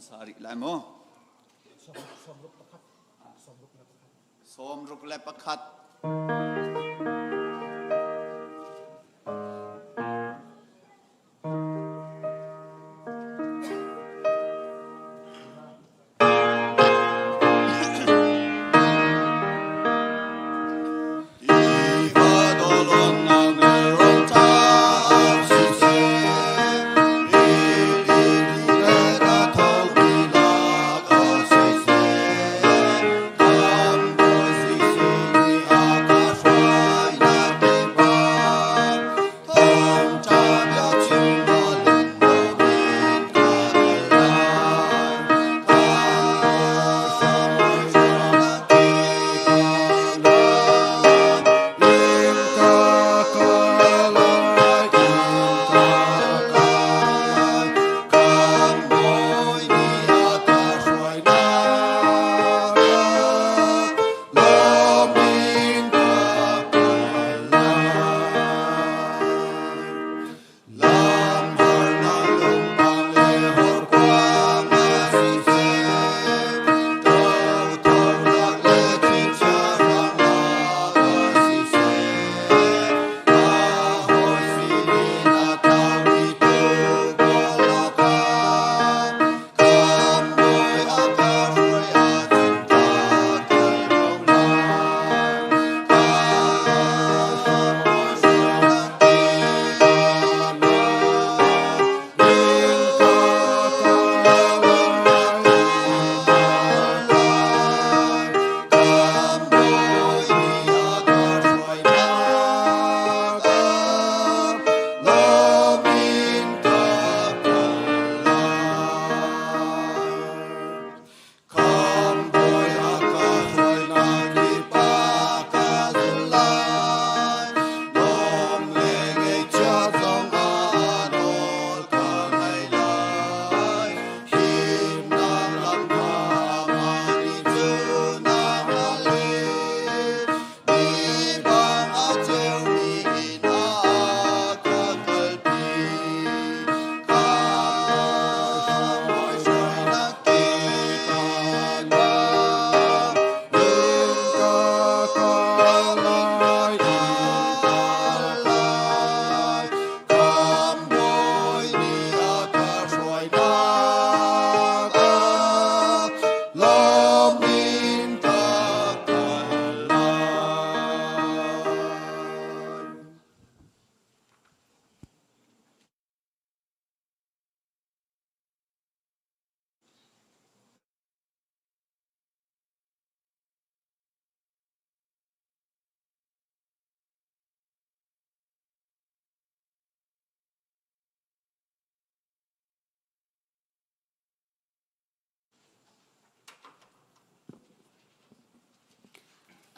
sa rih lai mu. 61.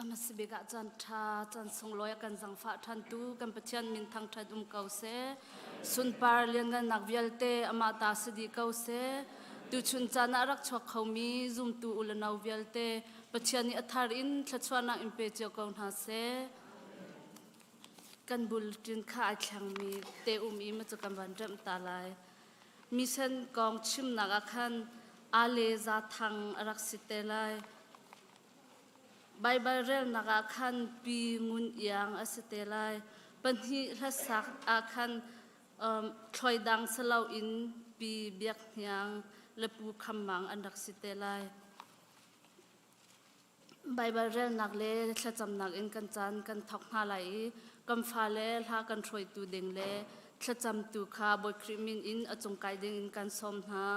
Hmasabik ah caan ṭha, caan sunglawi a kan zangfah ṭhantu kan Pathian min thangṭhat um ko seh. Sunpar lianngannak vialte amah ta si dih ko seh. Tuchun caan ah rak chuak khomi zumtu u le no vialte Pathian nih a thar in thluachuahnak in pe cio ko hna seh. Kan bulletin kha ai thlengmi te um i ma cu kan van remh ta lai. Mission kong chimnak ah khan Ale Za Thang a rak si te lai. Baibal relnak ah khan Pi Ngun Iang a si te lai. Pahnih hlasak ah khan thloi dang si loin Pi Biak Hniang le Pu Kham Mang an rak si te lai. Baibal relnak le thlacamnak in kan caan kan thawk hna lai i kan fale hla kan hruaitu ding le thlacamtu kha Bawi Khrih min in a cung kai ding in kan sawm hna.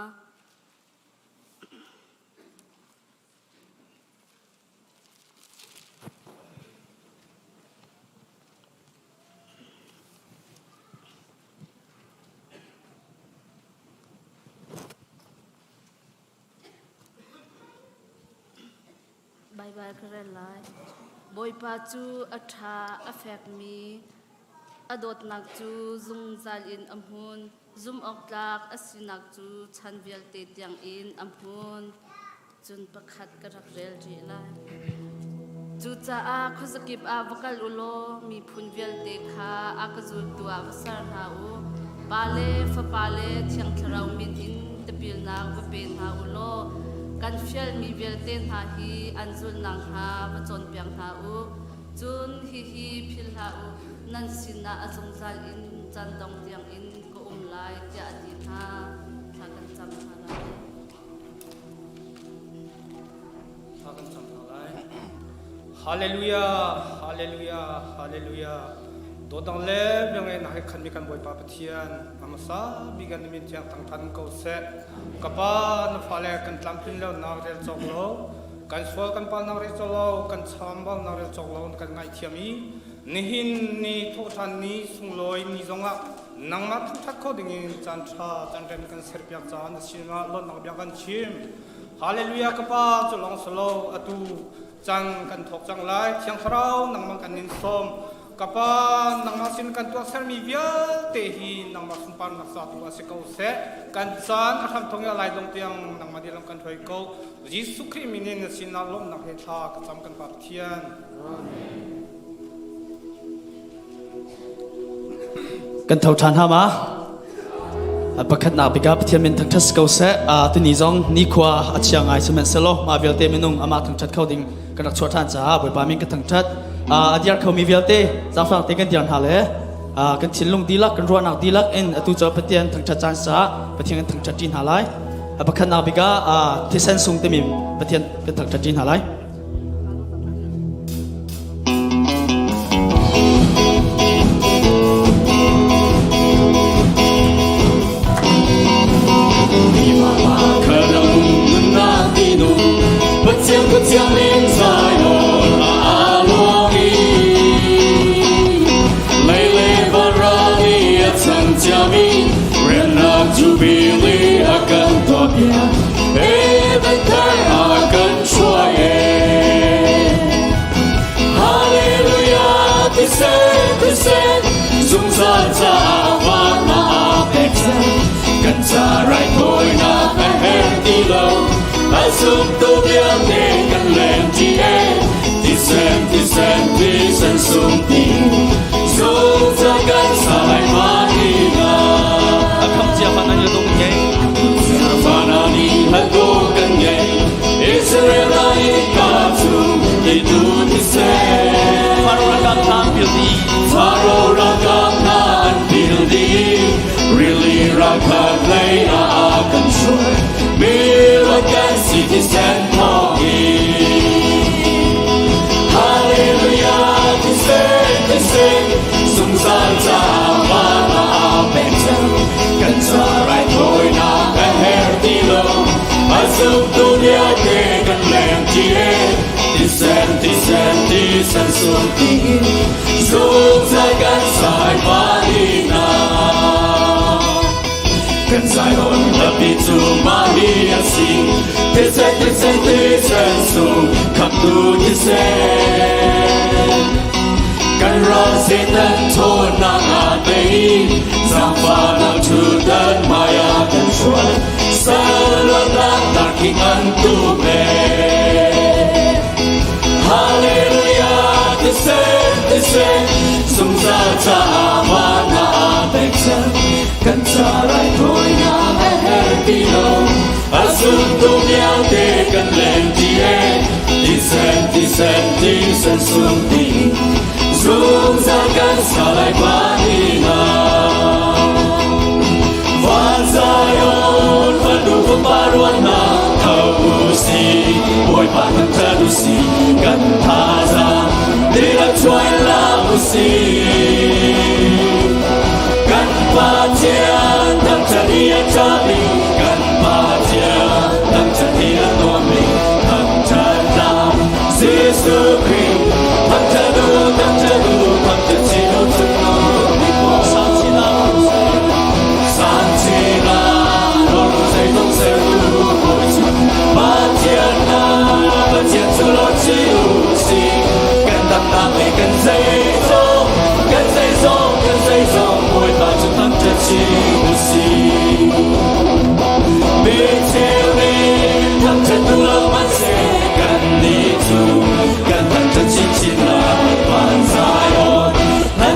Baibal ka rel lai. Bawipa cu a ṭha, a fekmi, a dawtnak cu zungzal in a hmun. Zumhawktlak a sinak cu chan vialte tiangin a hmun. Cun pakhat ka rak rel rih lai. Cucaah khuazakip ah va kal u law miphun vialte kha a ka zultu ah va ser hna u. Pa le Fapa le Thiang Thlarau min in tipil. tipilnak va pe hna u law kan fialmi vialte hna hi an zulh nakhnga va cawnpiak hna u. Cun hihi philh hlah u, nan sinah a zungzal in caan dong tiangin ka um lai, tiah a ti hna. Thla kan cam hna lai. Thla kan cam hna lai. Hallelujah, Hallelujah, Hallelujah. Dawtnak le biangeihnak he khanmi kan Bawipa Pathian, a hmasa bik in na min thiang thangṭhat ko seh. Ka Pa, na fale kan tlamtlin lonak rel cawk lo, kan sual kan palnak rel cawk lo, kan chambaunak rel cawk lo kan ngaihthiam i nihin ni thawhṭhan ni sunglawi ni zongah nangmah thangṭhat kho dingin caan ṭha caan rem kan serpiak caah na sinah lawmhnak bia kan chim. Hallelujah ka Pa cu lawng si lo atu cang kan thawk cang lai Thiang Thlarau nangmah kan nin sawm ka Pa nangmah sin kan tuah sermi vialte hi nangmah sunparnak ca tu a si ko seh kan caan a hram thawng i a lai dong tiang nangmah nih lam kan hruai ko Jesuh Khrih min in na sinah lawmhnak he thla ka cam kan Pa Pathian. Kan tho ṭhan hna ma? Pakhatnak bik ah Pathian min thangṭhat si ko seh. Tuni zong nikhua a chia ngai sihmanhsehlaw mah vialte minung amah thangṭhat kho ding kan rak chuah ṭhan caah Bawipa min ka thangṭhat. A diar khomi vialte zaangfang te kan diar hna le kan thinlung dihlak kan ruahnak dihlak in atu cu Pathian thangṭhat caan caah Pathian kan thangṭhat ṭi hna lai. Pakhatnak bik ah thisen sung timi Pathian kan thangṭhat ṭi hna lai. Jubilee akan tuahpiak Hallelujah tisen tisen zungzal caah van ah pek kan ca raithawinak a herh ti lo a zumtu vialte kan leng ti e tisen tisen tisen sung ti zungzal kan sai ma ina A kham cia fan an dong ngei Fanani hado kan ngei Israel ai ka chu ti tu ti se Faro rakam na pil di Faro rakam na an pil di Really rakam lei a kan shui Mi lo kan si ti sen thong Hallelujah ti sen ti sen zungzal ca van ah pek cang kan ca raithawinak a her ti lo a zumtu vialte kan leng ti e tisen tisen tisen sung ti zungzal kan sai palina kan sai hon lapi cu mah hi a si tisen tisen tisen sung khamtu tisen kan ral Satan ṭhawnnak aa tei zaangfahnak ṭhutdan hmaiah kan hruai salawtnak darkhing an tu ve Hallelujah tisen tisen zungzal caah van ah pek cang kan ca raithawinak a herh ti lo a zumtu vialte kan leng ti e tisen tisen tisen sung ti zungzal kan sa lai panina Van Zion fanu fapa ruan hna tho u si Bawipa thangṭhat u si kan thazaang dihlak chuai la u si kan Pathian thangṭhat i a ṭhami kan Pathian thangṭhat i a nuammi thangṭhat hna Jesuh Khrih thangṭhat u thangṭhat u thangṭhat chin u Kan thangṭhat chinchin lai van Zion kan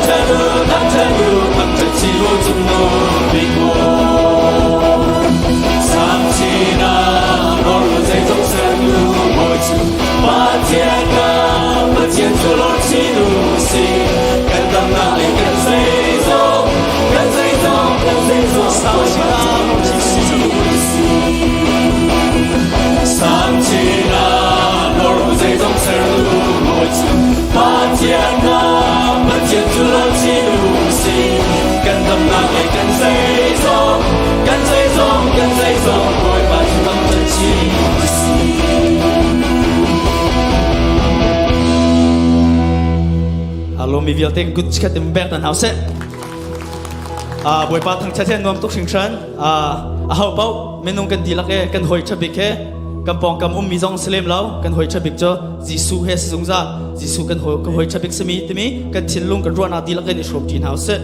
Thangṭhat u, thangṭhat u, thangṭhat chin u cungnu bik u. Sang chin ah nawr u zeizong sertu Bawi cu Pathian kan Pathian cu lawm chin u sih. Kan damnak le kan zeizong, kan zeizong, kan zeizong Sang chin ah lawm chin u sih. Sang chin ah nawr u zeizong sertu Bawi cu Pathian kan Pathian cu lawm chin u sih. Kan damnak le kan zeizong, kan zeizong, kan zeizong Bawipa cu thangṭhat chin u sih. Alo mi vialte kut chikat in bek nan hau seh. Bawipa thangṭhat he nuam tuk hringhran. A ho paoh minung kan dihlak he kan hawi ṭha bik he kan pawngkam ummi zong si lem lo kan hawi ṭha bik cu Jesuh he si zungzal. Jesuh kan hawi kan hawi ṭha bik simi timi kan thinlung kan ruahnak dihlak in i hrawm ṭi hna usih.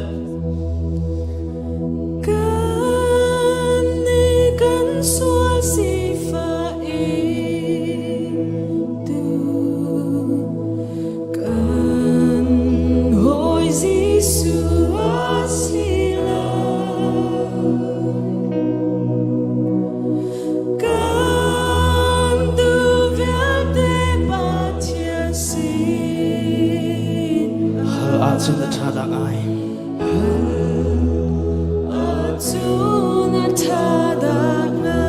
Kan nih kan sual sifah tu kan hawi Jesuh a si lo. Kan duh vialte Pathian sin Hal ahcun a ṭha dah ngai. Ahcun a ṭha dah ngai.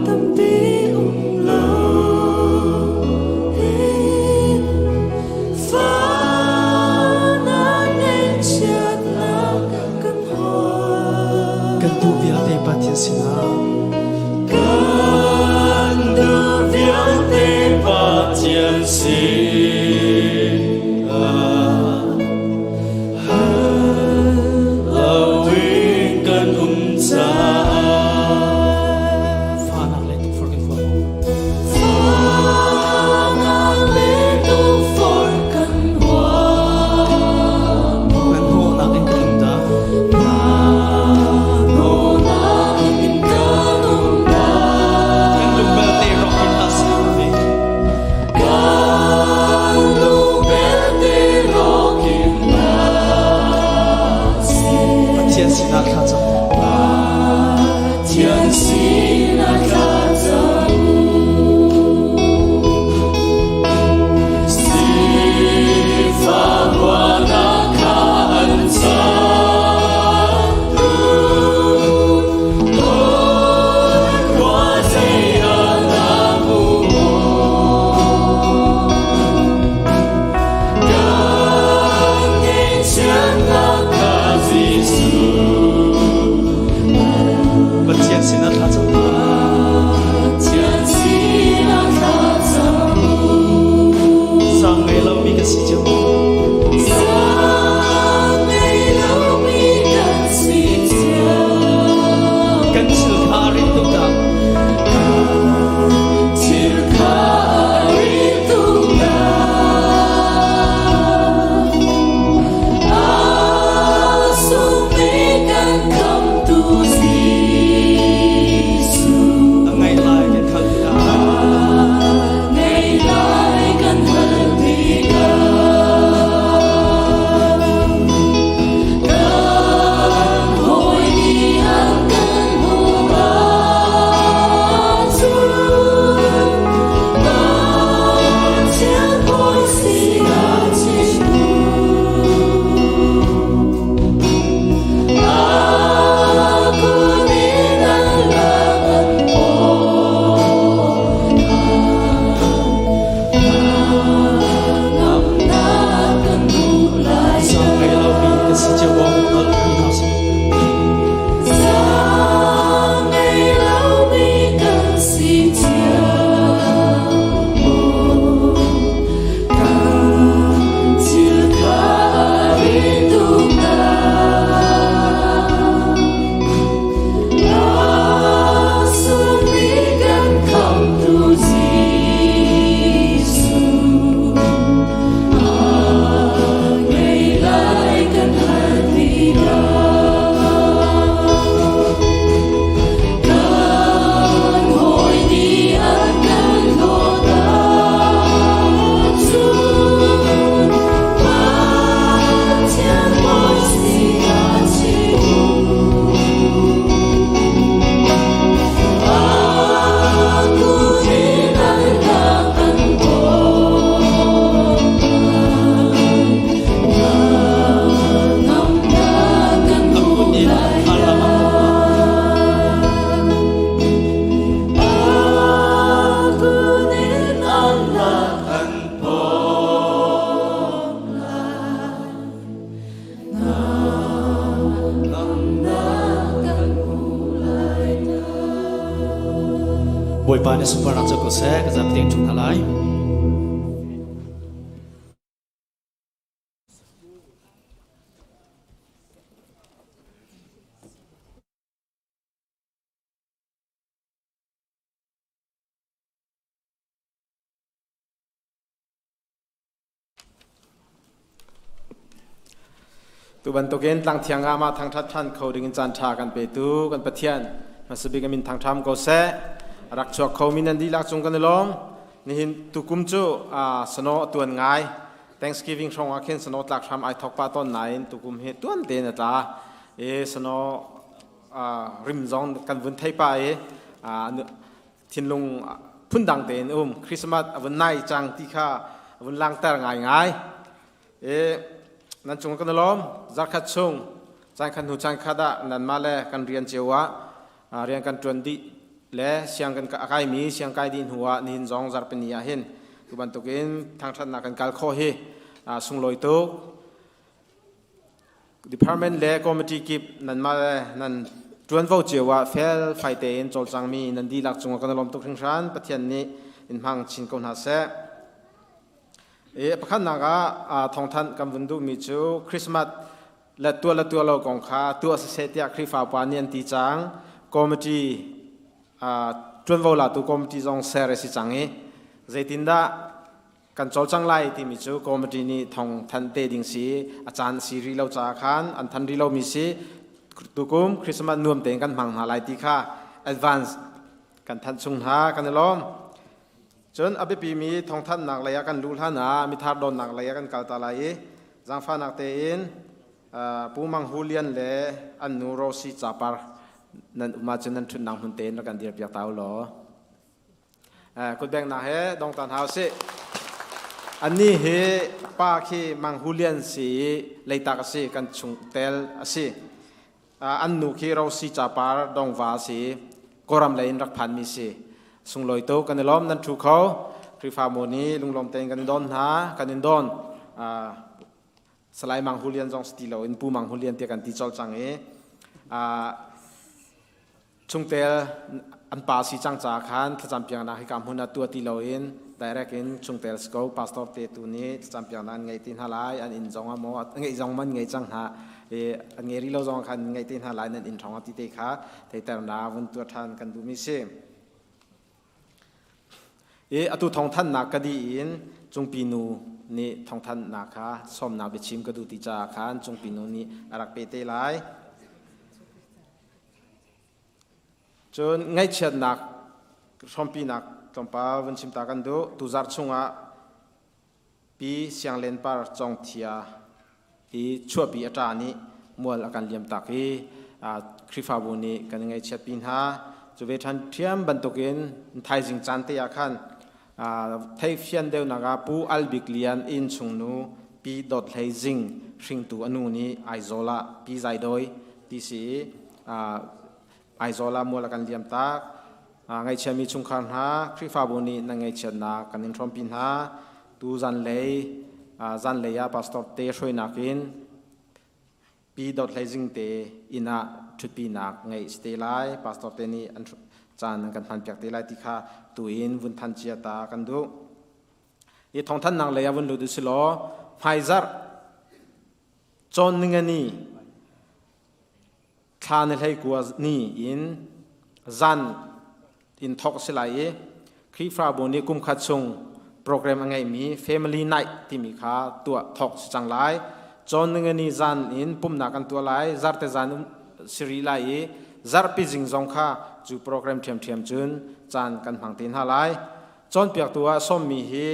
Tampi um lo hin fahnak ngeihchiatnak kan huat. Kan duh vialte Pathian sinah Kan duh vialte Pathian sinah loin kan um caah fahnak le tukforh kan huam maw? Fahnak le tukforh kan huam. Nan hnawhnak in kan um dah. Hnawhnak in kan um dah. Kan lung belte rawk in hlah seh. Kan Bawipa nih sunparnak co ko seh. Ka zapi tein ṭhu hna lai. Tu bantukin tlangthiang ah mah thangṭhat ṭhan kho dingin caanṭha kan petu kan Pathian hmasabik a min thangṭham ko seh. A rak chuak khomi nan dihlak cung kan i lawm. Nihin tukum cu snow a tuan ngai. Thanksgiving hrawng ah khin snow tlak hram ai thok pah tawn nain tukum hi tuan tein a tla. I snow rim zong kan vun thei pah i thinlung phundang tein um. Christmas a vun nai cang ti kha a vun langter ngaingai. E nan cung kan lawm. Zarkhat chung caan khat hnu caan khat ah nanmah le kan rian cio ah rian kan ṭuan dih le siang kan kaimi siang kai dih hnu ah nihin zong zarhpini ah hin tu bantukin thangṭhatnak kan kal khawh hi sunglawi tuk. Department le committee kip nanmah le nan ṭuanvo cio ah fel fai tein cawlcangmi nan dihlak cungah kan i lawm tuk hringhran. Pathian nih in hmang chin ko hna seh. E pakhatnak ah thawngthanh kan vun duhmi cu Christmas le tuah le tuah lo kong kha tuah siseh tiah Khrihfa upa nih an ti cang. Committee ṭuanvo latu committee zong ser a si cang i zeitindah kan cawlcang lai timi cu committee nih thong thanh te ding si a caan si rih lo caah khan an than rih lomi si. Tukum Christmas nuam tein kan hmang hna lai ti kha advance kan thanh chung hna. Kan i lawm. Cun a biapimi thawngthanhnak lei ah kan luh hlan ah mithar donnak lei ah kan kal ta lai i zaangfahnak tein Pu Mang Hu Lian le an nu Rosi capar nan um ahcun nan ṭhutnak hmun tein rak kan dirpiak ta u law. Kutbengnak he dong ta hna usih. Annih hi pa khi Mang Hu Lian si i Leitak a si, kan chungtel a si. An nu khi Rosi capar dongva a si. Kawlram lei in rak phanmi si. Sunglawi tuk, kan i lawm. Nan ṭhu kho. Khrihfabu nih lunglawm tein kan in don hna, kan in don. Salai Mang Hu Lian zong si ti loin Pu Mang Hu Lian tiah kan ti colh cang i chungtel an pa si cang caah khan thlacam piaknak hika hmun ah tuah ti loin direct in chungtel si ko pastor te tu nih thlacam piaknak an ngei ti hna lai. An inn zong ah maw ngeih zong man ngei cang hna i an ngei rih lo zong khan ngei te hna lai nan inn thong ah ti te kha theiternak vun tuah ṭhan kan duhmi si. I atu thawngthanhnak ka dih in Cungpi nu nih thawngthanhnak kha sawmnak biachim ka duh ti caah khan Cungpi nu nih a rak pe te lai. Cun ngaihchiatnak hrawmpinak tlawmpal vun chim ta kan duh. Tuzarh chungah Pi Siang Len Par Cawngthia i chuahpi a ṭa nih mual a kan liamtak i Khrihfabu nih kan i ngaihchiatpi hna. Cu ve ṭhan ṭhiam bantukin thaizing caan te ah khan theifian deuhnak ah Pu Al Bik Lian innchungnu Pi Dawt Hlei Zing hringtu a nu nih Aizawl ah Pi Zai Doi ti si i Aizawl ah mual a kan liamtak. Ngaihchiami chungkhar hna, Khrihfabu nih nan ngaihchiatnak kan in hrawmpi hna. Tu zanlei zanlei ah pastor te hruainak in Pi Dawt Hlei Zing te inn ah ṭhutpinak ngeih si te lai. Pastor te nih an caan an kan hmanpiak te lai ti kha tu in vun than cia ta kan duh. Hi thawngthannak lei ah vun lut u si law hmaizarh cawn ningani thla ni 19 ni in zan in thawk a si lai i Khrihfabu nih kum khat chung program a ngeihmi Family Night timi kha tuah thawk si cang lai. Cawn ningani zan in pumhnak an tuah lai, zarte zan um si rih lai i zarhpi zing zong kha cu program ṭhiamṭhiam cun caan kan hmang te hna lai. Cawnpiaktu ah sawmmi hi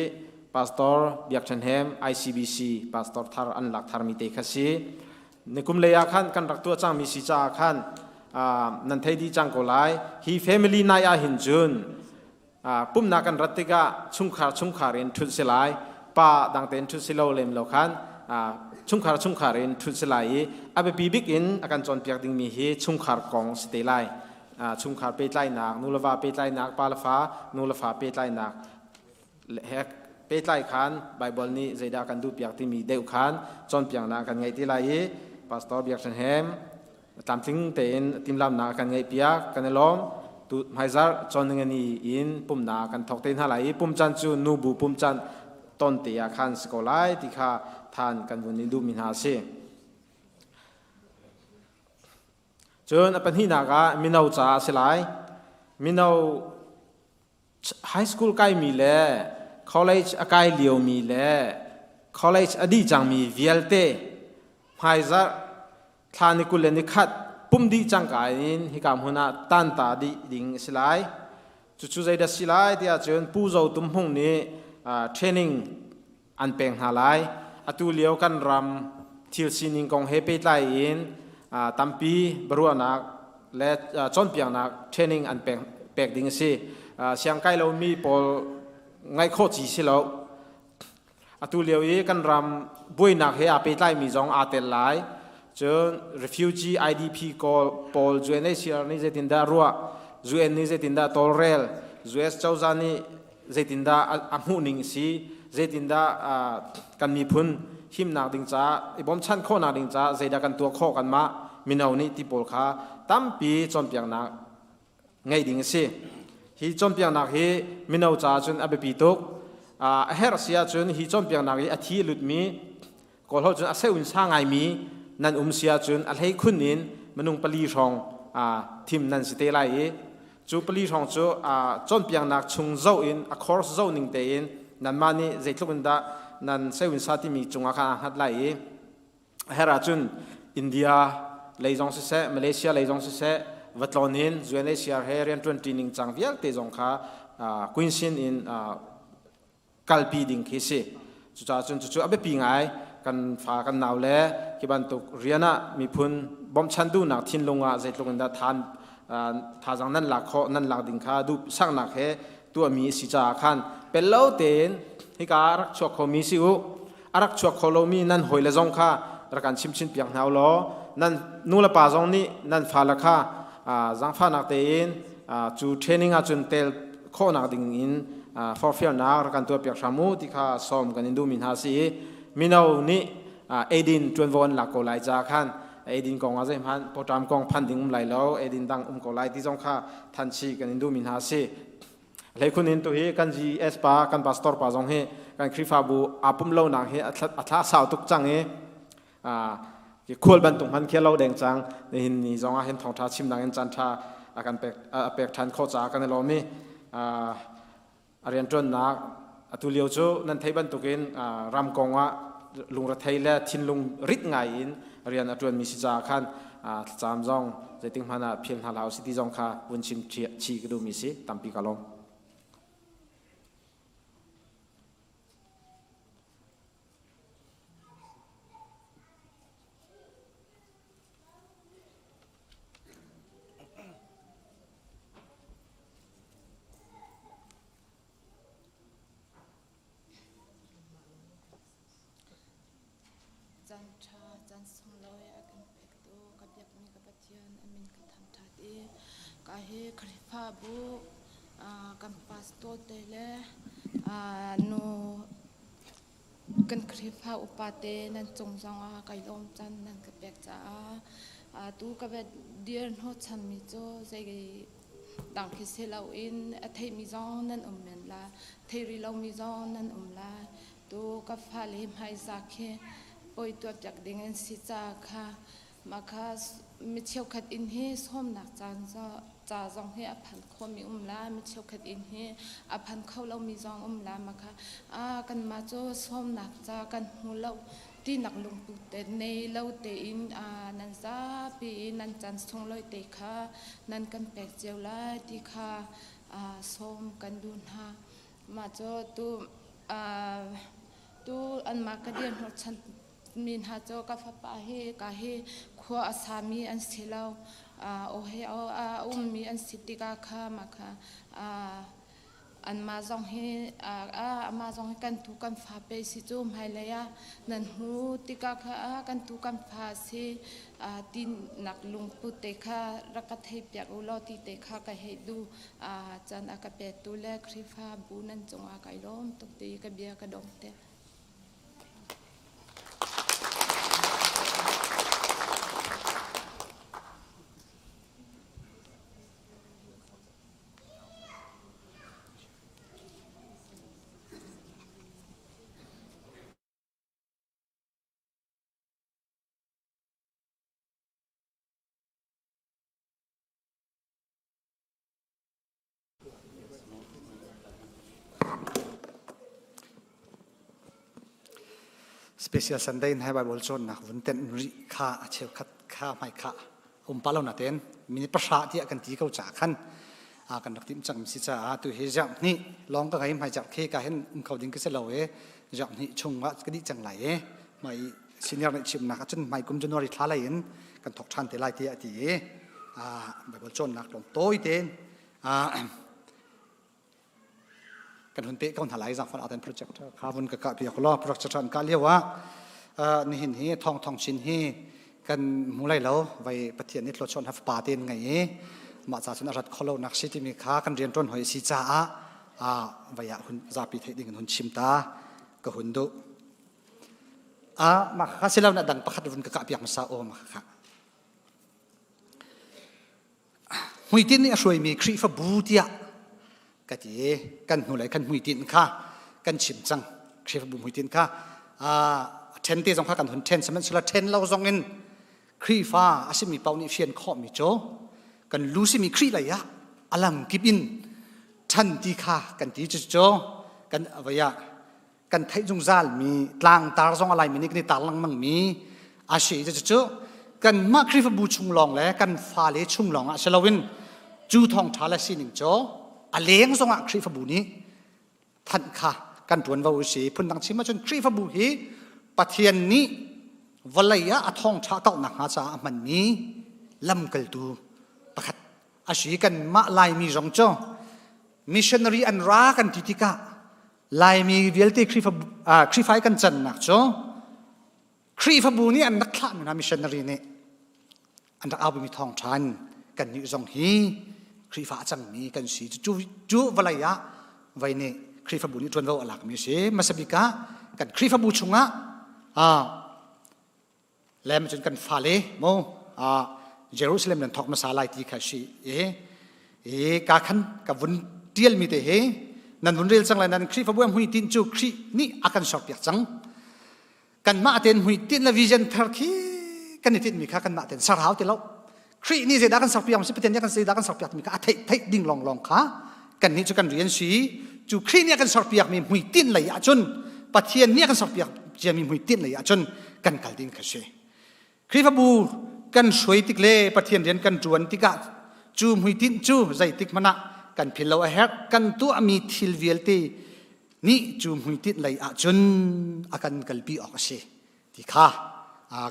Pastor Biak Ṭhen Hem ICBC pastor thar an lak tharmi te kha si. Nikum lei ah khan kan rak tuah cangmi si caah khan nan thei dih cang ko lai. Hi family night ah hin cun pumhnak kan rat tikah chungkhar chungkhar in ṭhut si lai. Pa dang tein ṭhut si lo lem lo khan chungkhar chungkhar in ṭhut si lai i a biapi bik in a kan cawnpiak dingmi hi chungkhar kong si te lai. Chungkhar pehtlainak, nu le va pehtlainak, pa le fa, nu le fa pehtlainak he pehtlai khan Baibal nih zeidah kan duhpiak timi deuh khan cawnpiaknak kan ngeih ti lai i Pastor Biak Hran Hem tlamtling tein timhlamnak kan ngeihpiak. Kan i lawm. Tu hmaizarh cawningani in pumnak kan thawk te hna lai i pum caan cu nubu pum caan ton te ah khan si ko lai ti kha than kan vun in duhmi hna a si. Cun a pahnihnak ah mino caah a si lai. Mino high school kaimi le college a kai liomi le college a dih cangmi vialte hmaizarh thla ni 21 pum dih cangka in hika hmun ah tanta dih ding a si lai. Cucu zeidah si lai tiah cun Pu Zo Tum Hmung nih training an pek hna lai. Atu lio kan ram thil sining kong he pehtlai in tampi biaruahnak le cawnpiaknak training an pek ding a si. Siangkai lomi pawl ngaih khawh ci si lo. Atu lio i kan ram buainak he aa pehtlaimi zong aa tel lai. Cun refugee IDP pawl UNHCR nih zeitindah ruah, UN nih zeitindah tawlrel, US cozah nih zeitindah a hmuhning a si, zeitindah kan miphun himnak ding caah i bawmchan khawhnak ding caah zeidah kan tuah khawh kanmah mino nih ti pawl kha tampi cawnpiaknak ngeih ding a si. Hi cawnpiaknak hi mino caah cun a biapi tuk. A herh si ahcun hi cawnpiaknak hi a thi a lutmi Kawlho cun a seu in sa ngaimi nan um si ahcun a hleikhun in minung pali hrawng thim nan si te lai i cu pali hrawng cu cawnpiaknak chung zoh in a course zoh ning tein nanmah nih zeitluk in dah nan seu in sa timi cungah khan aa hngat lai i a herh ahcun India lei zong siseh Malaysia lei zong siseh va tlawn in UNHCR he rianṭuanṭi ning cang vialte zong kha Quinsin in kalpi ding khi si. Cucaah cun cucu a biapi ngai kan fa kan nau le khi bantuk rian ah miphun bawmchan duhnak thinlung ah zeitluk in dah than thazang nan lak khawh nan lak ding kha duh saknak he tuahmi a si caah khan pel lo tein hika rak chuak khomi si u a rak chuak kho lomi nan hawile zong kha rak kan chim chin piak hna u law nan nu le pa zong nih nan fale kha zaangfahnak tein cu training ah cun tel khawhnak ding in forhfialnak rak kan tuahpiak hram u ti kha sawm kan in duhmi hna si i mino nih eidin ṭuanvo an lak ko lai caah khan eidin kong ah zeihmanh pawṭam kong phan ding um lai lo eidin dang um ko lai ti zong kha thanchi kan in duhmi hna si. Hleikhun in tuhi kan GS pa kan pastor pa zong hi kan Khrihfabu aa pum lonak hi a thla sau tuk cang i khual bantuk hman khi lo deng cang. Nihin ni zong ah hin thawngṭha chimnak in caan ṭha a kan pek a pek ṭhan khawh caah kan i lawm i a rianṭuannak atu lio cu nan thei bantukin ram kong ah lungrethei le thinlung rit ngai in rian a ṭuanmi si caah khan thlacam zong zeitik hmanh ah phil hna hlah usih ti zong kha vun chim chih ka duhmi si. Tampi ka lawm. Caan ṭha, caan sunglawi a kan pektu ka biakmi ka Pathian a min ka thangṭhat i ka hi Khrihfabu kan pastor te le nu kan Khrihfa upa te nan cung zongah kai lawm caan nan ka pek caah tu ka va dir hnawhchanmi cu zei dang khi si loin a theimi zong nan um men la thei rih lomi zong nan um lai. Tu ka fale hmaiza khi poi tuahpiak ding an si ca kha mah kha mi cheukhat inn hi sawmnak caan ca zong hi a phan khomi um la mi cheukhat inn hi a phan kho lomi zong um la mah kha a kanmah cu sawmnak ca kan hmu lo tinak lungput te nei lo tein nan zapi in nan caan sunglawi te kha nan kan pek cio lai ti kha sawm kan duh hna. Mah cu tu tu anmah ka dir hnawhchan mi hna cu ka fapa hi ka hi khua a sami an si lo aw he a ummi an si tikah kha mah kha anmah zong hi amah zong hi kan tu kan fa pe si cu hmailei ah nan hmu tikah kha kan tu kan fa si tinak lungput te kha rak ka thei piak u law ti te kha ka hei duh caan a ka petu le Khrihfabu nan cungah kai lawm tuk ti ka bia ka dong te. Special Sunday in hai Bible cawnnak vun tenh rih kha a cheukhat kha hmai kha um pa lo na ten minute pahra tiah kan ti ko ca khan a kan rak tim cang si caah tu hi zarh hnih lawng ka ngei hmai zarh khi ka hin um kho ding ka si lo e zarh hnih chung ah ka dih cang lai e mai senior nih chimnak ahcun hmai kum January thla lei in kan thok ṭhan te lai tiah a ti i Bible cawnnak tlawm tawi tein kan hun peh ko hna lai zaangfan aten project kha vun ka kah piak law project an kah lio ah nihin hi thong thong chin hi kan hmu lai lo vai pathian nih thluachuah na fapa tein ngei i mah ca cun a rat kholo nak si timi kha kan rian ṭuan hoi si caah vai ah hun zapi theih ding in hun chim ta ka hun duh a mah kha silo na dang pakhat vun ka kah piak hmasa o mah kha Hmuitinh nih a hruaimi Khrihfabu tiah ka ti i kan hnulei khan hmuitinh kha kan chim cang. Khrihfabu hmuitinh kha a ṭhen te zong kha kan hun ṭhen sihmanhsehlaw ṭhen lo zong in Khrihfa a simi paoh nih fian khawhmi cu kan lu simi Khrih lei ah a lam kip in ṭhan ti kha kan ti cucu kan voi ah kan theih zungzal mi tlangtar zong a laimi nih kan i tar lengmang mi a si cucu kanmah Khrihfabu chung lawng le kan fale chung lawng ah si loin cu thawngṭha le sining cu a leng zong ah Khrihfabu nih thanh kha kan ṭuanvo u si phundang chim ahcun Khrihfabu hi Pathian nih vawlei ah a thawngṭha kauhnak hnga caah a hmanmi lamkaltu pakhat a si kanmah Laimi zong cu missionary an ra kan ti tikah Laimi vialte Khrihfa Khrihfa i kan cannak cu Khrihfabu nih an rak thlahmi hna missionary nih an rak aupimi thawngṭha in kan nih zong hi Khrihfa a cangmi kan si cu cu vawlei ah vei nih Khrihfabu nih ṭuanvo a lakmi a si hmasa bik ah kan Khrihfabu chungah lem cun kan fale mo Jerusalem nan thok hmasa lai ti kha si i i ka khan ka vun tial mi te hi nan vun rel cang lai nan Khrihfabu am hui tin cu Khrih nih a kan serpiak cang kanmah ten hui tin la vision thar khi kan i tinh mi kha kanmah ten ser hau ti lo Khrih nih zeidah kan serpiak si Pathian nih kan zeidah kan serpiak mi kha a theih theih ding long long kha kan nih cu kan rian si cu Khrih nih a kan serpiak mi hmuitinh lei ahcun Pathian nih a kan serpiak ciami hmuitinh lei ahcun kan kal ding kha si Khrihfabu kan hruai tik le Pathian rian kan ṭuan tikah cu hmuitinh cu zeitik hmanh ah kan phil lo a herh kan tuahmi thil vialte nih cu hmuitinh lei ahcun a kan kalpi awk a si ti kha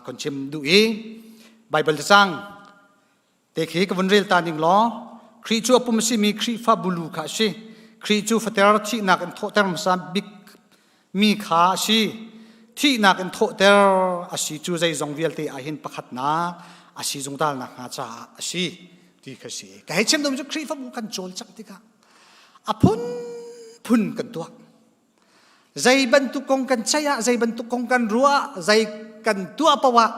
kan chim duh i Baibal cacang te khi ka vun rel ta ning law Khrih cu a pum a simi Khrihfabu lu kha a si Khrih cu fater thihnak in thawhter hmasa bik mi kha a si thihnak in thawhter a si cu zeizong vialte ah hin pakhatnak a si zungzal nakhnga caah a si ti kha si ka hei chim dom cu Khrihfabu kan cawlcangh tikah a phunphun kan tuah Zei bantuk kong kan ceih ah, zei bantuk kong kan ruah, zei kan tuah paoh ah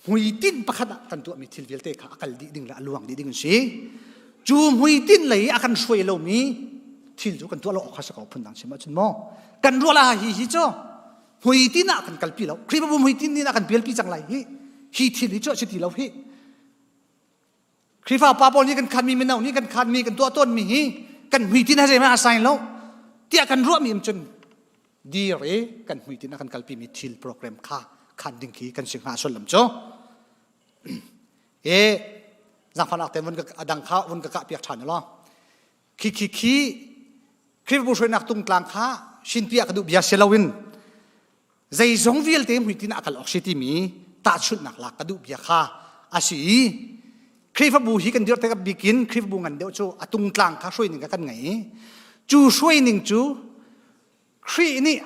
hmuitinh pakhat ah kan tuahmi thil vialte kha a kal dih ding le a luang dih ding an si. Cu hmuitinh lei i a kan hruai lomi thil cu kan tuah lo awk kha si ko phundang chim ahcun maw kan ruah la hi hi cu hmuitinh ah kan kalpi lo Khrihfabu hmuitinh nih a kan pialpi cang lai hi hi thil hi cu a si ti lo hi Khrihfa pa pawl nih kan khanmi mino nih kan khanmi kan tuah tawnmi hi kan hmuitinh ha zeihmanh a sai lo tiah kan ruahmi um cun dir i kan hmuitinh a kan kalpimi thil program kha khan ding khi kan si hnga sullam cu e zangfan ak te vun ka adang kha vun ka kah piak than lo khi khi khi Khrihfabu hruainak tungtlang kha shinpia ka duh bia si loin zeizong vialte hmuitinh ah kal awk si timi tahchunhnak lak ka duh bia kha a si i Khrihfabu hi kan dirh tikah bikin Khrihfabu ngan deuh cu a tungtlang kha hruai ning kha kan ngei i cu hruai ning cu Khrih nih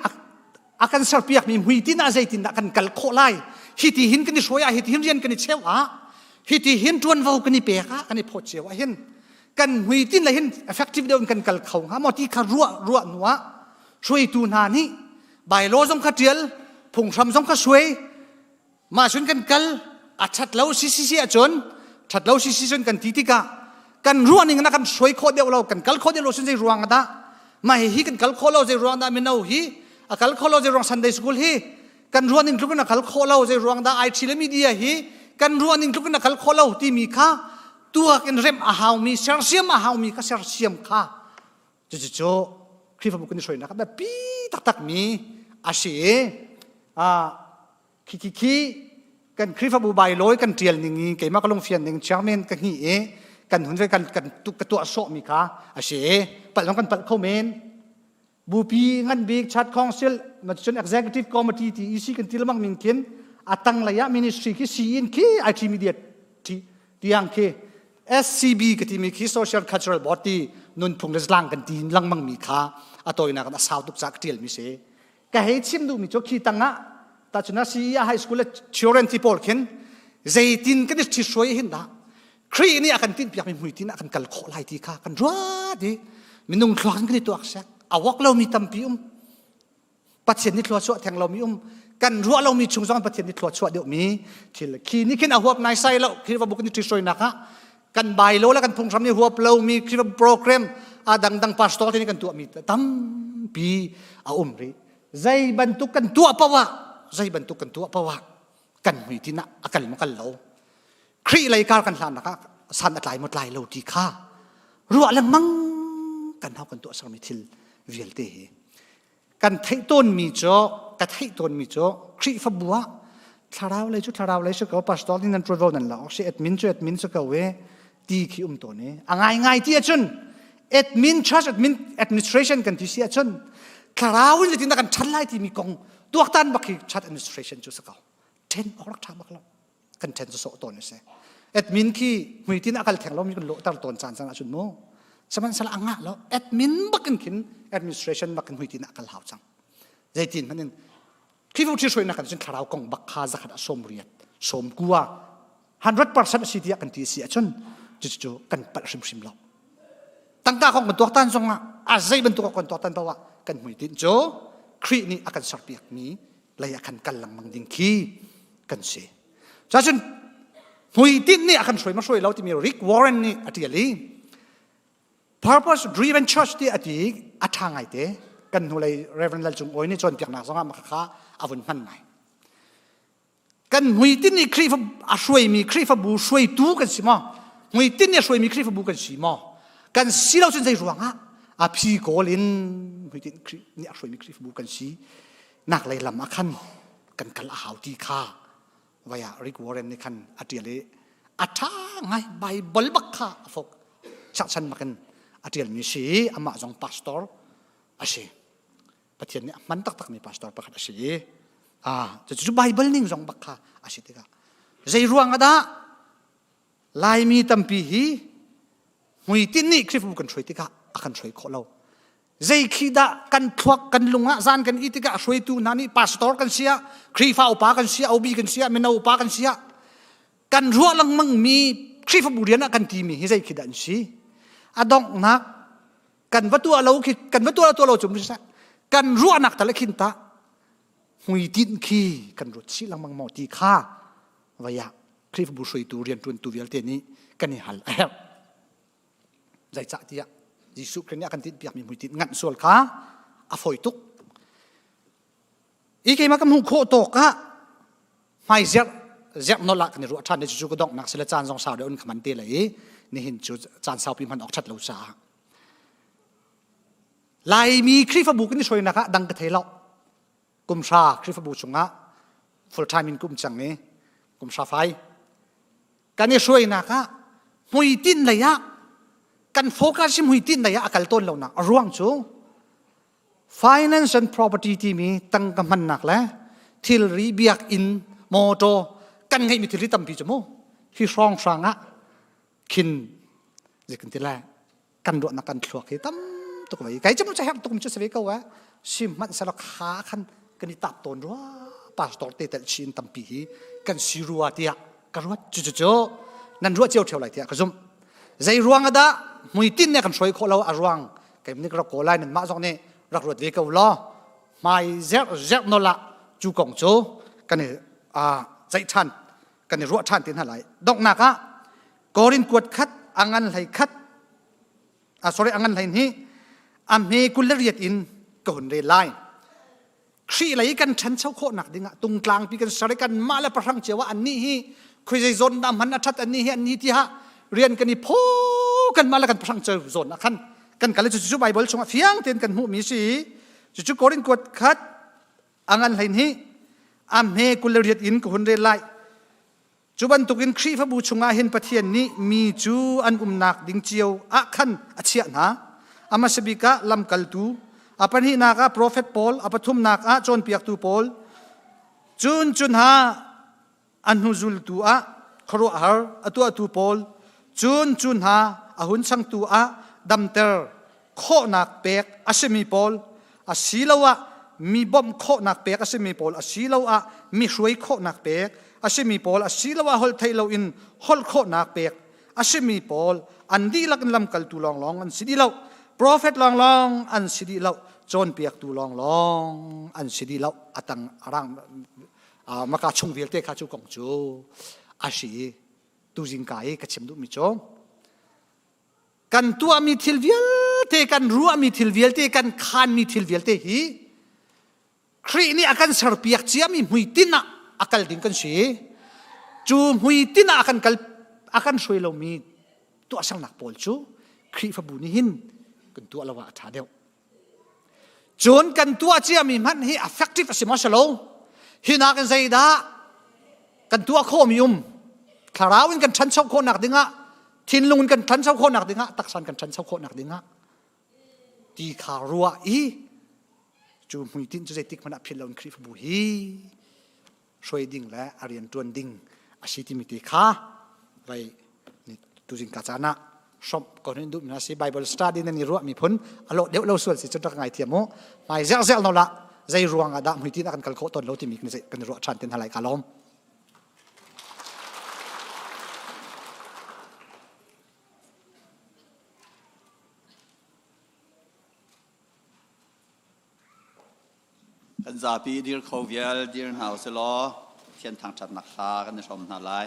a kan serpiakmi hmuitinh ah zeitindah kan kal khawh lai hi ti hin kan i hruai ah hi ti hin rian kan i cheu ah hi ti hin ṭuanvo kan i pek ah kan i phawt cio ah hin kan hmuitinh le hin effective deuh in kan kal kho hnga maw ti kha ruah ruah hnu ah hruaitu hna nih bylaw zong kha ṭial phunghram zong kha suai mah cun kan kal a ṭhat lo si si si ahcun ṭhat lo si si cun kan ti tikah kan ruah ning na kan hruai khawh deuh lo kan kal khawh deuh lo cun zei ruang dah mah hi kan kal khawh lo zei ruang dah mino hi a kal khawh lo zei ruang Sunday school hi kan ruah ning tluk in a kal khawh lo zei ruang dah IT le media hi kan ruah ning tluk in a kal khawh lo timi kha tuak in remh a haumi sersiam a haumi kha sersiam kha Cucu Khrihfabu kan i hruainak a biapi taktakmi a si i. Khi khi khi kan Khrihfabu bylaw kan ṭial ning i keimah ka lungfian ning chairman ka hni i kan hun ve kan kan ka tuah sawhmi kha a si i palh zong kan palh kho men. Bupi ngan bik Church Council cun Executive Committee ti EC kan ti lengmang min khin a tanglei ah ministry khi CE in khi IT media tiang khi SCB ka timi khi Social Cultural Board ti nunphung le zalang kan ti lengmang mi kha a tawinak in a sau tuk ca ka tial mi si. Ka hei chim duhmi cu khi tangah tahchun ah CE high school le children ti pawl khin zeitin kan i ṭhithruai hin dah Khrih nih a kan tinhpiakmi hmuitinh ah kan kal khawh lai ti kha kan ruat i minung thluak in kan i tuak sek a wok lomi tampi um Pathian nih thlua chuah theng lomi um kan ruah lomi chung zong Pathian nih thlua chuah deuhmi thil khi nih khin a huap nai sai lo Khrihfabu kan i ṭhithruainak ah kan bylaw le kan phunghram nih huap lomi Khrihfabu program a dangdang pastor te nih kan tuahmi tampi a um rih zei bantuk kan tuah paoh ah zei bantuk kan tuah paoh ah kan hmuitinh ah a kal maw kal lo Khrih lei kar kan hlannak ah san a tlai maw tlai lo ti kha ruah lengmang kan hau kan tuah sermi thil vialte hi kan theih tawnmi cu ka theih tawnmi cu Khrihfabu ah thlarau lei cu thlarau lei si ko pastor nih nan ṭuanvo nan lak si admin cu admin si ko e ti khi um tawn i a ngaingai ti ahcun admin church admin administration kan ti si ahcun thlarau in zeitin dah kan ṭhan lai timi kong tuaktan bak hi church administration cu si ko ṭhen awk rak ṭha bak lo kan ṭhen sawh tawn a si admin khi hmuitin a kal theng lomi kan lawhter tawn caan cang ahcun mu sihmanhsehlaw a ngah lo admin bak in khin administration bak in hmuitin a kal hau cang zeitin hmanh in Khrihfabu ṭhihruainak kan cun thlarau kong bak kha zakhat ah 80 90 100% a si tiah kan ti si ahcun cucu kan palh hrimhrim lo tangka kong kan tuaktan zongah a zei bantuk kan tuaktan paoh ah kan hmuitinh cu Khrih nih a kan serpiakmi lei ah khan kal lengmang ding khi kan si. Cacun hmuitinh nih a kan hruai ma hruai lo timi Rick Warren nih a ṭial i purpose driven church ti a ti a ṭha ngaite kan hnulei Reverend Lal Cung Awi nih cawnpiaknak zongah mah kha a vun hman ngai. Kan hmuitinh nih Khrihfa a hruaimi Khrihfabu hruaitu kan si maw? Hmuitinh nih a hruaimi Khrihfabu kan si maw? Kan si lo cun zei ruangah a phi kawl in hmuitinh Khrih nih a hruaimi Khrihfabu kan si nak lei lam ah khan kan kal a hau ti kha vai ah Rick Warren nih khan a ṭial i a ṭha ngai Bible bak kha a fok chakchan bakin a ṭialmi si i amah zong pastor a si Pathian nih a hman taktakmi pastor pakhat a si i ah cucu Bible ning zong bak kha a si tikah zei ruang ah dah Laimi tampi hi hmuitinh nih Khrihfabu kan hruai tikah a kan hruai khawh lo Zei khi dah kan thluak kan lung ah zan kan i tikah hruaitu hna nih pastor kan si ah Khrihfa upa kan si ah OB kan si ah mino upa kan si ah kan ruah lengmang mi Khrihfabu rian ah kan timi hi zei khi dah an si a donghnak kan va tuah lo khi kan va tuah tuah lo cum siseh kan ruahnak tal khin ta hmuitinh khi kan ruat chih lengmang maw ti kha vaya Khrihfabu hruaitu rianṭuantu vialte nih kan i hal a herh Zeicahtiah Jesuh Khrih nih a kan tinhpiakmi hmuitinh nganh sual kha a fawi tuk. I keimah ka hmuh khawh tawk ah hmai zerh zerh nolh ah kan i ruah ṭhan i cucu ka donghnak si le caan zong sau deuh in ka hman te lai i nihin cu caan saupi hman awk ṭhat lo caah Laimi Khrihfabu kan i hruainak ah dang ka thei lo. Kum hra Khrihfabu chungah full time in kum cang i kum hra fai kan i hruainak ah hmuitinh lei ah kan focus hi hmuitinh lei ah a kal tawn lonak a ruang cu finance and property timi tangka hmannak le thilri biakinn motor kan ngeihmi thilri tampi cu mu hi hrawnghrang ah khin zeikan ti lai kan ruahnak kan thluak hi tam tuk ve kai cu herh tuk cu si ve ko eh sihmanhsehlaw kha khan kan i tap tawn rua pastor te tel chin tampi hi kan si rua tiah ka ruat cu cu cu nan ruah cio theo lai tiah ka zumh zei ruang dah hmuitinh ne kan hruai khawh lo a ruang kai nik rak ko lai nan mah zong nih rak ruat ve ko law hmai zerh zerh nola cu kong cu kan i ceih ṭhan kan i ruah ṭhan te hna lai donghnak ah Korin kuat khat a ngan hlei khat ah sorry a ngan hlei hnih a hme 28 in ka hun rel lai Khrih lei kan ṭhancho khawhnak dingah tungtlangpi kan ser i kanmah le pahrang cio ah annih hi khoi zei zawn dah hman a ṭhat annih hi annih tiah rian kan i phaw kanmah le kan pahrang cio zawn ah khan kan kal i cucu Bible chungah fiang tein kan hmuhmi si cucu Korin kuat khat a ngan hlei hnih. A hme 28 in ka hun rel lai. Cu bantukin Khrihfabu chungah hin Pathian nih mi cu an umnak ding cio ah khan a chiah hna. A hmasa bik ah lamkaltu, a pahnihnak ah profet pawl, a pathumnak ah cawnpiaktu pawl, cun cu hna a hnuzultu ah khuaruahhar a tuahtu pawl, cun cu hna a hun changtu ah damter khawhnak pek a simi pawl, asiloah mi bawmh khawhnak pek a simi pawl asiloah mi hruai khawhnak pek a simi pawl asiloah holh theih loin holh khawhnak pek a simi pawl an dihlak in lamkaltu lawnglawng an si dih lo, profet lawnglawng an si dih lo, cawnpiaktu lawnglawng an si dih lo. Atang arang maka chung vialte kha cu kong cu a si. Tuzing ka i ka chim duhmi cu kan tuahmi thil vialte, kan ruahmi thil vialte, kan khanmi thil vialte hi Khrih nih a kan serpiak ciami hmuitinh ah a kal ding kan si. Cu hmuitinh ah a kan kal a kan hruai lomi tuahsernak pawl cu Khrihfabu nih hin kan tuah lo ah a ṭha deuh. Cun kan tuah ciami hmanh hi effective a si maw si lo? Hi nakin zeidah kan tuah khawhmi um? Thlarau in kan ṭhancho khawhnak dingah, thinlung in kan ṭhancho khawhnak dingah, taksa in kan ṭhancho khawhnak dingah ti kha ruah i cu hmuitinh cu zeitik hmanh ah philh loin Khrihfabu hi hruai ding le a rian ṭuan ding a si timi te kha vai tuzing ka caan ah hrawmh ko hin duh mi si. Bible study nan i ruah mi phun a lawh deuh lo sual si cun rak ngai thiam mu. Mai zek zek no la zei ruang ah dah hmuitin a kan kal khawh ton lo timi kan ruah ṭhan ten halai ka lawm. Kan zapi dir kho vial dir hna usih law Pathian thangṭhatnak hla kan i hrawm hna lai.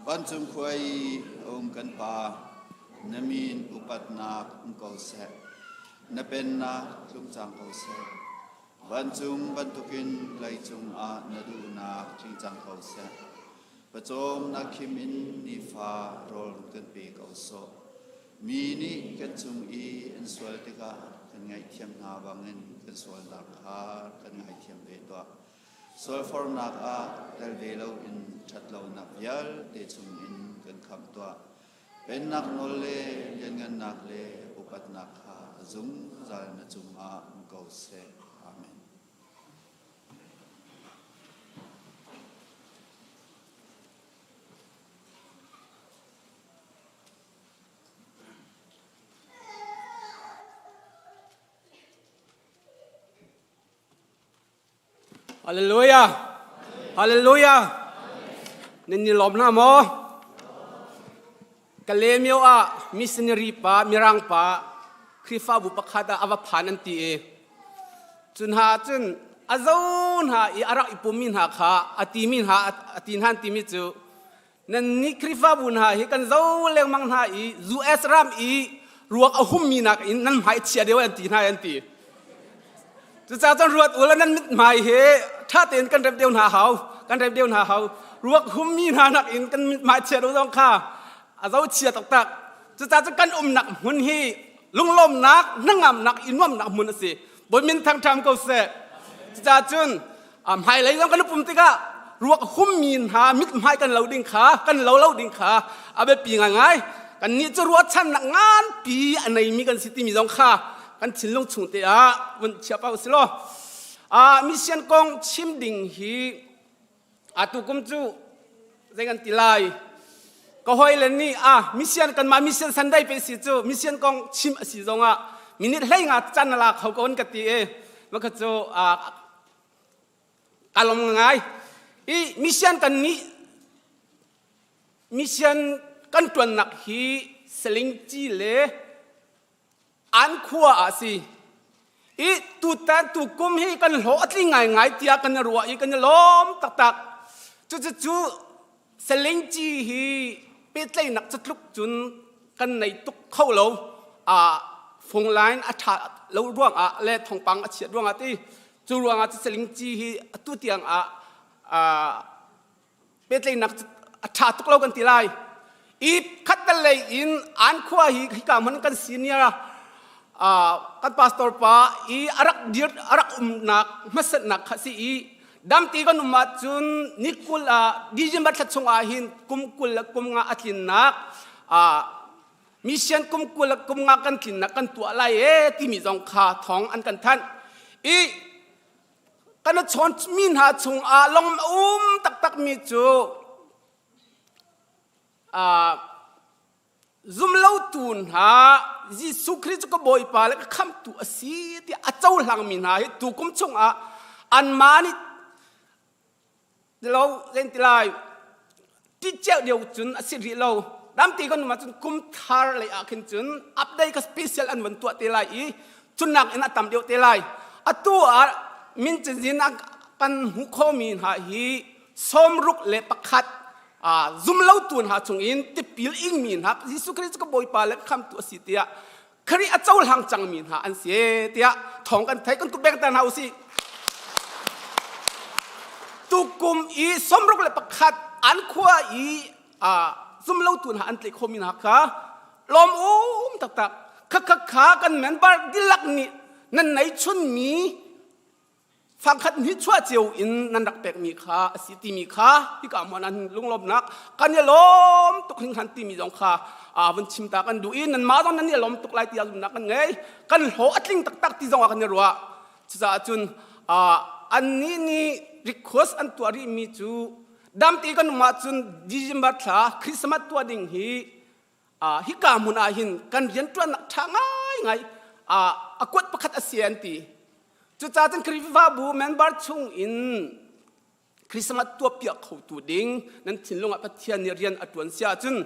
Vancung khua i a um kan Pa, na min upatnak um ko seh. Na pennak tlung cang ko seh. Vancung bantukin leicung ah na duhnak tling cang ko seh. Pawcawm na khim in nifa rawl kan pe ko sawh. Mi nih kan cung i an sual tikah kan ngaihthiam hna bangin kan sualnak kha kan ngaithiam ve tuah. Sualfornak ah tel ve loin ṭhatlonak vialte chungin kan khamh tuah. Pennak nawl le lianngannak le upatnak kha zungzal na cungah um ko seh. Amen. Hallelujah. Hallelujah. Nan ni lawm hna maw? Kalemyo ah missionary pa mirang pa Khrihfabu pakhat ah a va phan an ti i cun ha cun a zo hna i a rak i pummi hna kha a timi hna a ti hna an timi cu nan nih Khrihfabu hna hi kan zo lengmang hna i US ram i ruak a hummi nak in nan hmai chia deuh an ti hna an ti cucaah cun ruat ula nan mithmai hi ṭha tein kan rep deuh hna hau kan rep deuh hna hau ruak hummi hna nak in kan mithmai chia deuh zong kha a zo chia taktak cucaah cun kan umnak hmun hi lunglawmnak hnangamnak i nuamnak hmun a si bawi min thangṭham ko seh cucaah cun hmailei zong kan pum tikah ruak hummi hna mithmai kan lo ding kha kan lo lo ding kha a biapi ngaingai kan nih cu ruahchannak nganpi a neimi kan si timi zong kha kan thinlung chung te ah vun chia pa usih law mission kong chim ding hi atu kum cu zei kan ti lai ka hoi le nih a mission kan mah mission sunday pe si cu mission kong chim a si zong ah minute hlei nga chan la kho ko ka ti e maka cu ka lom ngai i mission kan nih mission kan tuannak hi selingci le an khua ah si i tutan tukum hi kan hlawh a tling ngaingai tiah kan i ruah i kan i lawm taktak cucu selingci hi pehtlaihnak catluk cun kan nei tuk kho lo a phone line a ṭha lo ruangah le thawngpang a chiat ruangah ti cu ruangah cu selingci hi atu tiang ah pehtlaihnak a ṭha tuk lo kan ti lai i khattelei in an khua hi hika hmun kan senior kan pastor pa i a rak dir a rak umnak hmasatnak kha si i damti kan um ahcun ni kul ah December thla chung ah hin kum 20 le kum nga a tlinnak mission kum 20 le kum nga kan tlinnak kan tuah lai e timi zong kha thawng an kan thanh i kan chawn mi hna chung ah long um taktak mi cu Zumlotu hna Jesuh Khrih cu ka Bawipa le ka khamhtu a si tiah a cohlangmi hna hi tukum chungah anmah nih lo len ti lai ti cio deuh cun a si rih lo damti kan um ahcun kum thar lei ah khin cun update ka special an van tuah te lai i cunnak in a tam deuh te lai atu ah min cazin ah kan hmuh khomi hna hi 61 zumlotu hna chungin tipil ingmi hna Jesuh Khrist cu ka Bawipa le khamtu a si tiah Khrih a cohlang cangmi hna an si tiah thawng kan theih kan tuk bengter hna usih tukum i 61 an khua i zumlotu hna an tlaih khomi hna kha lawm um taktak kha kha kha kan member dihlak nih nan nei chunmi fangkhat hnih chuah cio in nan rak pekmi kha a si timi kha hika hmuan an lunglawmnak kan i lawm tuk hringhran timi zong kha vun chim ta kan duh i nanmah zong nan i lawm tuk lai tiah zumhnak kan ngei kan hlawh a tling taktak ti zong ah kan i ruah cucaah cun annih nih request an tuah rihmi cu damte kan um ahcun December thla Christmas tuah ding hi hika hmun ah hin kan rianṭuannak ṭha ngaingai a kuat pakhat a si an ti cucaah cun Khrihfabu member chung in Christmas tuahpiak khotu ding nan thinlung ah Pathian nih rian a ṭuan si ahcun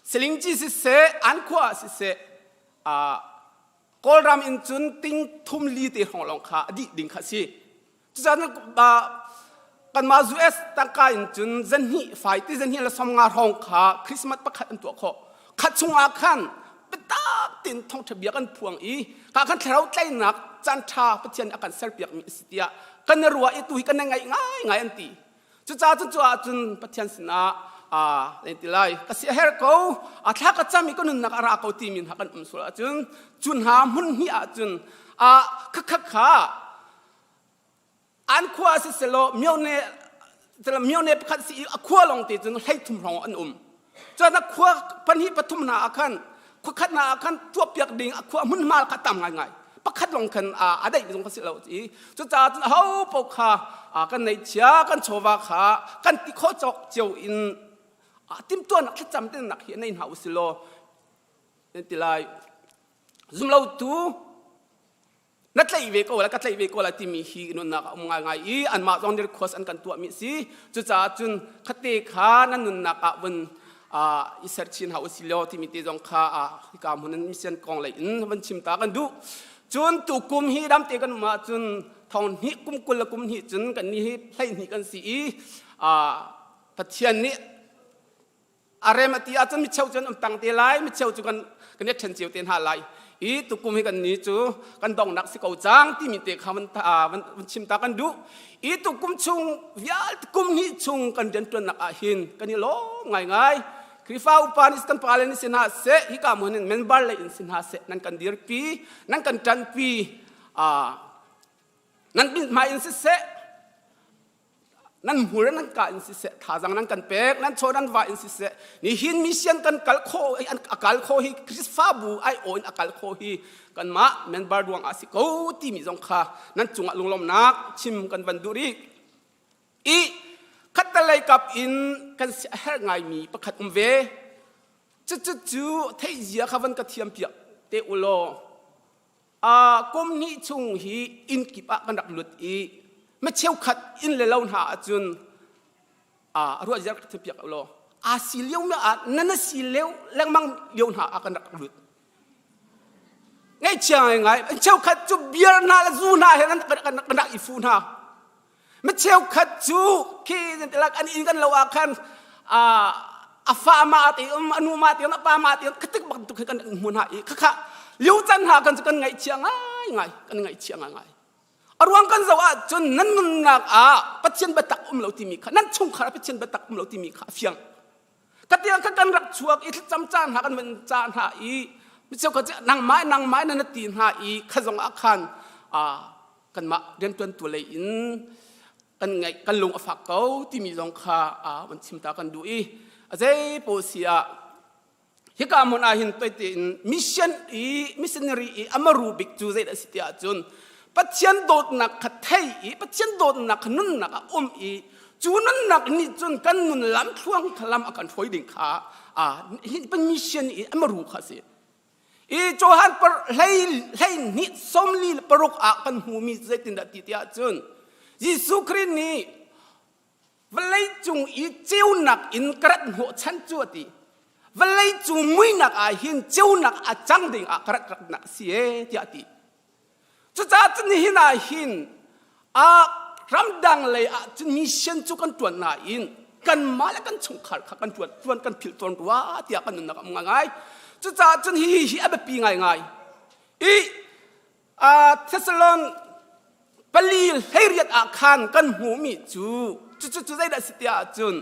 Selingci siseh an khua ah siseh Kawlram in cun ting thum li te hrawng lawng kha a dih ding kha a si cucaah cun. Kanmah US tangka in cun zanhnih fai ti zanhnih le 50 hrawng kha Christmas pakhat an tuah khawh. Khat chungah khan biatak tein thawngṭha bia kan phuang i ka khan thlarau tlainak caan ṭha Pathian nih a kan serpiakmi a si tiah kan i ruah i tu hi kan i ngaih ngaingai an ti. Cucaah cun cu ahcun Pathian sinah aa ti lai ka si a herh ko a thla ka cam i ka nunnak a ra ko timi hna kan um sual ahcun cu hna hmun hnih ahcun a khakha kha an khua si selaw myone myone pakhat si i a khua lawng te cun 33 hrawng an um cun a khua pahnih pathum hna ah khan khua khat hna ah khan tuahpiak ding a khua hmunhma kha tam ngaingai pakhat lawng khan a daih zong kha si lo i cucaah cun aho paoh kha kan neihchia kan chawva kha kan ti khawh cawk cio in timhtuahnak thlacam tenak hi nei hna usilaw nan ti lai zumlotu na tlaih ve ko lai ka tlaih ve ko lai timi hi nunnak a um ngaingai i anmah zong nih request an kan tuahmi a si cucaah cun khate kha nan nunnak ah vun i ser chin hau si law timi te zong kha hika hmun in mission kong lei in van chim ta kan duh cun tukum hi damte kan um ahcun thong hnih kum 20 le kum hnih cun kan ni hi 12 kan si i Pathian nih a rem a ti ahcun micheu cu an um peng te lai micheu cu kan kan i ṭhen cio te hna lai i tukum hi kan ni cu kan donghnak si ko cang timi te kha van van chim ta kan duh i tukum chung vialte kum hnih chung kan rianṭuannak ah hin kan i lawm ngaingai Khrihfa upa nih kan pale nih si hna seh hika hmun in member lei in si hna seh nan kan dirpi nan kan ṭanpi nan hmai in siseh Nan hmur nan ka in siseh thazang nan kan pek nan chaw nan va in siseh nihin mission kan kal kho a kal kho hi Khrihfabu ai aw in a kal kho hi kanmah member ruang ah si ko timi zong kha nan cungah lunglawmnak chim kan van duh rih i khattelei kap in kan si a herh ngaimi pakhat um ve cucu cu theihzia kha van ka thiam piak te ulaw Kum hnih chung hi inn kip ah kan rak lut i mi cheukhat inn le lo hna ahcun ruah ziar ka piak law aa si lio mi ah nan si lio lengmang lio hna ah kan rak lut. Ngaihchia ngaingai cheukhat cu beer hna le zu hna he kan rak i fu hna. Mi cheukhat cu khi an inn kan lo ah khan a fa ma te um a nu ma te um a pa ma te um khatik bak tuk kan hmu hna i khakha liu can ha kan kan ngaihchia ngai ngai kan ngaihchia ngai ngai a ruang kan zoh ah cun nan nunnak ah Pathian biatak um lo timi kha nan chungkhar ah Pathian biatak um lo timi kha a fiang katiang kha kan rak chuak i thlacam caan hna kan van ca hna i mi cheukhat cu nangmah nangmah na ti hna i kha zong ah khan kanmah riantuantu lei in kan ngaih kan lung a fak ko timi zong kha van chim ta kan duh i a zei paoh si ah hika hmun ah hin toite in mission i missionary i amaru bik cu zeidah si tiah cun Pathian dawtnak kha thei i Pathian dawtnak kha nunnak a um i cu nunnak nih cun kan nun lam thluang kha lam a kan hruai ding kha hi mission i amaru kha si I Johan par hlei hlei hnih 46 ah kan hmumi zeitindah ti tiah cun Jesuh Khrih nih vawlei cung i ceunak in ka rat hnawhchan cu a ti. Vawlei cung muinak ah hin ceunak a cang ding ah ka rat raknak a si e tiah a ti. Cucaah cun nihin ah hin a ramdang lei ah cun mission cu kan ṭuan nain kanmah le kan chungkhar kha kan ṭuan ṭuan kan philh tawn rua tiah kan nunnak a um ngaingai. Cucaah cun hihi hi a biapi ngaingai. I Thessalon 4 18 ah khan kan hmuhmi cu cucu cu zeidah a si tiah ahcun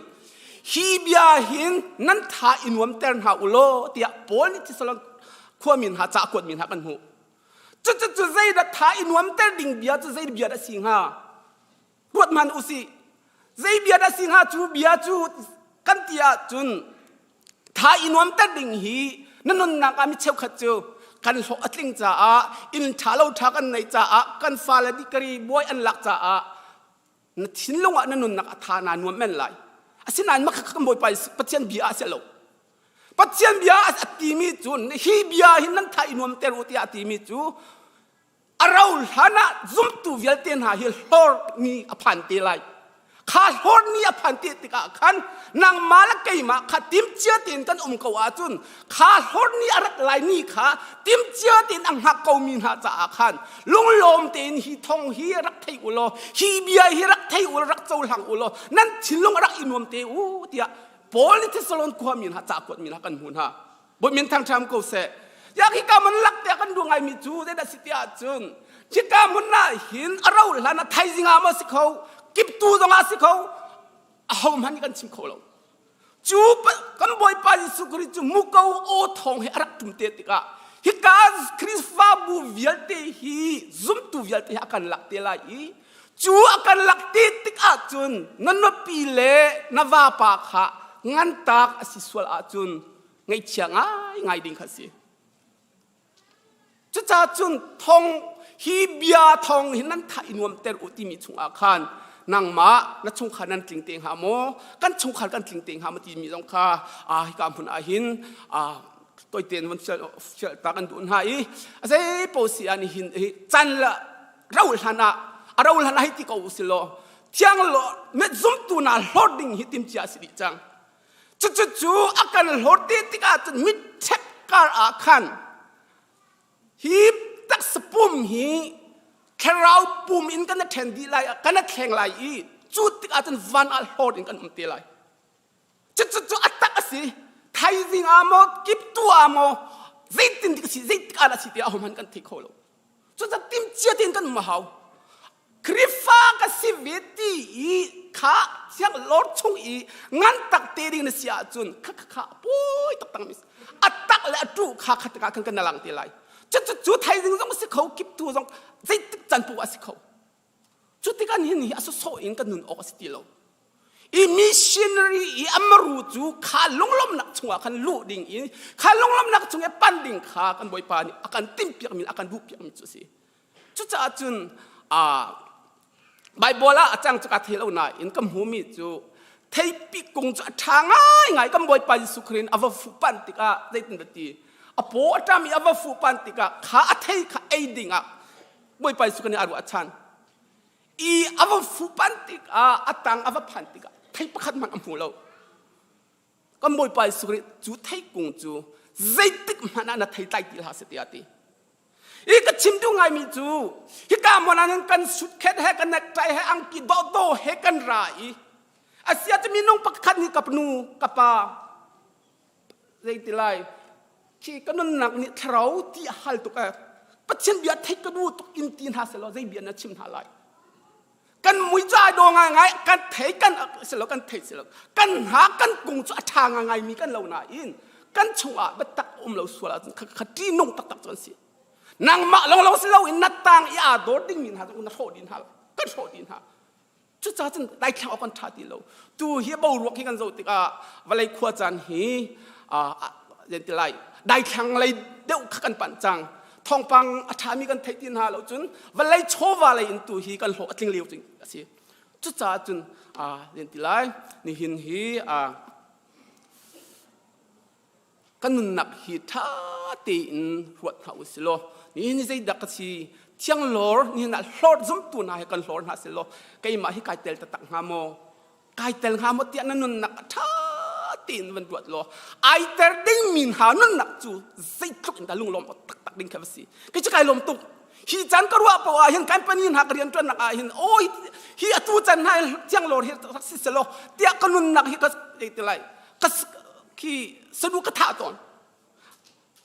hi bia hin nan tha i nuamter hna u law tiah Paul nih Thessalon khuami hna ca a kuatmi hna kan hmuh. Cucu zeidah tha i nuamter ding bia cu zei bia dah si hnga? Ruat hmanh u sih. Zei bia dah si hnga cu bia cu kan ti ahcun tha i nuamter ding hi na nunnak ah mi cheukhat cu kan hlawh a tling caah inn ṭha lo ṭha kan neih caah kan fale degree bawi an lak caah na thinlung ah na nunnak a tha naa nuam men lai asinain mah kan bawipa Pathian bia ah a si lo Pathian bia a timi cu hi bia hin nan tha i nuamter u tiah a timi cu a rau hlan ah zumtu vialte hna hi hlor mi a phan te lai. Kha hlawt ni a phan ti tikah khan nangmah le keimah kha timcia tein kan um ko ahcun kha hlawt ni a rat lai ni kha timcia tein a hngak komi hna caah khan lunglawm tein hi thong hi rak thei u law hi bia hi rak thei u rak cohlang u law nan thinlung rak i nuam te u tiah Paul nih Thessalon khuami hna ca kuatmi hna kan hmu hna. Bawi min thangṭham ko seh. Ya khi ka mun lak tiah kan duh ngaimi cu zeidah si tiah cun khika hmun ah hin a ro hlan ah thaizing ah maw si kho kiptu zong ah si kho aho hmanh nih kan chim kho lo cu kan bawipa Jesuh Khrist cu muko aw thawng he a rak tum te tikah hika Khrihfabu vialte hi zumtu vialte hi a kan lak te lai i cu a kan lak te tikah cun na nupi le na vapa kha ngantak a si sual ahcun ngaihchia ngaingai ding kha a si. Cucaah cun thong hi bia thong hi nan thah i nuamter u timi chungah khan nangmah na chungkhar nan tling te hnga maw kan chungkhar kan tling te hnga maw timi zong kha ah hika hmun ah hin ah toiten von fial ta kan duh hna i a zei po si ah nihin hi chan la ro hlan ah a ro hlan ah hei ti ko u si law thiang lo met zumtu na hlawt ding hi timcia si dih cang Cucu a kan hlawt te tikah cun mitṭhek kar ah khan hi taksa pum hi thlarau pum in kan ṭhen dih lai kan thleng lai i cu tikah cun van ah hlawt in kan um te lai. Cucu cu a tak a si. Thaizing ah maw kiptu ah maw zeitin dik a si zeitik ah dah a si ti ahohmanh kan thei kho lo. Cucaah timcia tein kan um a hau. Khrihfa ka si ve ti i kha thiang lor chung i ngan tak te ding na si ahcun kha kha kha pawi taktak mi a tak le a tu kha kha tikah khan kan na lang te lai. Cucu cu thaizing zong si kho kiptu zong zeitik can poah a si kho. Cu tikah hin hi a sawsawh in kan nun awk a si ti lo. I missionary i amaru cu kha lunglawmnak chungah khan luh ding in kha lunglawmnak chung i pan ding kha kan Bawipa nih a kan timhpiak mi a kan duhpiak mi cu a si. Cucaah cun Baibal ah a cang cu ka thei lo nain ka hmumi cu theipi kung cu a ṭha ngaingai kan Bawipa Jesuh Khrist a va fuhpanh tikah zeitin dah ti a paw a ṭam i a va fuhpanh tikah kha a thei kha ei dingah Bawipa Jesuh Khrist nih a ruah ṭhan. I a va fuhpanh tikah a tang a va phan tikah thei pakhat hmanh a hmu lo. Kan Bawipa Jesuh Khrist cu theikung cu zeitik hmanh ah na thei tlai ti hlah seh tiah a ti. I ka chim duh ngaimi cu hika hmun ah hin kan sutkhet he kan necktie he angki dawhdawh he kan ra i asia cu minung pakhat nih ka nu ka pa zeiti lai khi ka nunnak nih thlarau ti a hal tuk eh Pathian bia theih ka duh tuk in ti hna selaw zei bia na chim hna lai kan mui cu ai daw ngaingai kan thei kan silo kan thei silo kan hna kan kung cu a ṭha ngaingai mi kan lo nain kan chungah biatak um lo sual ahcun kha ṭihnung taktak cu an si nangmah lawng lawng si loin na tang i aa dawr dingmi hna cu na hrawh dih hna kan hrawh dih hna cucaah cun daithlang awk kan ṭha ti lo tu hi boruak hi kan zoh tikah vawlei khua caan hi ti lai daithlang lei deuh kha kan panh cang thawngpang a ṭhami kan theih ti hna lo cun vawlei chawva lei in tu hi kan hlawh a tling lio cing a si cucaah cun ti lai nihin hi kan nunnak hi ṭha tein ruat hna u si law nihin ni zeidah ka si thianglawr nihin ah hlawt zumtu hna he kan hlawr hna si law keimah hi kai tel taktak hnga maw kai tel hnga maw tiah na nunnak a ṭha tein van ruat law ai ter dingmi hna nunnak cu zeitluk in dah lunglawm awk taktak ding kha va si kei cu kai lawm tuk hi caan ka ruah poah ah hin kan pani hna ka rian ṭuannak ah hin aw hi atu can hna thianglawr hi rak si selaw tiah ka nunnak hi ka ti lai ka khi sanu ka thah tawn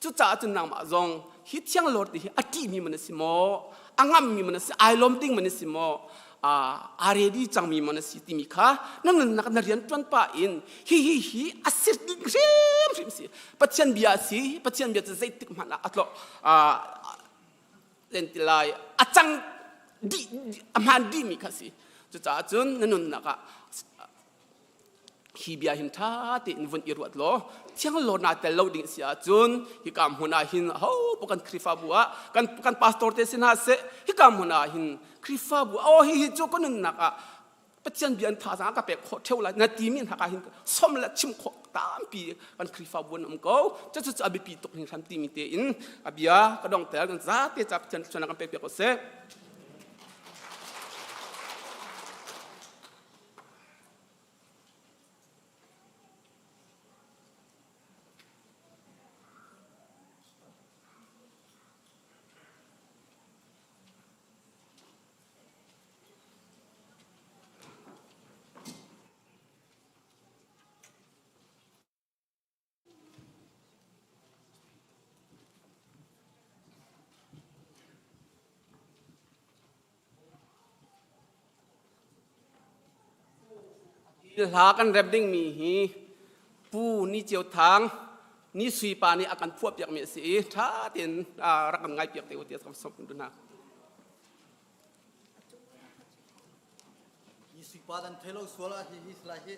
Cucaah cun nangmah zong hi thianglawr ti hi a ṭihmi man a si maw, a ngammi man a si, ai lawm ding man a si maw, aa ready cangmi man a si timi kha na nunnak na rian ṭuan pah in hi hi hi a si ding hrimhrim si. Pathian bia a si, Pathian bia cu zeitik hmanh ah a tlawh len ti lai a cang dih a hmaan dihmi kha si. Cucaah cun na nunnak ah hi bia hin ṭha tein vun i ruat law thianglawr naa tel lo ding si ahcun hika hmun ah hin ho kan Khrihfabu ah kan kan pastor te si hna seh hika hmun ah hin Khrihfabu oh hi hi cu ka nunnak ah Pathian bia an thazaang ka pek khawh ṭheo lai na timi hna ka hin som le chim khawh tampi kan Khrihfabu an um ko cucu cu a biapi tuk hringhran timi tein a bia ka dongter kan zate ca Pathian thluachuahnak kan pek piak ko seh. Hla kan rem dingmi hi Pu Ni Ceu Thang, Ni Sui pa nih a kan phuahpiakmi a si i ṭha tein rak kan ngaihpiak te u tiah kan sawm hna. Ni Sui pa dan thei lo sual ah hi hi salai hi.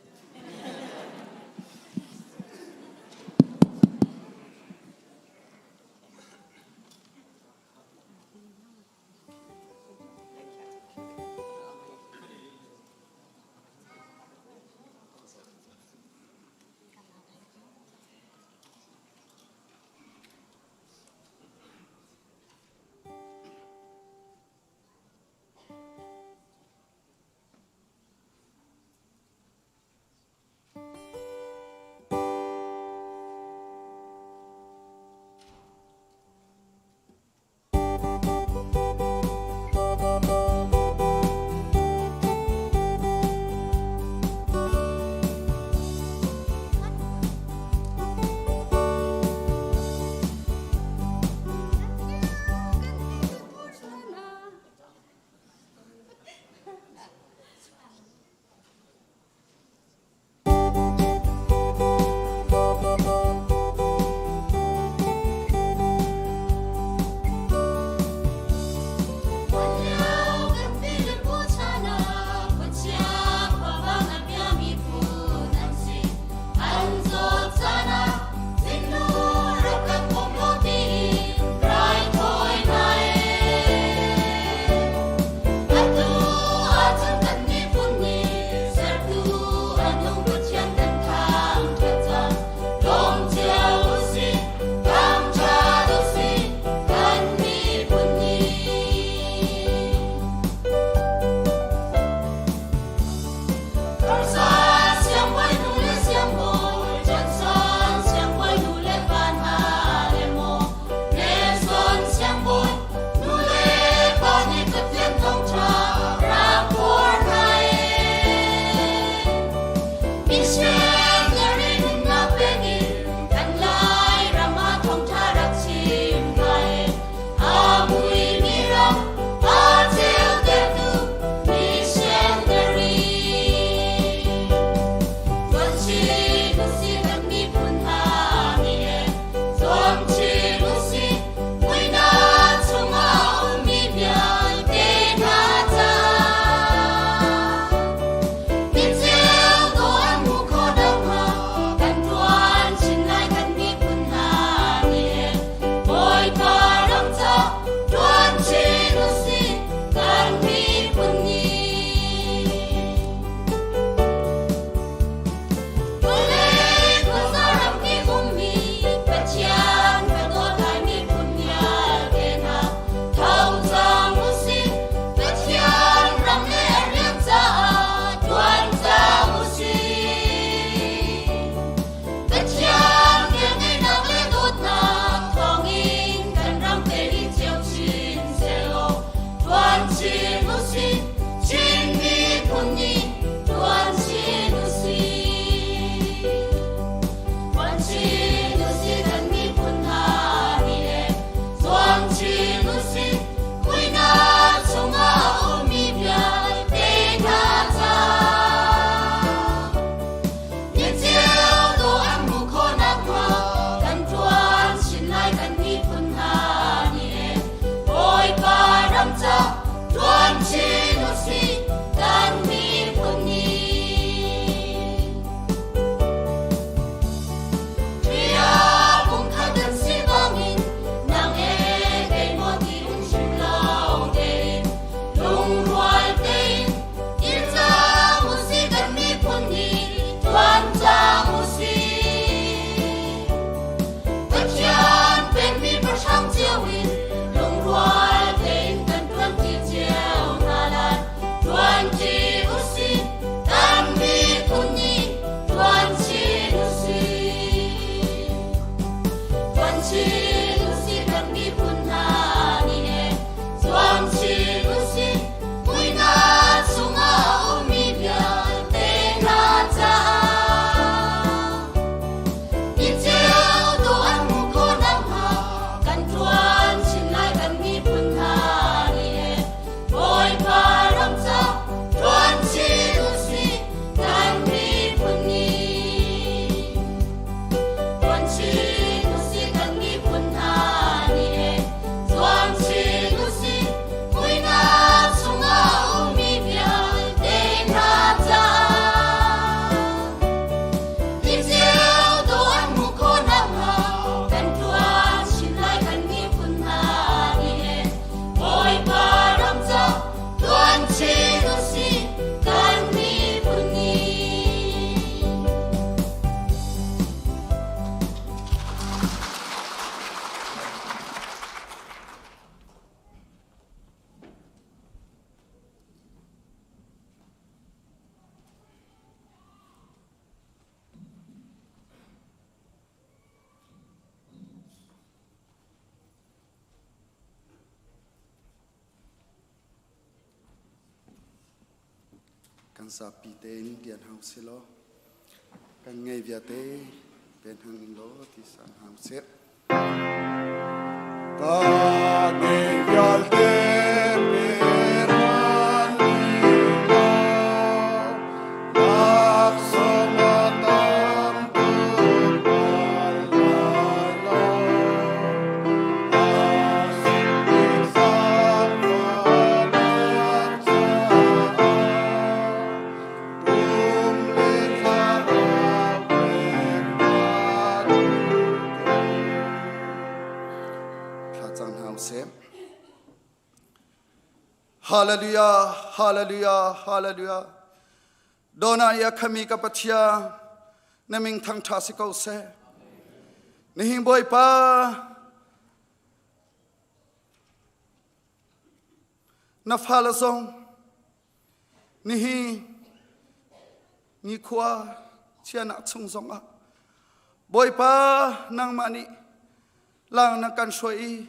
Kan zapi tein lian hau si law kan ngei viate pen hang in law ti san hau sih. Ka ngei vialte peran laksawng a tam tuk bal lai lo. A sung zaangfahnak caah pum le thlarau pek ka duh ko. Thla cang hna usih. Hallelujah, hallelujah, hallelujah. Dona ya khami ka Pathian na ming thang tha si ko seh. Nihin Bawipa na fale zong nihi nikhua chianak chung zongah Bawipa nangmah nih lang na kan hruai i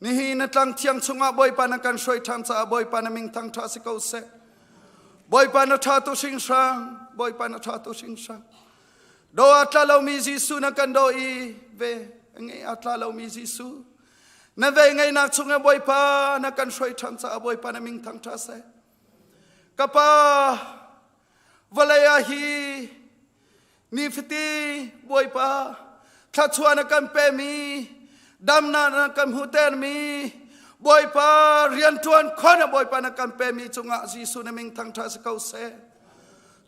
nihi na tlang thiang chungah Bawipa na kan hruai ṭhan caah Bawipa na min thangṭha si ko seh. Bawipa na ṭha tu hringhran, Bawipa na ṭha tu hringhran. Do a tla lomi Jesuh na kan do i ve ngei a tla lomi Jesuh Na ve ngeihnak chungah Bawipa na kan hruai ṭhan caah Bawipa na min thangṭha seh. Ka pa, vawlei ah hi nifati Bawipa thluachuah na kan pemi, damnak na kan hmuhtermi, Bawipa rianṭuan khon ah Bawipa na kan pemi cungah Jesuh na min thangṭha si ko seh.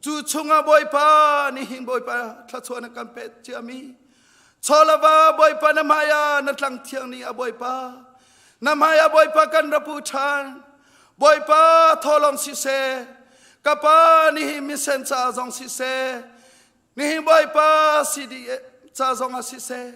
Cu chungah Bawipa nihin Bawipa thluachuah na kan pek ciami, Chawlava Bawipa na hmai ah na tlang thiang nih a Bawipa na hmai ah Bawipa kan rapu ṭhan Bawipa tholong siseh ka pa nihin misen ca zong siseh nihin Bawipa CD ca zong ah siseh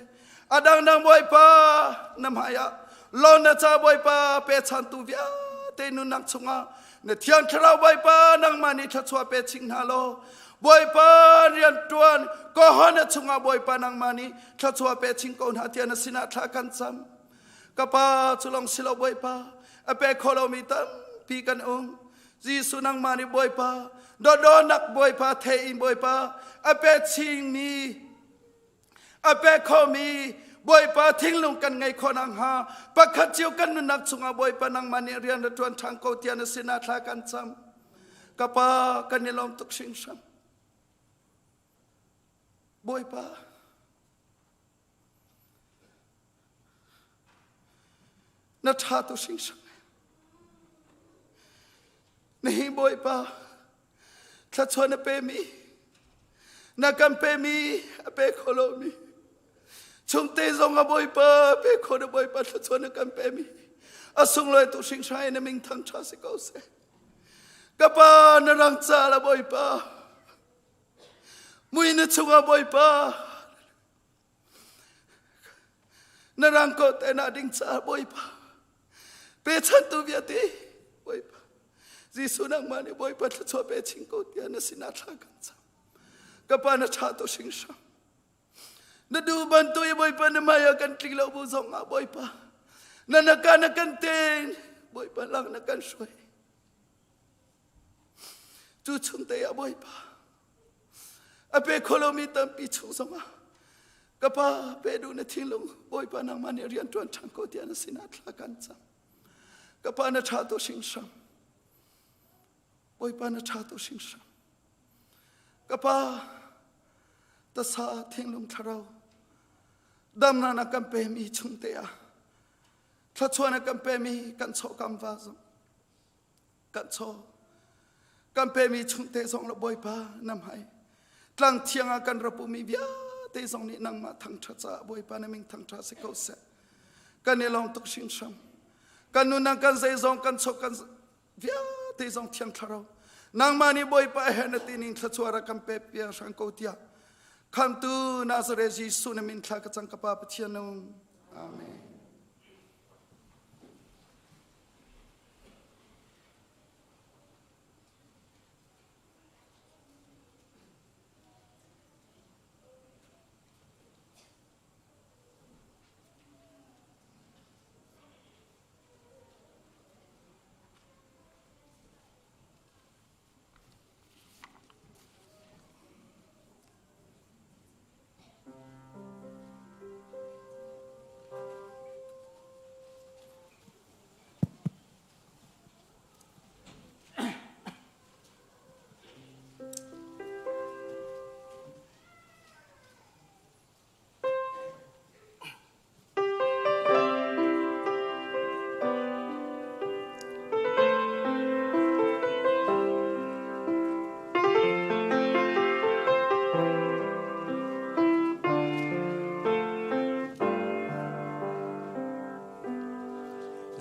a dangdang Bawipa na hmai ah lon na ca Bawipa pechantu vialte nunnak chungah na thiang thlarau Bawipa nangmah nih thluachuah pe ching hna law Bawipa rianṭuan kohon a chungah Bawipa nangmah nih thluachuah pe ching ko hna tiah na sinah thla kan cam. Ka pa cu lawng si lo Bawipa a pe kho lomi tampi kan um. Jesuh nangmah nih Bawipa dawdawnak Bawipa thei in Bawipa a pe chingmi a pe khomi Bawipa thinglung kan ngei khawh nakhnga pakhat cio kan nunnak chungah Bawipa nangmah nih rian ra ṭuan ṭhan ko tiah na sinah thla kan cam. Ka pa kan i lawm tuk hringhran. Bawipa na ṭha tu hringhran. Nihin Bawipa thluachuah na pemi na kan pemi a pe kho lomi chungte zong a Bawipa pe kho na Bawipa thluachuah na kan pemi a sunglawi tu hringhran na min thang ṭha si ko seh. Ka pa na rang ca la Bawipa. Mui na chungah Bawipa. Na rang ko te na ding ca Bawipa. Pe chan tu viate Bawipa. Jesuh nangmah nih Bawipa thluachuah pe ching ko tiah na sinah thla kan cam. Ka pa na ṭha tu hringhran. Na duh bantuk i Bawipa na hmai ah kan tling lo bu zong ah Bawipa na na ka na kan ten Bawipa lang na kan hruai. Cu chung te ah Bawipa a pe kho lomi tampi chung zong ah ka pa pe duh na thinlung Bawipa nangmah nih rian ṭuan ṭhan ko tiah na sinah thla kan cam. Ka pa na ṭha tu hringhran. Bawipa na ṭha tu hringhran. Ka pa tasa thinglung thlarau damnak na kan pemi chungte ah thluachuah na kan pemi kan chaw kam va zong kan chaw kan pemi chungte zong la Bawipa na hmai tlang thiang ah kan rapumi vialte zong nih nangmah thangṭhat caah Bawipa na min thangṭha si ko seh kan i lawm tuk hringhran kan nunang kan zeizong kan chaw kan vialte zong thiang thlarau nangmah nih Bawipa he na tining thluachuah rak kan pe pia hrang ko tiah khamtu Nazareth Jesuh na min thla ka cang ka pa Pathian nung amen.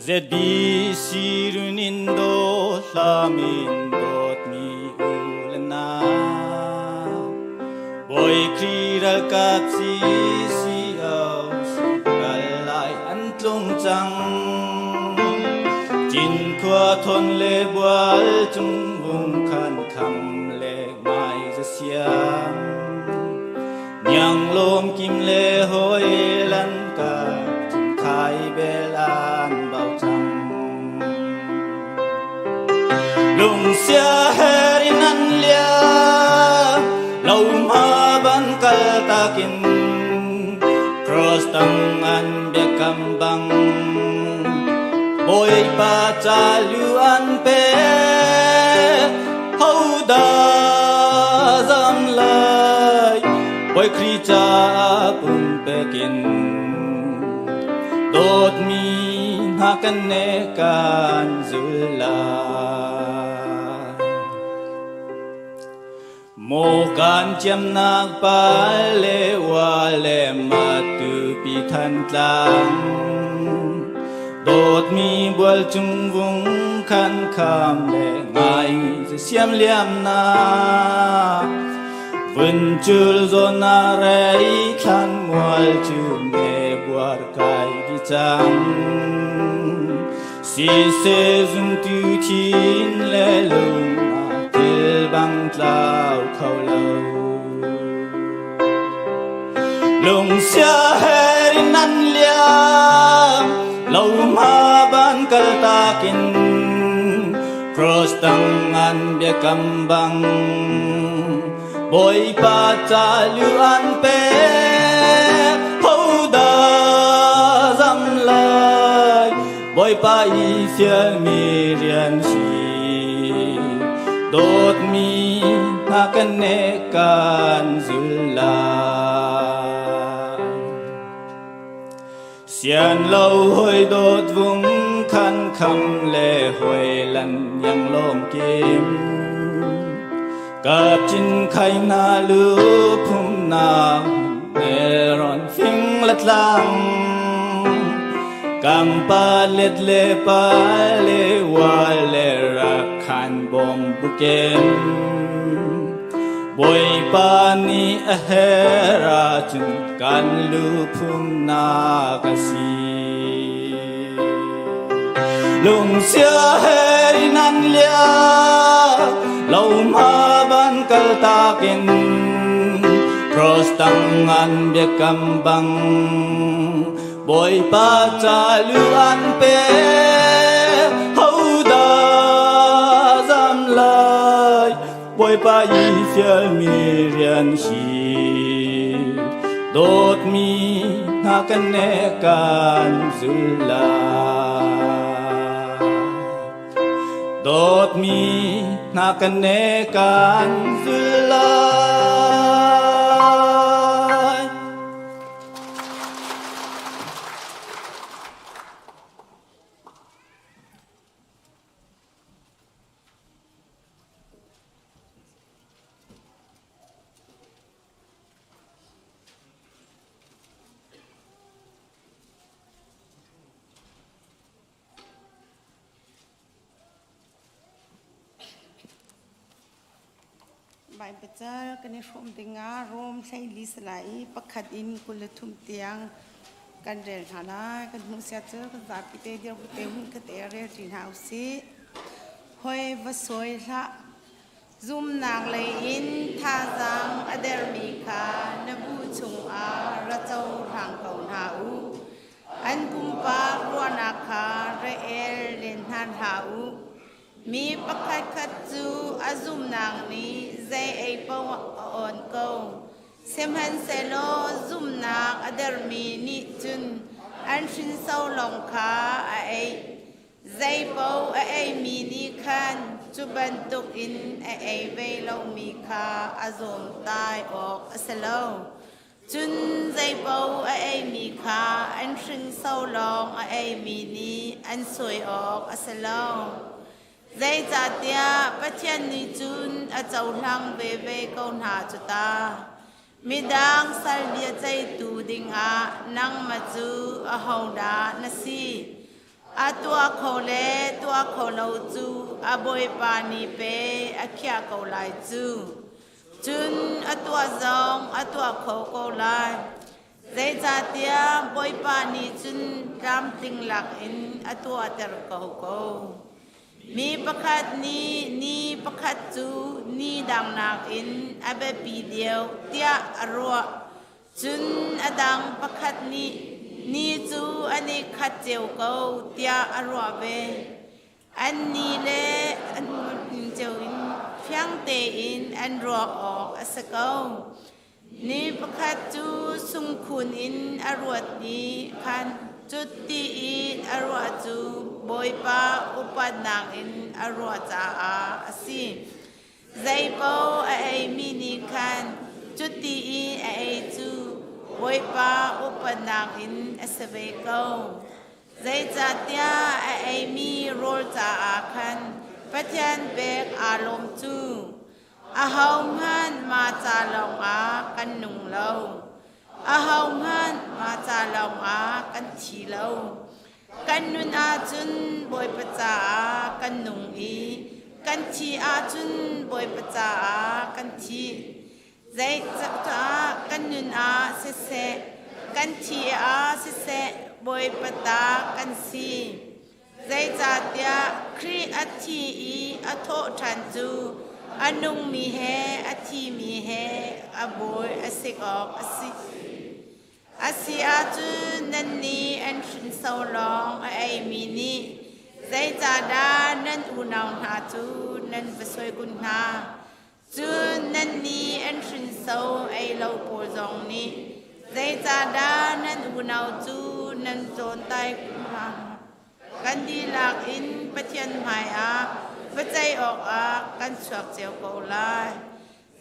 ZBC runin do hlamin dawtmi u le nau. Bawi Khrih ralkap CCO ral lai an tlung cang. Cinkhua thawn le bual cung vung khan kham le ngai za siam. Niang lawm kim le hawi lan ka khai bel an bau cang. Lungsia her in an lia, lo ma ban kal takin, cross tang an biakam bang, Bawipa ca lu an pe, hodah zam lai, Bawi Khrih caah pumpek in dawtmi hna kan ne kan zul lai. Maw kan ciamnak pa le wa le matupi Thantlang dawtmi bual cung vung khan kham le ngai siam liam na vun cul zawn a rei thlan mual cu me buar kai di cang si se zum tu thin le lung a thil bang tlau kho lo lung sia her in an liam lo ma ban kal takin cross tang an biakam bang Bawipa ca lu an pe hodah zam lai Bawipa i fialmi rian si dawtmi hna kan ne kan zul lai Sian lo hoi dawt vung khan kham le hoi lan yang lawm kim Kap cin khai na lu phum na ron fing la tlang Kam pa let le pa le wa le rak khan bom bukem Bawipa nih a her ahcun kan lu phumnak a si. Lungsia he nan lia, lo ma ban kal takin, cross tang an biakam bang, Bawipa ca lu an pe, hodah zam lai, Bawipa i fialmi rian hi dawtmi hna kan ne kan zul lai. Dawtmi hna kan ne kan zul lai. Baibal kan i hrawm dingah Rom 14 salai i pakhat in 23 tiang kan rel hna lai. Kan hmuh sia cu kan zapi te dir bu te hun ka te rel ṭi hna usih. Hoi va sawi hlah. Zumnak lei in thazaang a dermi kha na bu chungah ra cohlang ko hna u. An pumpak ruahnak kha ra el len hna hlah u. Mi pakhatkhat cu a zumnak nih zei ei paoh a awn ko. Sihmanhsehlaw zumhnak a dermi nih cun an hrinso lawng kha a ei. Zeipaoh a eimi nih khan cu bantukin a ei ve lomi kha a zawmtai awk a si lo. Cun zeipaoh a eimi kha an hringso lawng a eimi nih an sawi awk a si lo. Zeicahtiah Pathian nih cun a cohlang veve ko hna cu ta. Midang sal bia ceihtu dingah nangmah cu ahodah na si? A tuah kho le tuah kho lo cu a bawipa nih pe a khiah ko lai cu. Cun a tuah zong a tuah kho ko lai. Zeicahtiah Bawipa nih cun tlamtling lakin a tuahter ko ko. Mi pakhat nih ni pakhat cu ni dang nakin a biapi deuh tiah a ruah. Cun a dang pakhat nih ni cu an i khat cio ko tiah a ruah ve. An ni le an hmuhning cio in fiang tein an ruah awk a si ko. Ni pakhat cu sungkhun in a ruat i khan cuti in a ruah cu Bawipa upatnak in a ruah caah a si. Zeipaoh a eimi nih khan cuti i a ei cu Bawipa upatnak in a si ve ko. Zeicahtiah a eimi rawl caah khan Pathian pek aa lawm cu. Ahohmanh mah ca lawngah kan nung lo. Ahohmanh mah ca lawngah kan thi lo. Kan nun ahcun Bawipa caah kan nung i kan thi ahcun Bawipa caah kan thi. Zeicahtiah kan nun ah siseh, kan thi ah siseh, Bawipa ta kan si. Zeicahtiah Khrih a thi i a thawh ṭhan cu a nungmi he a thimi he a bawi a si awk a si. A si ahcun nannih an hringso lawng a eimi nih zeicahdah nan unau hna cu nan va sawi kun hna? Cun nannih an hrinso ei lo pawl zong nih zeicahdah nan unau cu nan cawntai hnga? Kan dihlak in Pathian hmaiah biaceih awkah kan chuak cio ko lai.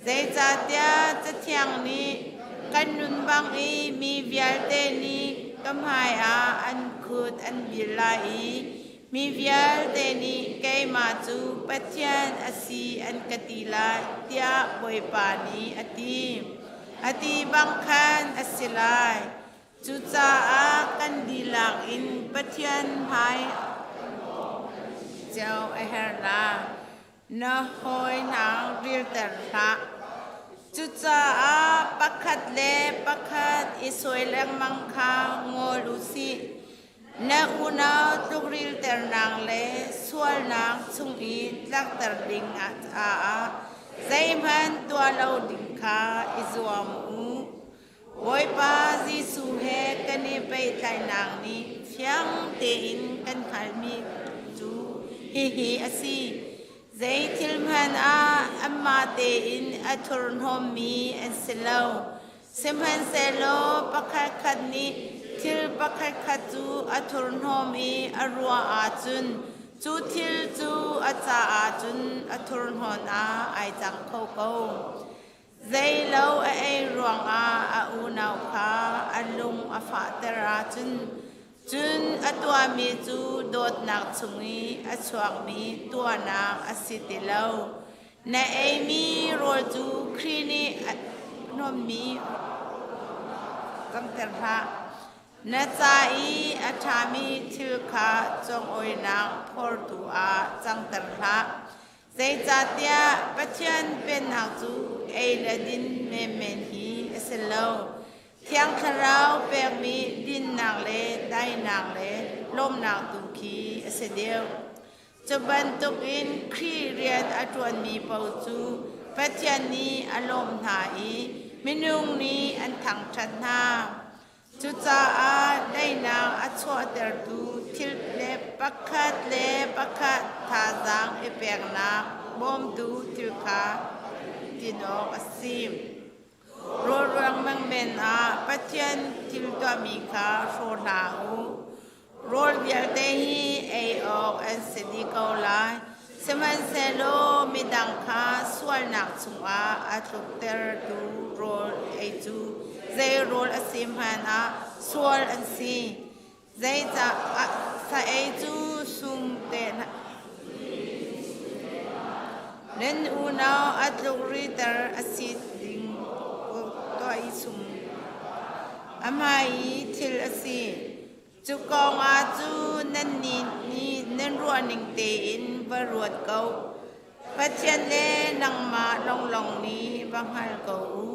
Zeicahtiah Cathiang nih kan nun bang i mi vialte nih ka hmaiah an khut an bil lai i Mi vialte nih keimah cu Pathian a si an ka ti lai, tiah Bawipa nih a ti. A ti bang khan a si lai. Cucaah kan dihlak in Pathian hmai cio a herh lai. Na hawi hna rilter hlah. Cucaah pakhat le pakhat i sawi lengmang kha ngol u sih. Na unau tlukrilternak le sualnak chung i tlakter ding caah zeihmanh tuah lo ding kha i zuam u. Bawipa Jesuh he kan i pehtlaihnak nih fiang tein kan hngalhmi cu hihi a si. Zei thil hmanh ah anmah tein a thurhnawmmi an si lo. Sihmanhsehlaw pakhatkhat nih thil pakhatkhat cu a thurhnawm i a ruah ahcun cu thil cu a caah cun a thurhnawn ah ai cang kho ko. Zeilo a ei ruangah a unau kha a lung a fahter ahcun cun a tuahmi cu dawtnak chung i a chuakmi tuahnak a si ti lo. Na eimi rawl cu Khrih nih a hnawmmi cangter hlah. Na ca i a ṭhami thil kha congoihnak phortu ah cangter hlah. Zeicahtiah Pathian Pennak cu ei le din menmen hi a si lo. Thiang Thlarau pekmi dinnak le daihnak le lawmhnak tu khi a si deuh. Cu bantukin Khrih rian a ṭuanmi paoh cu Pathian nih a lawmh hna i minung nih an thangṭhat hna. Cucaah daihnak a chuahtertu thil le pakhat le pakhat thazaang i peknak bawmtu thil kha tin awk a si. Rawl ruang menmen ah Pathian thil tuahmi kha hraw hlah u. Rawl vialte hi ei awk an si dih ko lai, sihmanhsehlaw midang kha sualnak chungah a tluktertu rawl ei cu zei rawl a si hmanh ah sual an si. Zeicah sa ei cu sum te hna nan unau a tlukritter a si ding tuah i sum. A hmai i thil a si. Cu kong ah cun nannih nih nan ruahning tein va ruat ko. Pathian le nangmah lawnglawng nih va hngal ko u.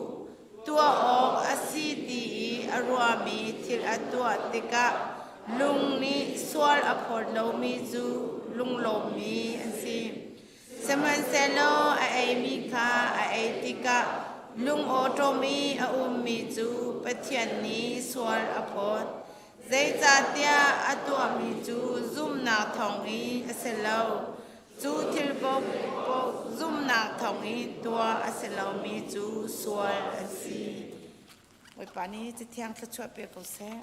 Tuah awk a si ti i a ruahmi thil a tuah tikah lung nih sual a phawt lomi cu lunglawmmi an si. Sihmanhsehlaw a eimi kha a ei tikah lungawṭawm i a ummi cu Pathian nih sual a phawt. Zeicahtiah a tuahmi cu zumhnak thawng i a si lo. Cu thil paohpaoh zumhnak thawng i tuah a si lomi cu sual an si. Bawipa nih Cathiang thluachuah pe ko seh.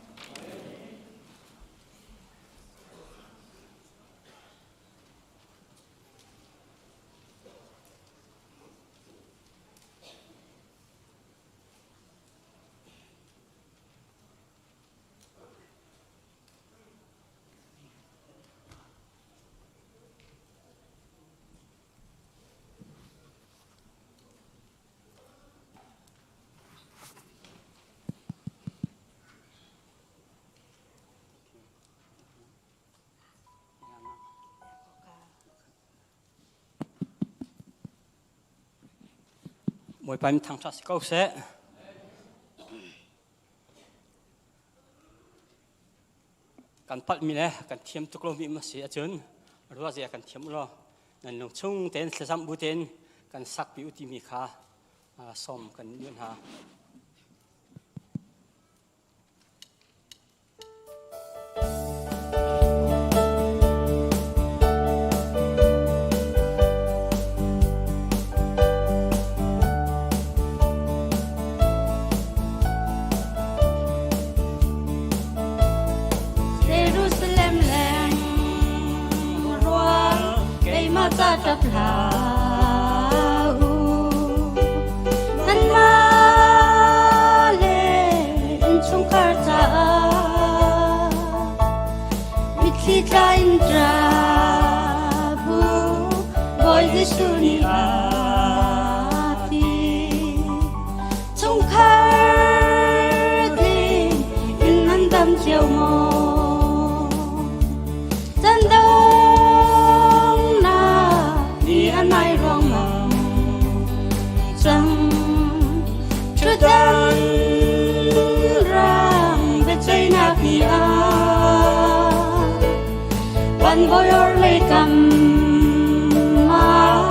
Bawipa min thangṭhat si ko seh. Kan palhmi le kan thiam tuk lomi um a si ahcun ruah zia kan thiam u law nan lung chung tein thlacam bu tein kan sakpi u timi kha sawm kan duh hna. Jerusalem leng rual keimah ca ṭap hlah u. Nanmah le innchungkhar caah mitthli tla in ṭap u. Bawi Jesuh nih a ti. Chungkhar tling in nan dam cio maw? Can dong na ni a nai ruangmang cang. Ṭhutdan rang biaceihnak ni ah van bawi orhlei kam ah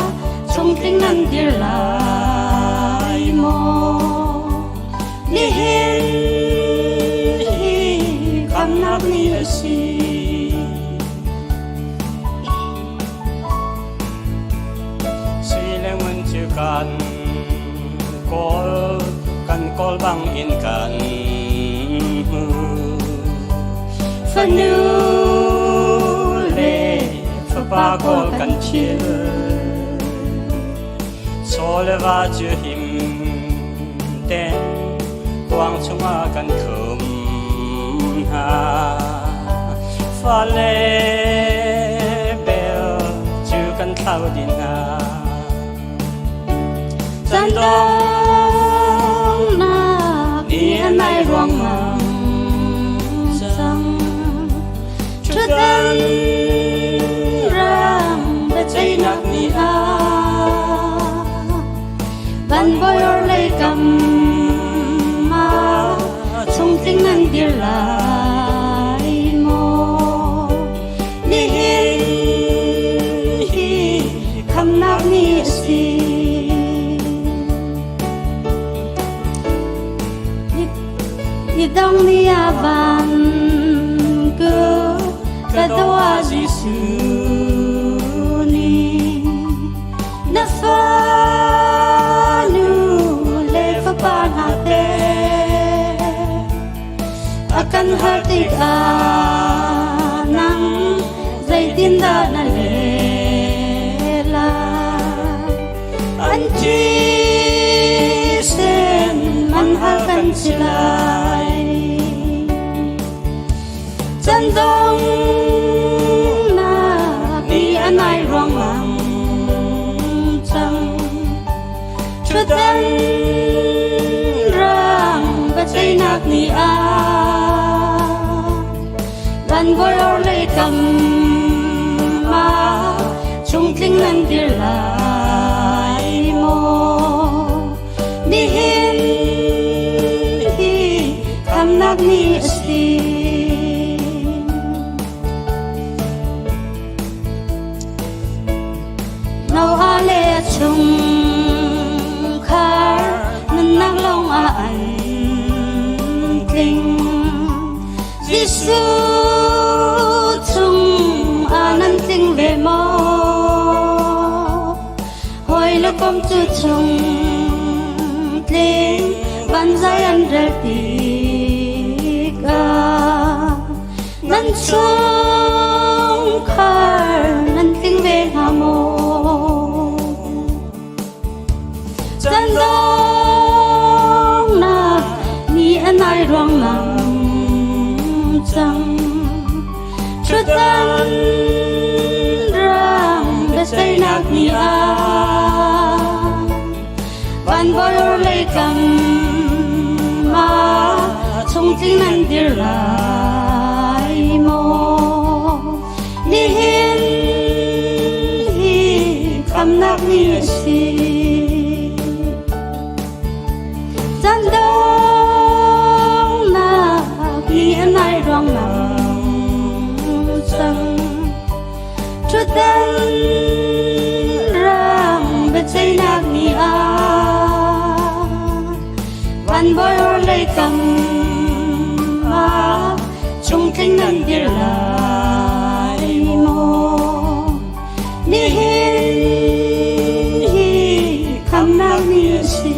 chungtling nan dir lai maw? Nihin hi kamnak ni a si. Sui le ngun cu kan kawl, kan kawl bang in kan hmu. Fanu le fapa kawl kan thil. Chaw le va cu him ten kuang chungah kan khum hna. Fale bel cu kan thlau din hna. Chan dongnak ni a nai ruangmang cang. Ṭhutdan rang biaceihnak ni ah van bawi orhlei kam ah chungtling nan dir lai maw? Nihin hi khamnak ni a si. Ni dong ni a van ku ka dawa Jesuh nih na fanu le fapa hna te a kan har tikah nang zeitindah na leh lai? An thisen man hal kan si lai. Chan dongnak ni a nai ruangmang cang. Ṭhutdan rang biaceihnak ni ah. Van bawi lei kam ah chungtling nan dir lai maw? Nihin hi khamnak ni a si. Noah le a chungkhar nunnak lawng ah an tling. Jesuh chung ah nan tling ve maw? Hawi le kom cu chung tling van zai an rel tikah nan chungkhar nan tling ve hnga maw? Can dongnak ni a nai ruangmang cang. Ṭhutdan rang biaceihnak ni ah van bawi lei kam ah chungtling nan dir lai maw? Nihin hi khamnak ni a si. Chan dongnak ni a nai ruangmang cang. Ṭhutdan rang biaceihnak ni ah van bawi lei kam ah chungtling nan dir lai maw? Nihin hi khamnak ni a si.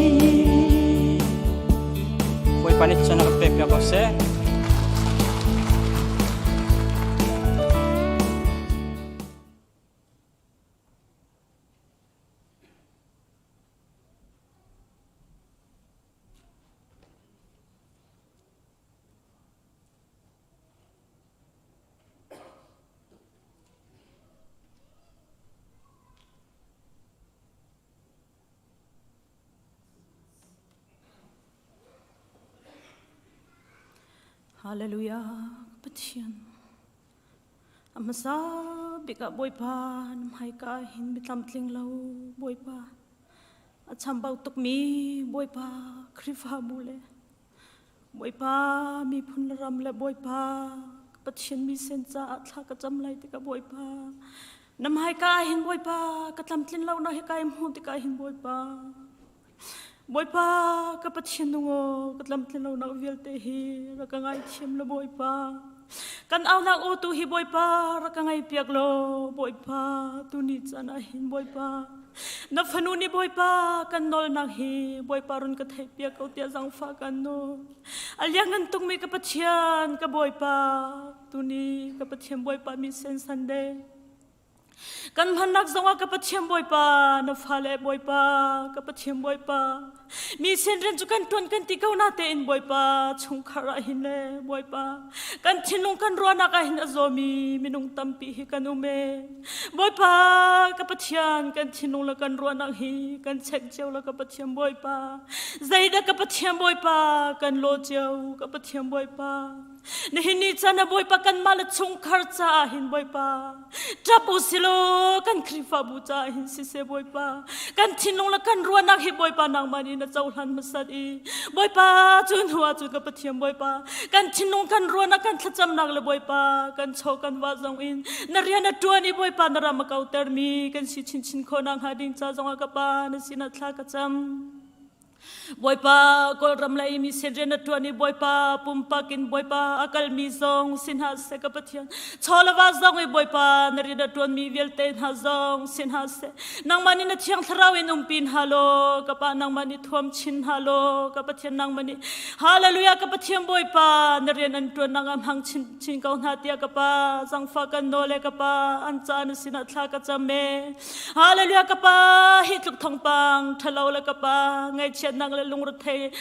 Bawipa nih chan a kan pek piak ko seh. Hallelujah Pathian a hmasa bik ah Bawipa na hmaika hin mitlamtling lo Bawipa a chambau tukmi Bawipa Khrihfabu le Bawipa miphun le ram le Bawipa Pathian mi sen caah thla ka cam lai tikah Bawipa na hmaika ah hin Bawipa ka tlamtlin lo na hika i hmuh tikah hin Bawipa Bawipa ka Pathian nungo ka tlamtlin lo nak vialte hi rak ka ngaithiam la Bawipa kan aunak aw tu hi Bawipa rak ka ngai piak law Bawipa tuni caan ah hin Bawipa Na fanu nih Bawipa kan nawlnak hi Bawipa run ka theihpiak ko tiah zangfah kan nawl. A lianngan tukmi ka Pathian, ka Bawipa, tuni ka Pathian Bawipa mi sen Sunday. Kan hmannak zongah ka Pathian Bawipa, na fale Bawipa, ka Pathian Bawipa, Mi sin rian cu kan ṭuan kan ti ko na tein Bawipa chungkhar ah hin le Bawipa kan thinlung kan ruahnak ah hin a zawmi minung tampi hi kan um e. Bawipa ka Pathian kan thinlung le kan ruahnak hi kan check cio la ka Pathian Bawipa zeidah ka Pathian Bawipa kan law cio ka Pathian Bawipa Nihin ni caan ah Bawipa kanmah le chungkhar caah hin Bawipa ṭap u silaw kan Khrihfabu caah hin siseh Bawipa kan thinlung le kan ruahnak hi Bawipa nangmah nih na cohlan hmasat i Bawipa cu hnu ah cun ka Pathian Bawipa kan thinlung kan ruahnak kan thlacamnak le Bawipa kan chaw kan vah zong in na rian a ṭuan i Bawipa na ram a kautermi kan si chinchin khawh nakhnga ding ca zongah ka Pa na sinah thla ka cam. Bawipa Kawlram lei mi sin rian a ṭuan i Bawipa pumpak in Bawipa a kalmi zong si hna seh ka Pathian chawlava zong i Bawipa na rian a ṭuanmi vialte hna zong si hna seh nangmah nih na thiang thlarau in umpi hna law ka pa nangmah nih thuam chin hna law ka Pathian nangmah nih Hallelujah ka Pathian Bawipa na rian an ṭuan nang ah hmang chin chin ko hna tiah ka pa zangfah kan nawl e ka pa an ca na sinah thla ka cam e Hallelujah ka pa hi tluk thawngpang ṭhalo le ka pa ngaihchiat. Ngaihchiatnak le lungrethei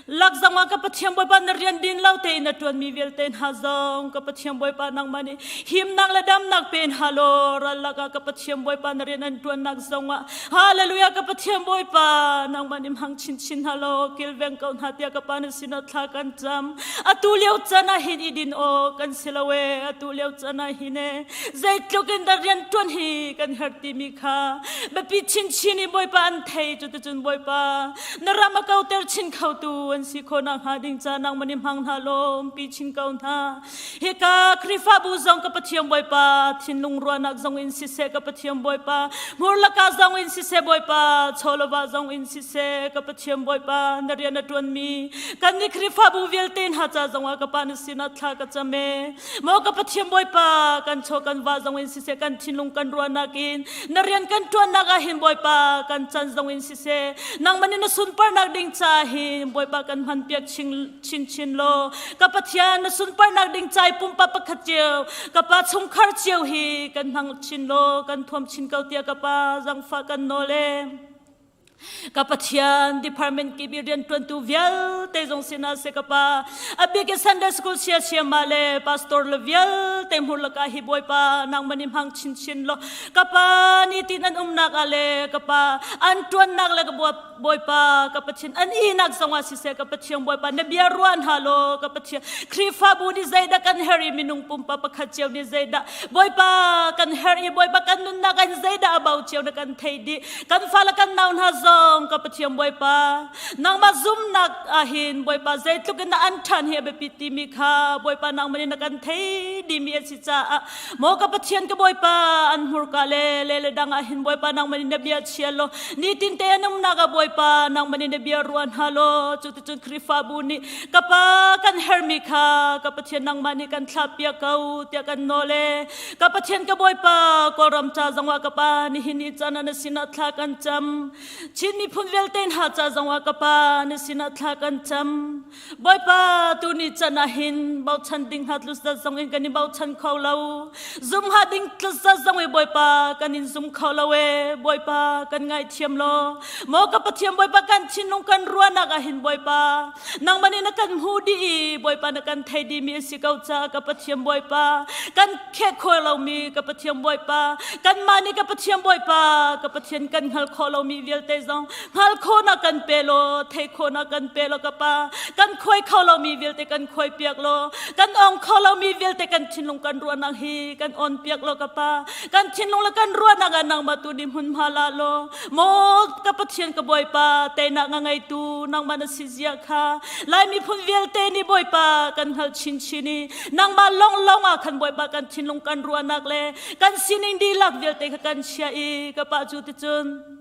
lak zong ah ka Pathian Bawipa na rian din lo tein na ṭuanmi vialte hna zong ka Pathian Bawipa nangmah nih himnak le damnak pe hna law ral lakah ka Pathian Bawipa na rian an ṭuannak zong ah Hallelujah ka Pathian Bawipa nangmah nih hmang chinchin hna law kilveng ko hna tiah ka Pa na sinah thla kan cam. Atu lio can ah hin i din aw kan si lo e atu lio can ah hin e zeitluk in dah rian ṭuan hi kan herh timi kha biapi chinchin i Bawipa an thei. Cuticun Bawipa na ram a kauter chin khotu an si khawh nakhnga ding ca nangmah nih hmang hna law umpi chin ko hna. Hika Khrihfabu zong ka Pathian Bawipa thinlung ruahnak zong in siseh ka Pathian Bawipa hmurlaka zong in siseh Bawipa chawlova zong in siseh ka Pathian Bawipa na rian a ṭuanmi kan nih Khrihfabu vialte hna ca zongah ka Pa na sinah thla ka cam e. Maw ka Pathian Bawipa kan chaw kan va zong in siseh kan thinlung kan ruahnak in na rian kan ṭuannak ah hin Bawipa kan chan zong in siseh nangmah nih na sunparnak ding ca hin Bawipa kan hmanpiak chin chinchin law ka Pathian na sunparnak ding ca i pumpak pakhat cio ka pa chungkhar cio hi kan hmang chin law kan thuam chin ko tiah ka pa zangfah kan nawl e. Ka Pathian department kip i rianṭuantu vialte zong sinah seh ka Pa a bik in Sunday School sia siama le pastor le vialte hmur lakah hi Bawipa nangmah nih hmang chinchin law ka Pa nitin an umnak ah le ka Pa an ṭuannak le ka Bawipa ka Pathian an ihnak zongah siseh ka Pathian Bawipa na bia ruah hna law ka Pathian Khrihfabu nih zeidah kan herh i minung pumpak pakhat cio nih zeidah Bawipa kan herh i Bawipa kan nunnak in zeidah a bau cio na kan thei dih kan fale kan nau hna zong ka Pathian Bawipa nangmah zumnak ah hin Bawipa zeitluk in an ṭhan hi a biapi timi kha Bawipa nangmah nih na kan thei dimi a si caah maw ka Pathian ka Bawipa an hmurka le le le dang ah hin Bawipa nangmah nih na bia chia law nitin te an umnak ah Bawipa nangmah nih na bia ruah hna law cuticun Khrihfabu nih ka pa kan hermi kha ka Pathian nangmah nih kan thlah piak ko tiah kan nawl e Ka Pathian ka Bawipa, Kawlram ca zongah ka Pa, nihin ni caan ah na sinah thla kan cam. Chin miphun vialte hna ca zongah ka Pa, na sinah thla kan cam. Bawipa, tu ni can ah hin bochan ding hnga tluzat zong in kan i bochan kho lo. Zum hnga ding tluzat zong i Bawipa kan in zum kho lo e. Bawipa kan ngaithiam law. Maw ka Pathian Bawipa kan thinlung kan ruahnak ah hin Bawipa, nangmah nih na kan hmu dih i Bawipa na kan thei dihmi a si ko caah ka Pathian Bawipa kan kheh khawh lomi ka Pathian Bawipa kanmah nih ka Pathian Bawipa ka Pathian kan hngal khawh lomi vialte zong hngal khawhnak kan pe law thei khawhnak kan pe law ka Pa kan khuai kho lomi vialte kan khuai piak law kan ong kho lomi vialte kan thinlung kan ruahnak hi kan on piak law ka Pa kan thinlung le kan ruahnak ah nangmah tu nih hmunhma la law Maw ka Pathian ka Bawipa teinak a ngeitu nangmah na si zia kha Lai miphun vialte nih Bawipa kan hngalh chinchin i nangmah lawnglawng ah khan Bawipa kan thinlung kan ruahnak le kan sining dihlak vialte kha kan chiah i ka pa cu ticun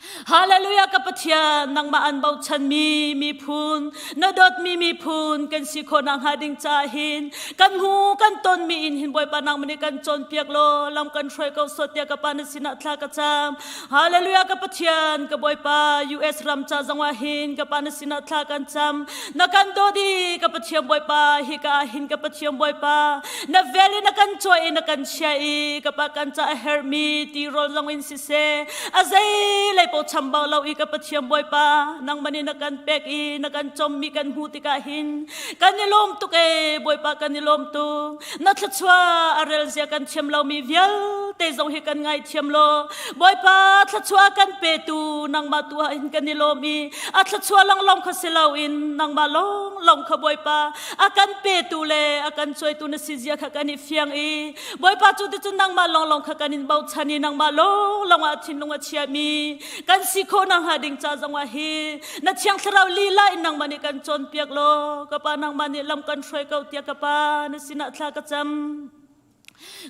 Hallelujah ka Pathian nangmah an bochanmi miphun na dawtmi miphun kan si khawh nakhnga ding caah hin kan hmu kan tonmi in hin Bawipa nangmah nih kan cawnpiak law lam kan hruai ko sawt tiah ka pa na sinah thla ka cam Hallelujah ka Pathian ka Bawipa US ram ca zongah hin ka pa na sinah thla kan cam na kan dawt i ka Pathian Bawipa hi ka ah hin ka Pathian Bawipa na vel in na kan cawi i na kan chia i ka pa kan ca a herhmi tirawl zong in siseh a zei lei po chambau lo i ka Pathian Bawipa nangmah nih na kan pek i na kan commi kan hmuh tikah hin kan i lawm tuk e Bawipa kan i lawm tuk na thluachuah a rel zia kan thiam lomi vialte zong hi kan ngaithiam law Bawipa thluachuah kan petu nangmah tu ah hin kan i lawm i a thluachuah lawnglawng kha si loin nangmah lawnglawng kha Bawipa a kan petu le a kan cuaitu na si zia kha kan i fiang i Bawipa cu ticun nangmah lawnglawng kha kan in bochan i nangmah lawnglawng ah thinlung a chiami kan si khawh nakhnga ding ca zongah hi na thiang thlarau lila in nangmah nih kan cawnpiak law ka pa nangmah nih lam kan hruai ko tiah ka pa na sinah thla ka cam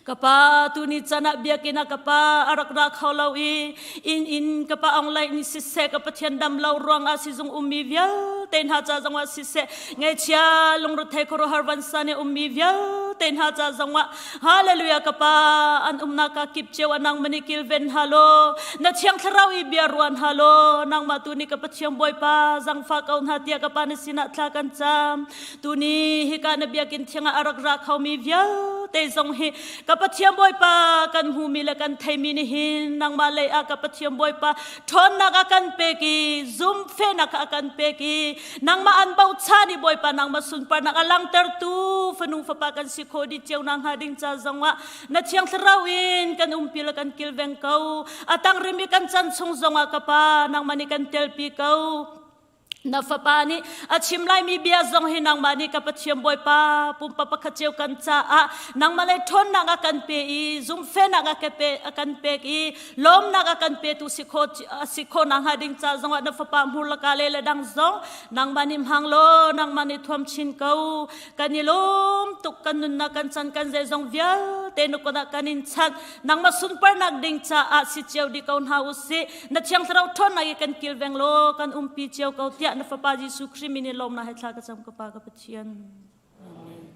ka pa tuni can ah biakinn ah ka pa a rak ra kho lo i inn in ka pa online in siseh ka pathian dam lo ruang ah sizung ummi vialte hna ca zongah siseh ngaihchia lungrethei khuaruahhar vansan i ummi vialte hna ca zongah Hallelujah ka pa an umnak ka kip cio anang mani kilven halo na thiang thlarau i bia ruan halo nangmah tu ni ka pathian bawipa zangfa ko hna tiah ka pa na sinah thla kan cam tu ni hika na biakinn thiang ah arak ra khomi vialte vialte zong hi ka Pathian Bawipa kan hmumi le kan theimi nih hin nangmah lei ah ka Pathian Bawipa ṭhawnnak a kan pek i zumhfehnak a kan pek i nangmah an bochan i Bawipa nangmah sunparnak a langhtertu fanu fapa kan si khawh dih cio nak hnga ding ca zongah na thiang thlarau in kan umpi le kan kilveng ko. A tang rimi kan chan chung zongah ka pa nangmah nih kan telpi ko. Na fapa nih a chim laimi bia zong hi nangmah nih ka Pathian Bawipa pumpa pakhat cio kan caah nangmah le ṭhawnnak a kan pe i zumhfehnak a ka pe a kan pek i lawmnak a kan petu si khawh si khawh nakhnga ding ca zongah na fapa hmur laka le le dang zong nangmah nih hmang law nangmah nih thuam chin ko. Kan i lawm tuk, kan nunnak, kan chan, kan zeizong vialte na kut ah kan in chanh. Nangmah sunparnak ding caah si cio dih ko hna u sih. Na Thiang Thlarau ṭhawnnak i kan kilveng law kan umpi cio ko tiah na Fapa Jesuh Khrih min in lawmnak he thla ka cam ka Pa ka Pathian. Amen.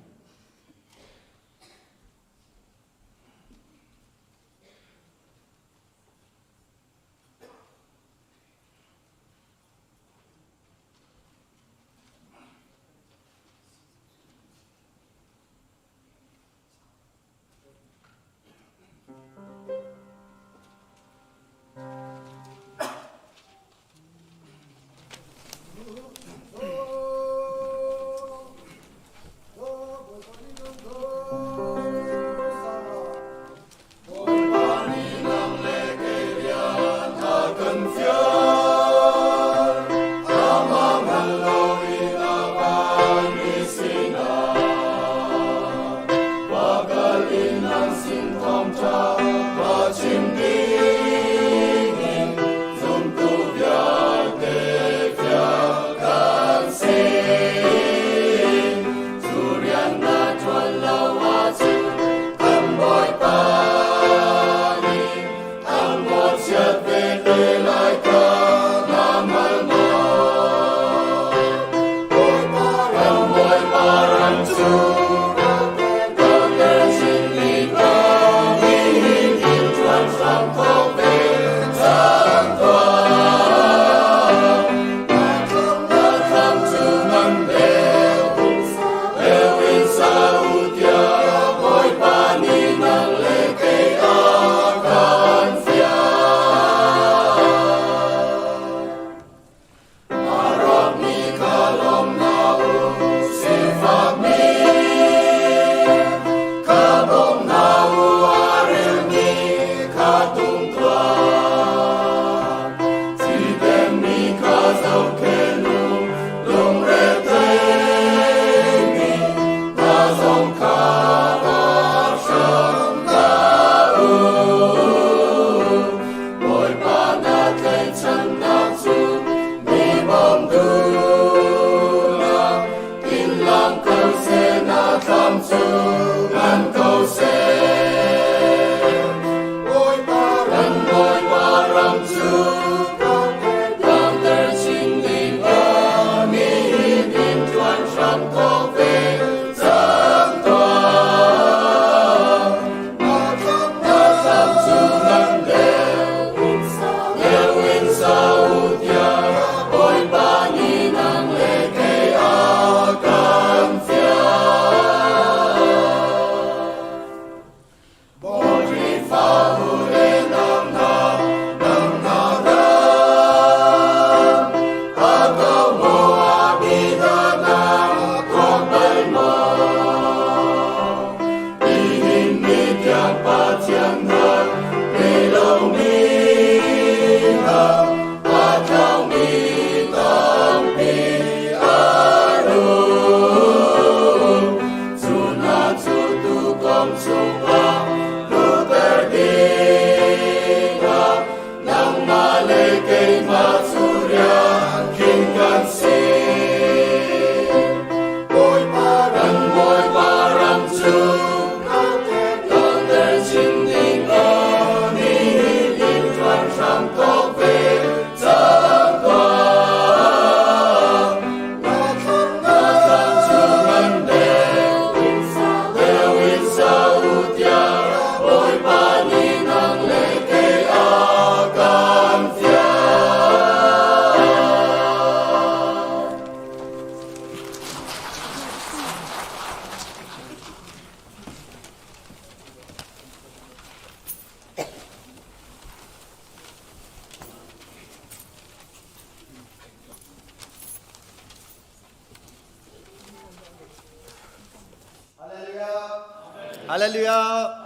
Hallelujah.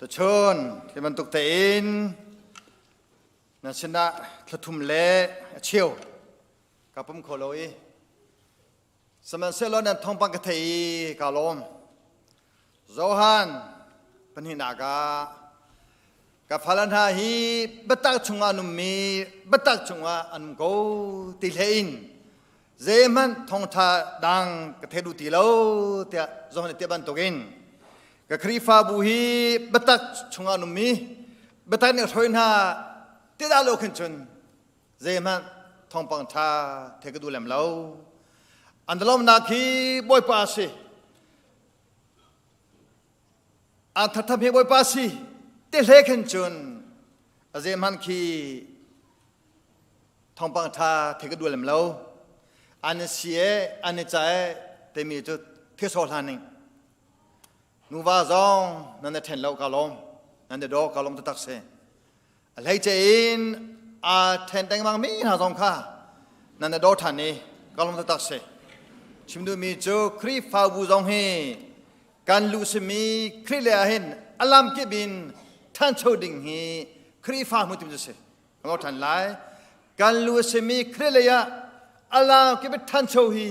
Tuchun hi bantuk tein nan sinah thlathum le a cheu ka pum kho lo i sihmanhsehlaw nan thawngpang ka thei i ka lawm. Johan pahnihnak ah ka fale hna hi biatak chungah an ummi biatak chungah an um ko ti hlei in zeihmanh thawngṭha dang ka thei duh ti lo tiah Johan nih ti bantukin ka Khrihfabu hi biatak chungah an ummi biatak nih a hruai hna ti dah lo khin cun zeihmanh thawngpang ṭha thei ka duh lem lo. An lawmnak hi Bawipa a si. An thatham hi Bawipa si te hle khin cun a zeihmanh khi thawngpang ṭha thei ka duh lem lo. An si e, an i ca e timi cu thil hlan ning. Nuva zong nan i ṭhen lo ka lawm, nan i daw ka lawm taktak si. A hleice in aa ṭhen lengmang mi hna zong kha nan i daw ṭhan i ka lawm taktak si. Chim duhmi cu Khrihfabu zong hi kan lu simi Khrih le ah hin a lam kip in ṭhancho ding hi Khrihfa hmuhtim cu si. Ka ngau ṭhan lai. Kan lu a simi Khrih lei ah a lam kip in ṭhancho hi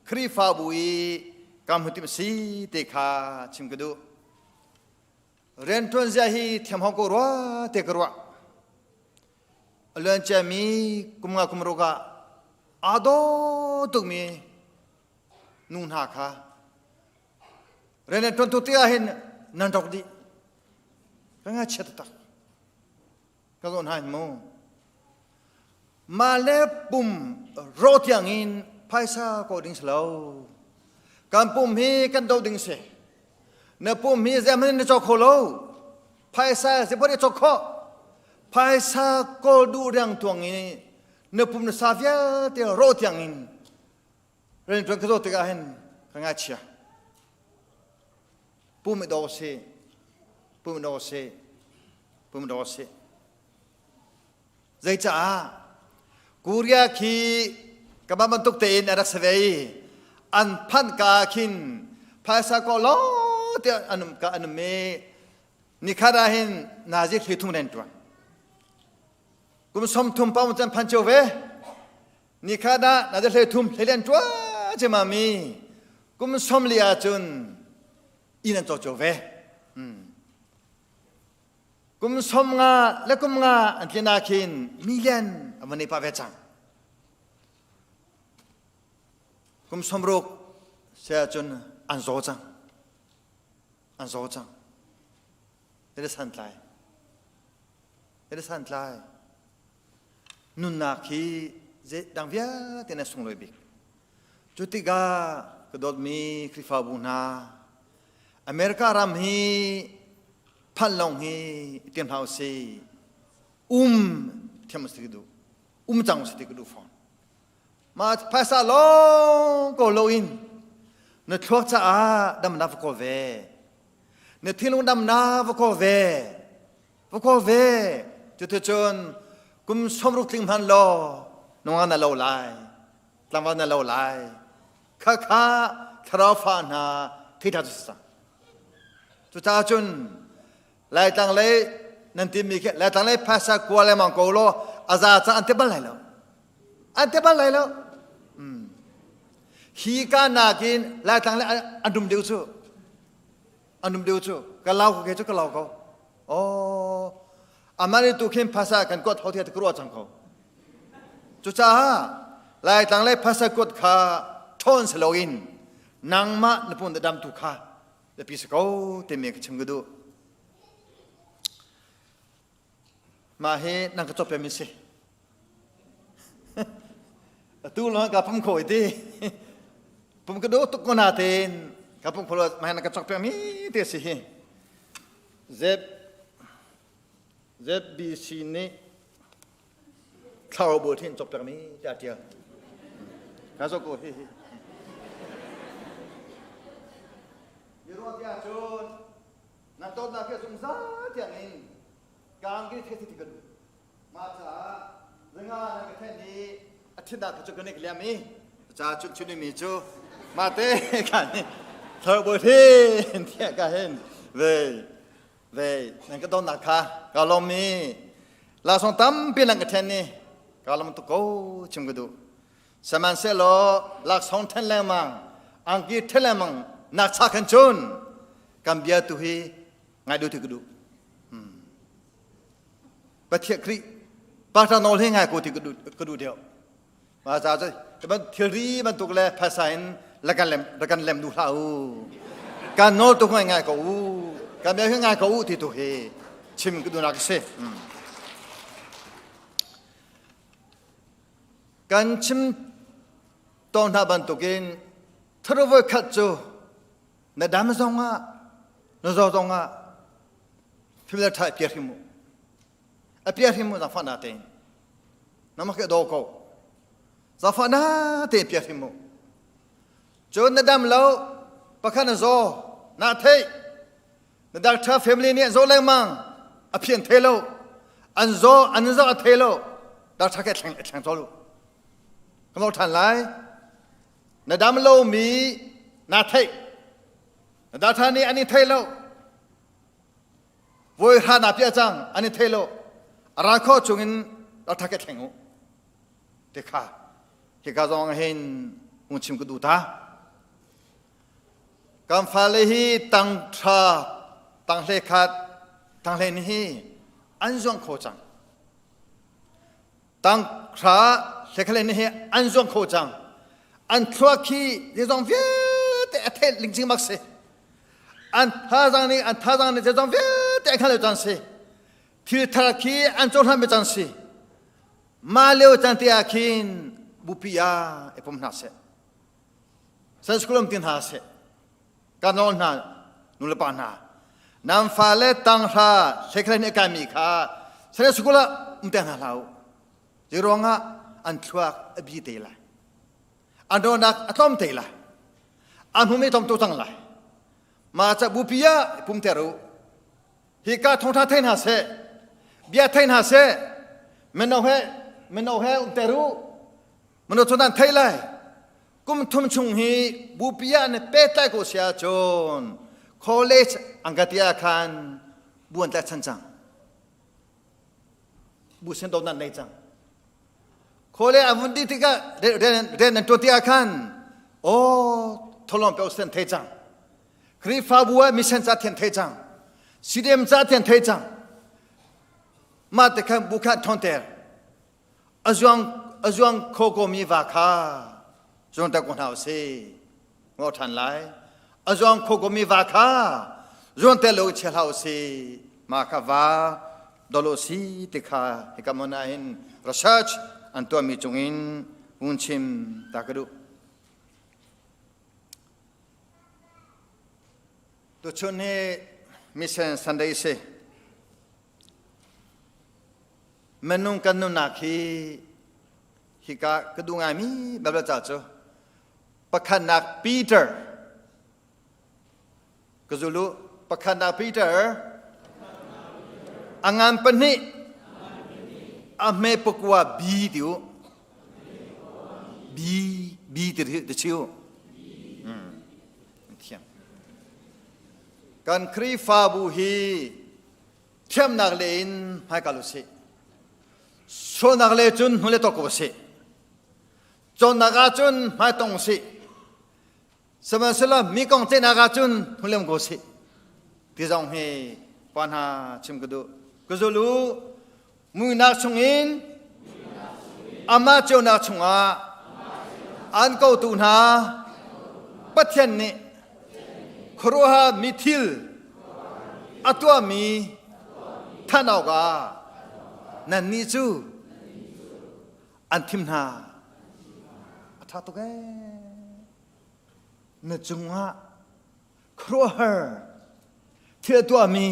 Khrihfabu i kan hmuhtim a si ti kha chim ka duh. Rianṭuan zia hi thiam hau ko rua te ka ruah. A luan ciami kum nga kum ruk ah aa daw tukmi nu hna kha rian an ṭuan tuk tikah hin nan rok dih. Ka ngaihchia taktak. Ka zawn hna hin mu. Mah le pum rawh tiang in phaisa kawl ding si lo. Kan pum hi kan do ding si. Na pum hi zeihmanh in na cawk kho lo. Phaisa zeihmanh i cawk khawh. Phaisa kawl duh riang tuang i na pum na sa vialte rawh tiang in rian ṭuan ka zawt tikah hin ka ngaichia. Pum i daw si. Pum i daw si. Pum i daw si. Zeicaah? Korea khi kamah bantuk tein a rak si ve i an phanh ka ah khin phaisa kaw law tiah an um ka an um i nikhat ah hin nazi thli thum ren tuan. Kum 30 paung can phan cio ve. Nikhat ah nazi hlei thum hlei len tua cema mi kum 40 ah cun inn an caw cio ve. Kum 50 le kum nga an tlin ah khin million a van i pah ve cang. Kum 60 se ahcun an zaw cang. An zaw cang. It is santlai. It is santlai. Nunnak hi dang vialte na sunglawi bik. Cu tikah ka dawtmi Khrihfabu hna, America ram hi phanh lawng hi tiam hlah usih. Um thiam si ka duh. Um cang si ti ka duh fawn. Mah phaisa lawng ko loin na thluak caah damnak va kawl ve. Na thinlung damnak va kawl ve. Va kawl ve. Cuticun kum 60 tling hman law nunga na lo lai. Tlangval na lo lai. Khakha thlarau fa hna thei tha cu si cang. Cucaah cun Laitlang lei nan timi khi Laitlang lei phaisa kua lengmang ko law a za ca an ti bal lai lo. An ti bal lai lo. Hi ka nakin Laitlang lei an rum deuh cu. An rum deuh cu. Ka lau ko ke cu ka lau ko. Oh, amah nih tu khin phaisa kan kuat ho tiah ka ruah cang ko. Cucaah Laitlang lei phaisa kuat kha ṭhawn si loin nangmah na pum na dam tu kha biapi si ko timi ka chim ka duh. Mah hi nang ka cawp mi si. Atu lawng ka pum kho ti. Pum ka duh tuk ko na tein ka pum kho lo mah na ka cawk mi te si hi. Z ZBC nih thlarau bawi thin cawk piak mi tiah tial. Ka zo ko hi hi. Ruah tiah cun nan dawtnak hi zungzal tiang in kaan ki the ti ka duh. Mah caah zinga nan ka then i a thinnak cu ka nik liam i ca cun chun mi cu mah te kan ni. Thar bawi hin tiah ka hin ve ve nan ka donnak kha ka lawm mi lasong tampi nan ka then ni ka lawm tuk ko chim ka duh. Sihmanhsehlaw laksawng ṭhen lengmang, angki ṭhen lengmang nak cha khan cun kan bia tu hi ngai duh ti ka duh. Pathian Khrih pastor nawl hi ngai ko ti ka duh ka duh deuh. Mah ca cu thilri bantuk le phaisa in la kan lem la kan lem duh hlah u. Kan nawl tu ngai ngai ko u. Kan bia hi ngai ko u ti tu hi chim ka duhnak a si. Kan chim tawn hna bantukin thar voikhat cu na dam zongah na zaw zongah thil le ṭha i piar hrim u. A piar hrim u zaangfah na tein. Nangmah khi a daw ko. Zaangfah na tein piar hrim u. Cun na dam lo, pakhat na zaw, na theih, na doctor family nih an zaw lengmang, a phian thei lo, an zaw, an zaw a thei lo, doctor ke thleng thleng cawl u. Kan lo ṭhan lai. Na dam lomi na theih, na doctor nih an i thei lo, voi hra na piah cang an i thei lo, a ral khawh chungin doctor ke thleng u. Te kha hika zong hin hung chim ka duh ta. Kan fale hi tang ṭha, tang hle khat, tang hle ni hi an zuang kho cang. Tang hra hle khat le ni hi an zuang kho cang. An thluak hi zeizong vialte a theih lingcing bak si. An thazaang nih an thazaang nih zeizong vialte a hngal lo cang si. Thil thar khi an cohlan ve cang si. Mah lio caan te ah khin bupi ah i pum hna seh. San school um ti hna seh. Ka nawl hna nulepa hna. Nan fale tanghra hlekhlen nih a kaimi kha Sunday school ah um te hna hlah u. Zei ruangah an thluak a bi te lai. An rawnak a tlawm te lai. An hmumi tlawm tuk cang lai. Mah ca bupi ah pum ter u. Hika thawngṭha thei hna seh, bia thei hna seh, mino he mino he um ter u. Mino cu nan thei lai. Kum thum chung hi bupi ah na pehtlai ko si ahcun college an ka ti ah khan bu an tlaihchan cang. Bu sin do nan nei cang. College an vun dih tikah rian nan ṭuan ti ah khan aw tholong pe usen thei cang. Khrihfabu ah mission ca thian thei cang. CDM ca thian thei cang. Mah te khan bu khan ṭhawnter. A zuang a zuang kho ko mi va kha zuang ter ko hna usih. Ngau ṭhan lai. A zuang kho ko mi va kha zuang ter lo chia hlah usih. Mah kha va dolo si ti kha hika hmun ah hin research an tuahmi cungin hun chim ta ka duh. Tuchun hi Mission Sunday si. Minung kan nunnak hi hika ka duh ngaimi Bible ca cu pakhatnak Peter ka zulu pakhatnak Peter a ngan pahnih a hme pakua B ti u B B ti ti chiu thiam kan Khrihfabu hi thiamnak le in hmaikal u sih sualnak le cun hnule tok u sih cawnnak ah cun hmaitong u sih sihmanhsehlaw mi kong ceihnak ah cun hnulem ko sih ti zong hi pa hna chim ka duh ka zul u muinak chungin amah ceunak chungah an kotu hna Pathian nih khuaruahhar mi thil a tuahmi than awkah nannih cu an thim hna. A ṭha tuk ee. Na cungah khuaruahhar thil a tuahmi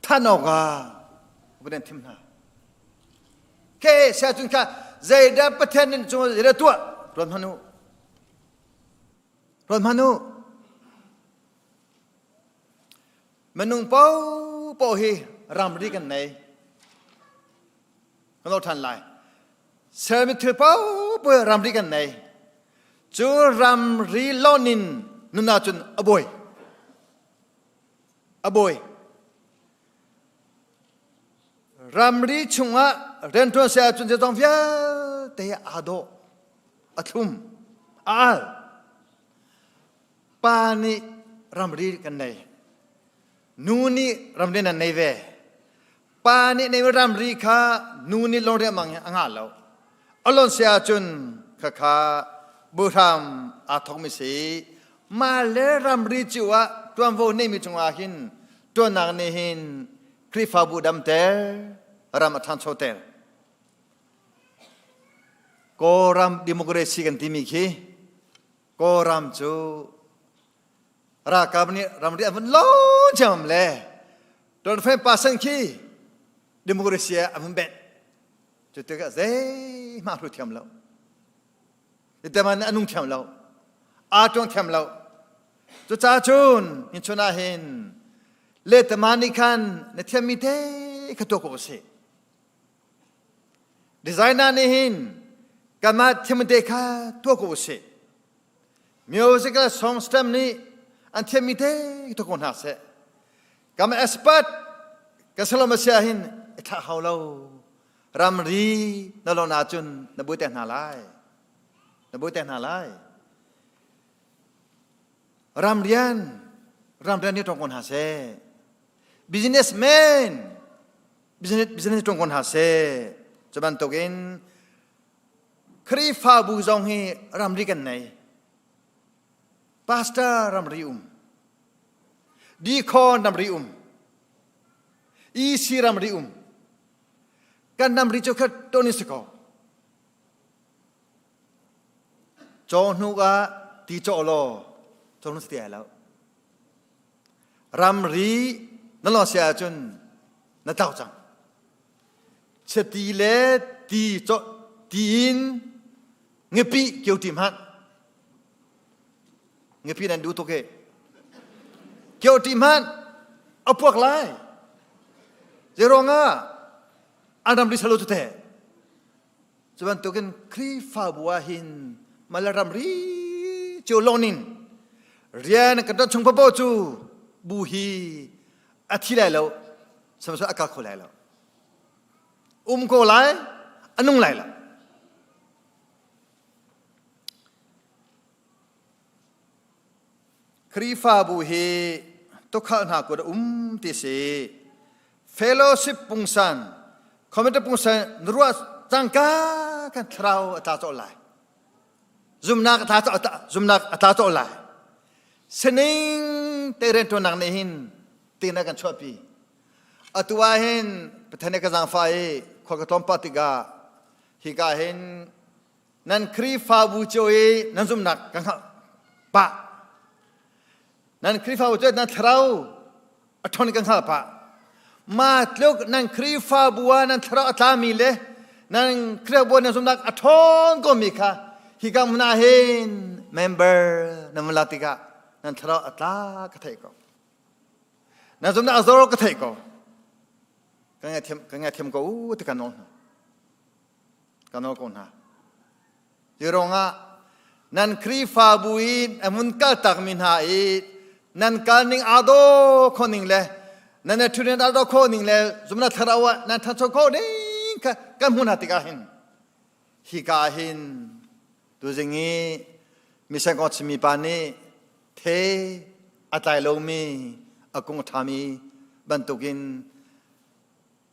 than awkah van an thim hna. Ke sia cun kha zeidah Pathian nih cungah zeidah tuah ruat hmanh u. Ruat hmanh u. Minung paohpaoh hi ramri kan nei. Kan lo ṭhan lai. Sermi thil paohpaoh ramri kan nei. Cu ramri lonin Nun ahcun a bawi. A bawi. Ramri chungah rianṭuan si ahcun zeizong vialte aa dawh, a thlum, a al. Pa nih ramri kan nei. Nu nih ramri nan nei ve. Pa nih nei ramri kha nu nih lon riangmang a ngah lo. A lon si ahcun khakha buhram aa thokmi si. Mah le ramri cio ah ṭuanvo neimi cungah hin ṭuannak nih hin Khrihfabu damter, ram a ṭhanchoter. Kawlram democracy kan timi khi Kawlram cu ralkap nih ramri an vun lawn ciammam le 25% khi democracy ah an vun benh. Cu tikah zeihmah hlu thiam lo. Teman a nung thiam lo. Aa ṭuang thiam lo. Cucaah cun hin chun ah hin le teman nih khan na thiammi te kha tuah ko sih. Designer nih hin kanmah thiam te kha tuah ko usih. Musical song stem nih an thiammi te tuah ko hna seh. Kanmah expert kan salom a sia hin i thlah hau lo. Ramri na lon ahcun na buai te hna lai. Na buai te hna lai. Ramrian ramrian nih tong ko hna seh. Businessman business business ṭuan ko hna seh. Cu bantukin Khrihfabu zong hi ramri kan nei. Pastor ramri um. Deacon ramri um. EC ramri um. Kan ramri cu khat ton in si ko. Caw hnuk ah ti cawh law caw hnuk si ti ai lo. Ramri na lawng si ahcun na tlau cang. Chiti le ti cawh ti in ngepi kio ṭim hmanh. Ngepi nan duh tuk e. Kio ṭim hmanh a puak lai. Zeiruangah an ramri salo cu teh. Cu bantukin Khrihfabu ah hin mala ramri cio lawng in rian kan ṭuan chung paoh cu bu hi a thi lai lo, sihmanhsehlaw a kal kho lai lo. Um ko lai, a nung lai lo. Khrihfabu hi tukhal hna kut a um ti si. Fellowship pungsan, committee pungsan na ruah cangka kan thlarau a tla cawh lai. Zumnak a tla cawh zumnak a tla cawh lai. Sining te rianṭuannak nih hin tina kan chuahpi. Atu ah hin Pathian nih ka zaangfah i khua ka tlawmpah tikah hika hin nan Khrihfabu cio i nan zumhnak ka hngalh pah. Nan Khrihfabu cu nan thlarau a ṭhawn ka hngalh pah. Ma tluk nan Khrihfabu ah nan thlarau a tlami le nan Khrihfabu nan zumhnak a ṭhawn komi kha hika hmun ah hin member nan vun lak tikah nan thlarau a tla ka theih ko. Nan zumhnak a zor ka theih ko. Ka ngaithiam ka ngaithiam ko u ti ka nawl hna. Ka nawl ko hna. Hi ruangah nan Khrihfabu i a mun kaltakmi hna i nan kalning aa daw kho ning le nan i ṭhutning aa daw kho ning le zumnak thlarau ah nan ṭhancho kho ding kha kan hmuh hna tikah hin hika ah hin tuzing i mission kong chimmi pa nih the a tlai lomi a kung a ṭhami bantukin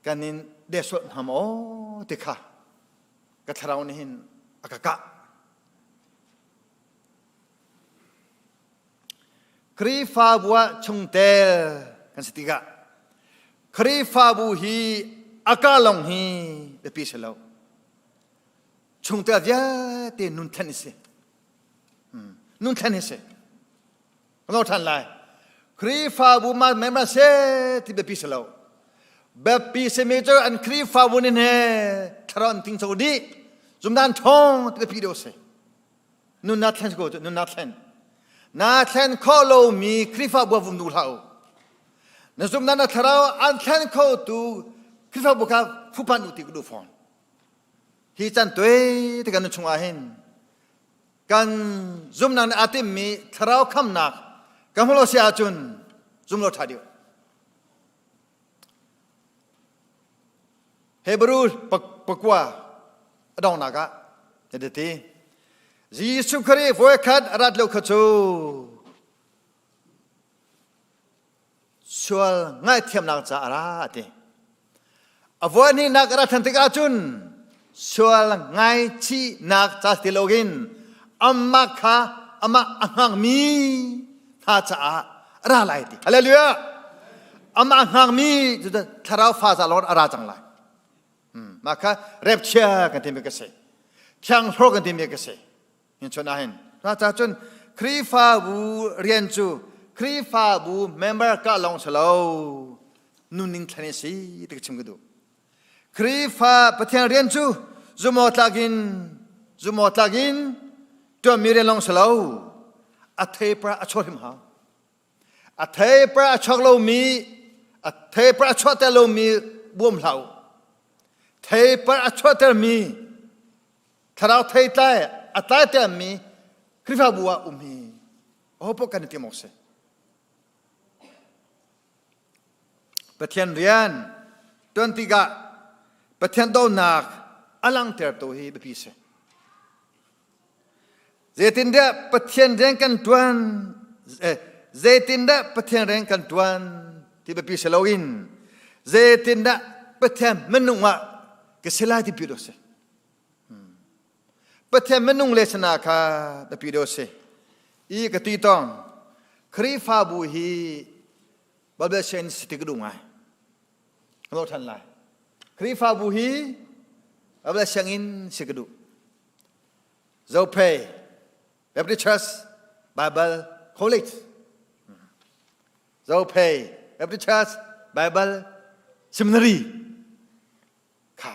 kan in dehsuat hna maw ti kha ka thlarau nih hin a ka kah. Khrihfabu ah chungtel kan si tikah Khrihfabu hi a ka lawng hi biapi si lo. Chungtel vialte nun thlen si. Nun thlen hi si. Kan ṭhan lai. Khrihfabu ma member se ti biapi si lo. Biapi simi cu an Khrihfabu nih he thlarau an tingco dih. Zumdan ṭhawng ti biapi deuh si. Nun na thlen ko nun na thlen. Na thlen kho lomi Khrihfabu vum duh hlah u. Na zumnak na thlarau an thlen kho tu Khrihfabu kha fupan u ti ka duh fawn. Hi can tuai te kan chungah hin. Kan zumnak nih aa timmi thlarau khamnak kan hmuh lo si ahcun zum lo ṭha deuh. Hebrew pakua a donghnak ah na ti. Jesuh Khrih voikhat a rat lo kha cu sual ngaihthiamnak ca a ra a ti. A voihnihnak a rat ṭhan tikah cun sual ngaichihnak ca ti loin amah kha amah a hngakmi hna caah a ra lai ti. Hallelujah! Amah a hngakmi cu thlarau fa ca lawng a ra cang lai. Mah kha repchia kan timi ka si. Thianghlor kan timi ka si. Hin chun ahhin. Ca cun Khrihfabu rian cu Khrihfabu member ka lawng si lo nunning thlen a si ti ka chim ka duh. Khrihfa Pathian rian cu zumaw tlak in zumaw tlak in tuanmi rian lawng si lo a theipar a chuah hrim hau. A theipar a chuak lomi a theipar a chuahter lomi buam hlah u. Theipar a chuahtermi thlarau theitlai a tlaitermi Khrihfabu ah um hi ahopaoh kan i tim awk si. Pathian rian tuan tikah Pathian dawtnak a langhtertu hi biapi si. Zeitindah Pathian rian kan tuan zeitindah Pathian rian kan tuan ti biapi si loin zeitindah Pathian minung ah ka si lai ti pi do si. Pathian minung le sana kha biapi do si. I ka ti tong Khrihfabu hi Bible sianginn si ti ka duh ngai. Ka lo than lai. Khrihfabu hi Bible sianginn si ka duh. Zophei Baptist Church Bible College Zophei Baptist Church Bible Seminary kha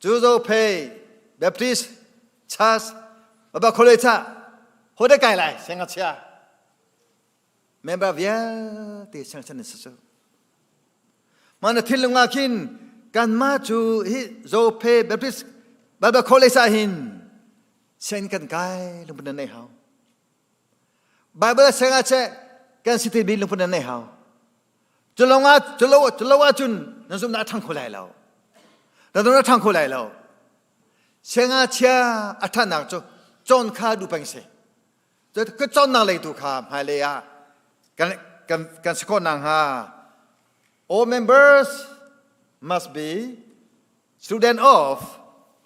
cu Zophei Baptist Church Bible College ah ho de kai lai sengachia member vialte siangchan in si Mah na thinlung ah khin kanmah cu hi Zophei Baptist Bible College ah hin sianginn kan kai lungput nan nei hau. Bible siang ah che kan si ti lungput nan nei hau. Cu lo ah cu lo cu lo ahcun nan zumhnak a ṭhang kho lai lo. Na zumhnak a ṭhang kho lai lo. Siangngakchia a ṭhannak cu cawn kha duh peng si. Ka cawnnak lei tu kha hmailei ah kan kan kan si khawh nakhnga all members must be student of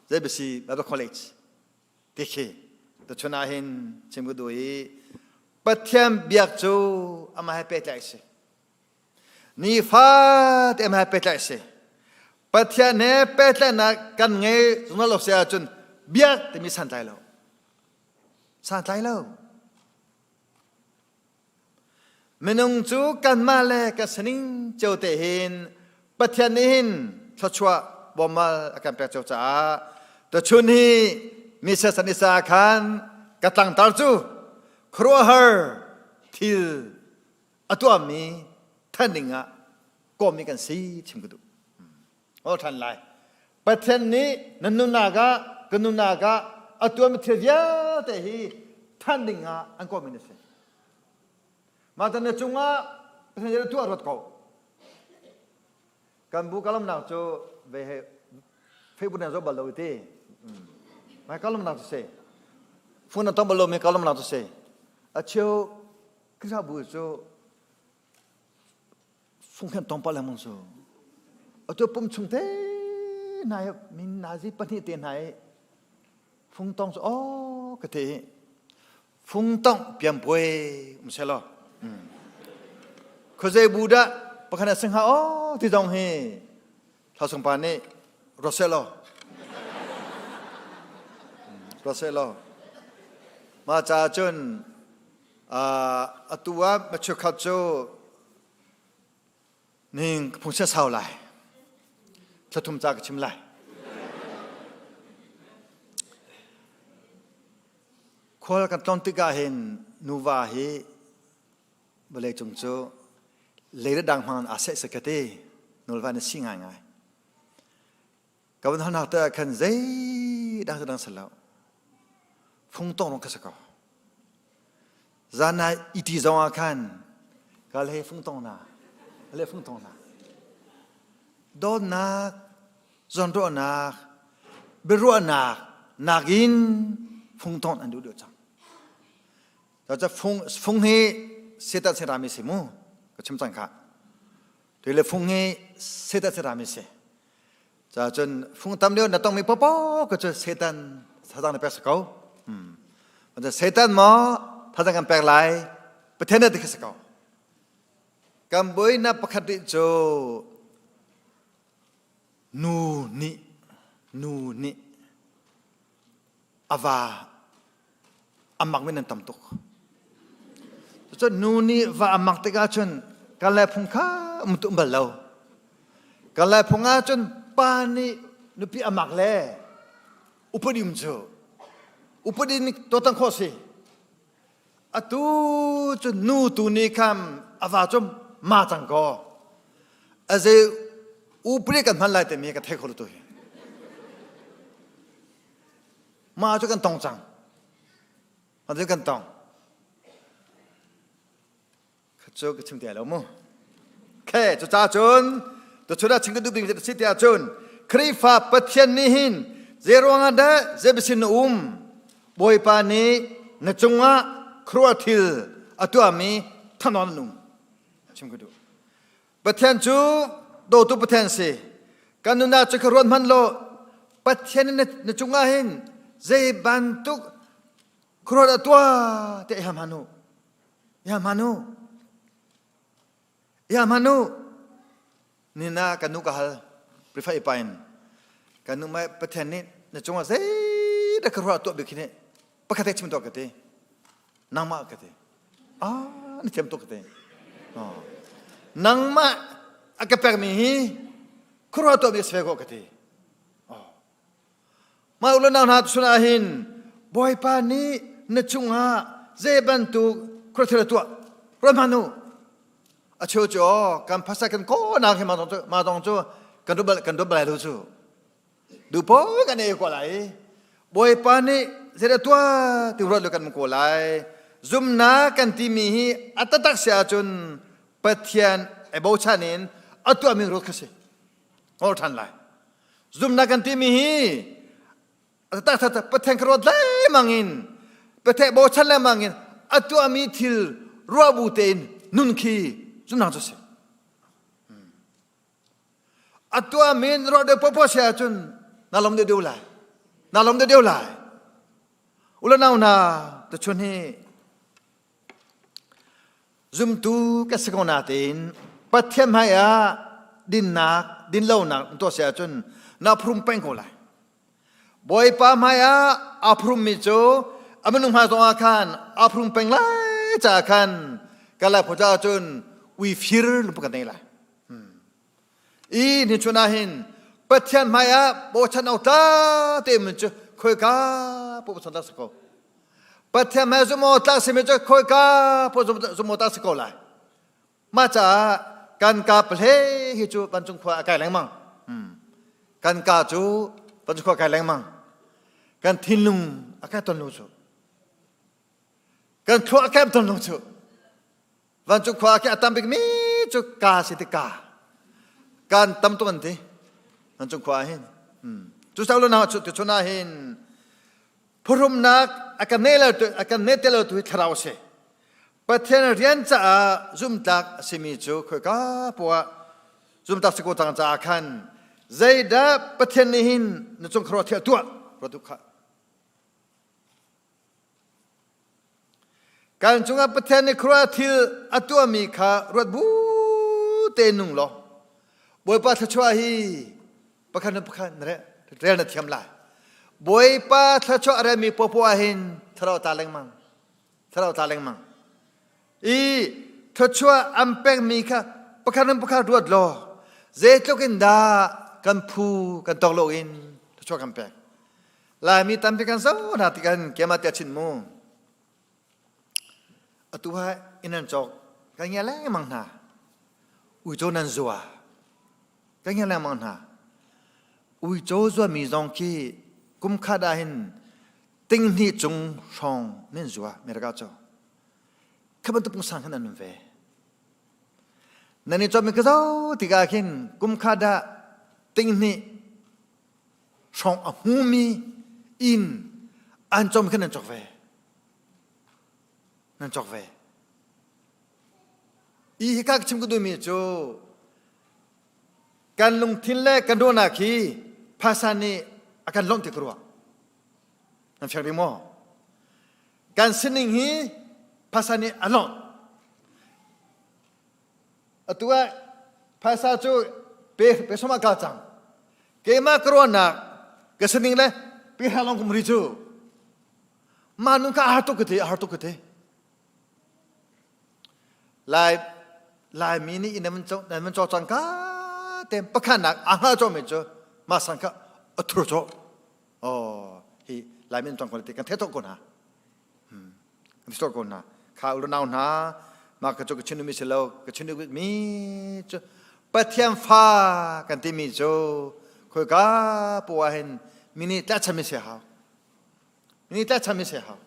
ZBC Bible College ti khi tuchun ah hin chim ka duh i Pathian biak cu amah he pehtlaih si nifate amah he pehtlaih si Pathian he pehtlaihnak kan ngei zungzal lo si ahcun biak timi santlai lo Santlai lo. Minung cu kanmah le kan sining cio te hin Pathian nih hin thluachuah bawmmal a kan pek cio caah tuchun hi mi siasan isa khan ka tlangtar cu khuaruahhar thil a tuahmi than ding ah kawmmi kan si chim ka duh. Aw ṭhan lai. Pathian nih na nunnak ah ka nunnak ah a tuanmi thil vialte hi than ding ah an kawhmi na si. Mah tan na cungah Pathian nih tuah ruat ko. Kan bu kalamnak cu ve he Facebook na zoh bal lo ti. Mai kalamnak cu si. Phone na tong bal lo mi kalamnak cu si. A cheu Khrihfabu cu fungkhen tong pah lengmang cu atu pum chung te hna hi min nazi pahnih te hna hi fung tong cu aw ka te fung tong piampuai um se law khuazei bu dah pakhat na singha aw ti zong hi thlasung pa nih ruat law ruat law ma ca cun atu ah cheukhat cu ning phung sia sau lai thlathum ca ka chim lai khual kan tlon tikah hin nuva hi vawlei cung cu lei dang hmang aa seh sakati nulva na si ngai ngai Ka van halnak te ah khan zei dang dang sal lo. Fung tong rong ka si ko. Zan ah iti zong ah khan kal he fung tong na le fung tong na. Dawtnak, zawnruahnak, biaruahnak nakin fung tong an duh deuh cang. Ca fung fung hi setan serami si mu ka chim cang kha. Tui le fung hi setan serami si. Ca cun fung tam deuh na tong mi popo ka cu setan thazang na pek si ko. Hmm. Setan maw thazang kan pek lai Pathian na ti kha si ko. Kan buainak pakhat rih cu nu nih nu nih a va a mak mi nan tam tuk. Cun nu nih va a mak tikah cun kan lai phung kha um tum bal lo. Kan lai phung ah cun pa nih nupi a mak le upadi um cu upadi nih tuahtan khawh si. Atu cu nu tu nih khan a va cu ma cang kaw a zei upadi kan hman lai timi ka thei kho lo tu hi. Mah cu kan tong cang. Mah cu kan tong. Cu ka chim ti lo mu. Khe cu ca cun tu chun ah chim ka duh bik si ti ahcun Khrihfa Pathian nih hin zei ruangah dah zei biasin na um Bawipa nih na cungah khuaruah thil a tuahmi thanon an um chim ka duh. Pathian cu dawtu Pathian si. Kan nunah cu ka ruat hmanh law Pathian na, na cungah hin zei bantuk khuaruat a tuah te iham han u. Iham han u. Iham han u. Nina kan nu ka hal prefer ipa in kan nu mai Pathian nih na cungah zei dah ka ruah tuah bik hi nih pakhat te chim tuah ka ti. Nangmah ka ti. Ah, na thiam tuk ka ti. Oh. Nangmah a ka pekmi hi khuaruah tuahmi a si ve ko ka ti. Oh. Mah ulo nang hna chun ah hin Bawipa nih na cungah zei bantuk khuathil a tuah ruat hmanh u. A cheu cu kan phasa kan ko nak hi ma dong cu kan duh kan duh balai lo cu. Dupo kan ei ko lai. Bawipa nih zeidah tuah ti ruat lo kan ko lai. Zumnak kan timi hi a taktak si ahcun Pathian ai bochan in a tuahmi ruat kha si. Ngol ṭhan lai. Zumnak kan timi hi a taktak Pathian ka ruat lengmang in Pathian bochan lengmang in a tuahmi thil ruah bu tein nun khi zumnak cu si. A tuah men ruah deuh popo si ahcun na lom deuh deuh lai. Na lom deuh deuh lai. Ula nau na tuchun hi zumtu ka si ko natein Pathian hmai ah dinnak dinlonak tuah si ahcun na phrum peng ko lai. Bawipa hmai ah aa phurmi cu a minung hmai zongah khan aa phrum peng lai caah khan ka lai phaw caah cun ui fir lungput kan nei lai. I ni chun ah hin Pathian hmai ah bochan awk tla te mun cu khoika po bochan tak si ko. Pathian hmai zum awk tlak simi cu khoika po zum awk tak si ko lai. Mah caah kan ka pahle hi cu vancung khua a kai lengmang. Kan ka cu vancung khua a kai lengmang. Kan thinlung a kai ton lo cu. Kan thluak a kai ton lo cu. Vancung khua khi a tam bik mi cu ka si ti ka. Kan tam tuk an ti. Vancung khua hin. Cu sau lo na cu tu chun ah hin phurumnak a kan ne lo a kan ne te lo tu hi thlarau si. Pathian rian caah zumtlak a simi cu khoika poah zumtlak si ko cang caah khan zeidah Pathian nih hin na cung khuaruah thil tuah ruat u kha. Kan cungah Pathian nih khuaruah thil a tuahmi kha ruat bu te nung law Bawipa thluachuah hi pakhat na pakhat na rel na thiam lai. Bawipa thluachuah a relmi popoah hin thlarau ta lengmang. Thlarau tla lengmang. I thluachuah an pekmi kha pakhat in pakhat ruat law zeitluk in dah kan phu kan tawk lo in thluachuah kan pek. Laimi tampi kan zo hna ti kan kema tia chin mu. Atu ha in an cawk kan ngia lengmang hna. Uico nan zua. Kan ngia lengmang hna. Uico zuami zong khi kum khat ah hin Tinghnih cung hrawng nan zua America cu. Kha bantuk pungsan khan an um ve. Nan i cawm ka zo tikah khin kum kha dah tinghnih hrawng a hmumi inn an cawm khan nan cawk ve. Nan cawk ve. I hika ka chim ka duhmi cu kan lungthin le kan ruahnak hi phaisa nih a kan lawmh ti ka ruah. Nan fiang ding maw? Kan sining hi phaisa nih a lawmh. Atu ah phaisa cu pe pe soma ka cang. Keimah ka ruahnak ka sining le pe halong kum ri cu mah nun kha a har tuk ka ti a har tuk ka ti. Lai Laimi nih inn nan nan caw cang ka te pakhatnak a hngal cawmi cu mah sang kha a thur cawh. Oh hi Laimi an cong ko ti kan theih tuk ko hna. Kan theih ko hna. Kha unau hna mah ka cu ka chin mi si lo ka chin mi cu Pathian fa kan timi cu khoika poah hin mi nih tlaihchan mi si hau. Mi nih tlaihchan mi si hau.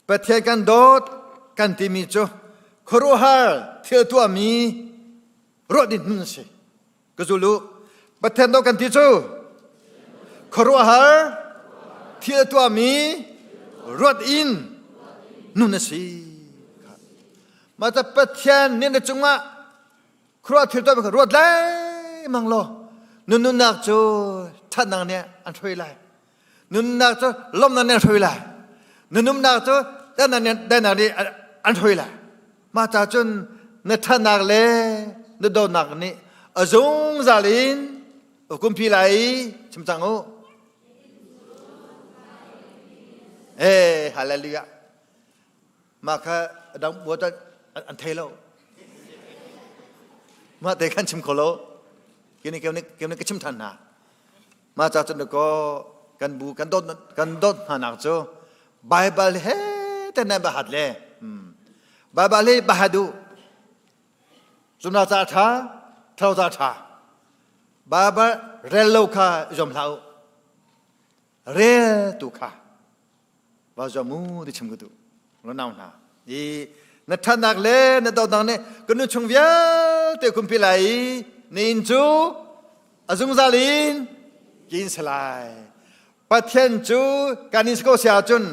Pathian kan dawt kan timi cu khuaruahhar thil tuahmi ruah ding hmun a si. Ka zul u. Pathian dawt kan ti cu khuaruahhar thil tuahmi ruat in nun a si. Mah ta Pathian nih na cungah khuaruah thil tuahmi kha ruat lengmang law nun nunnak cu ṭhatnak nih an hruai lai. Nunnak cu lawmhnak nih an hrui lai. Na nunnak cu daihnak nih an hrui lai. Mah ca cun na ṭhatnak le na dawtnak nih a zungzal in kumpi lai i chim cang u. Eh, hallelujah. Mah kha dang buat an thei lo. Mah te khan chim kho lo. Kini kini kini ka chim than hna. Mah ca cun kaw kan bu kan dawt kan dawt hna nak cu Baibal he te nan bahat le Baibal hi bahat u zumna ca tha thlo ca tha Baibal rel lo kha zuam hlah u rel tu kha va zuam u ti chim ka duh nau hna i na ṭhatnak le na dawtnak nih ka nu chung vialte kumpi lai i na inn cu a zungzal in kin si lai Pathian cu kan in si ko si ahcun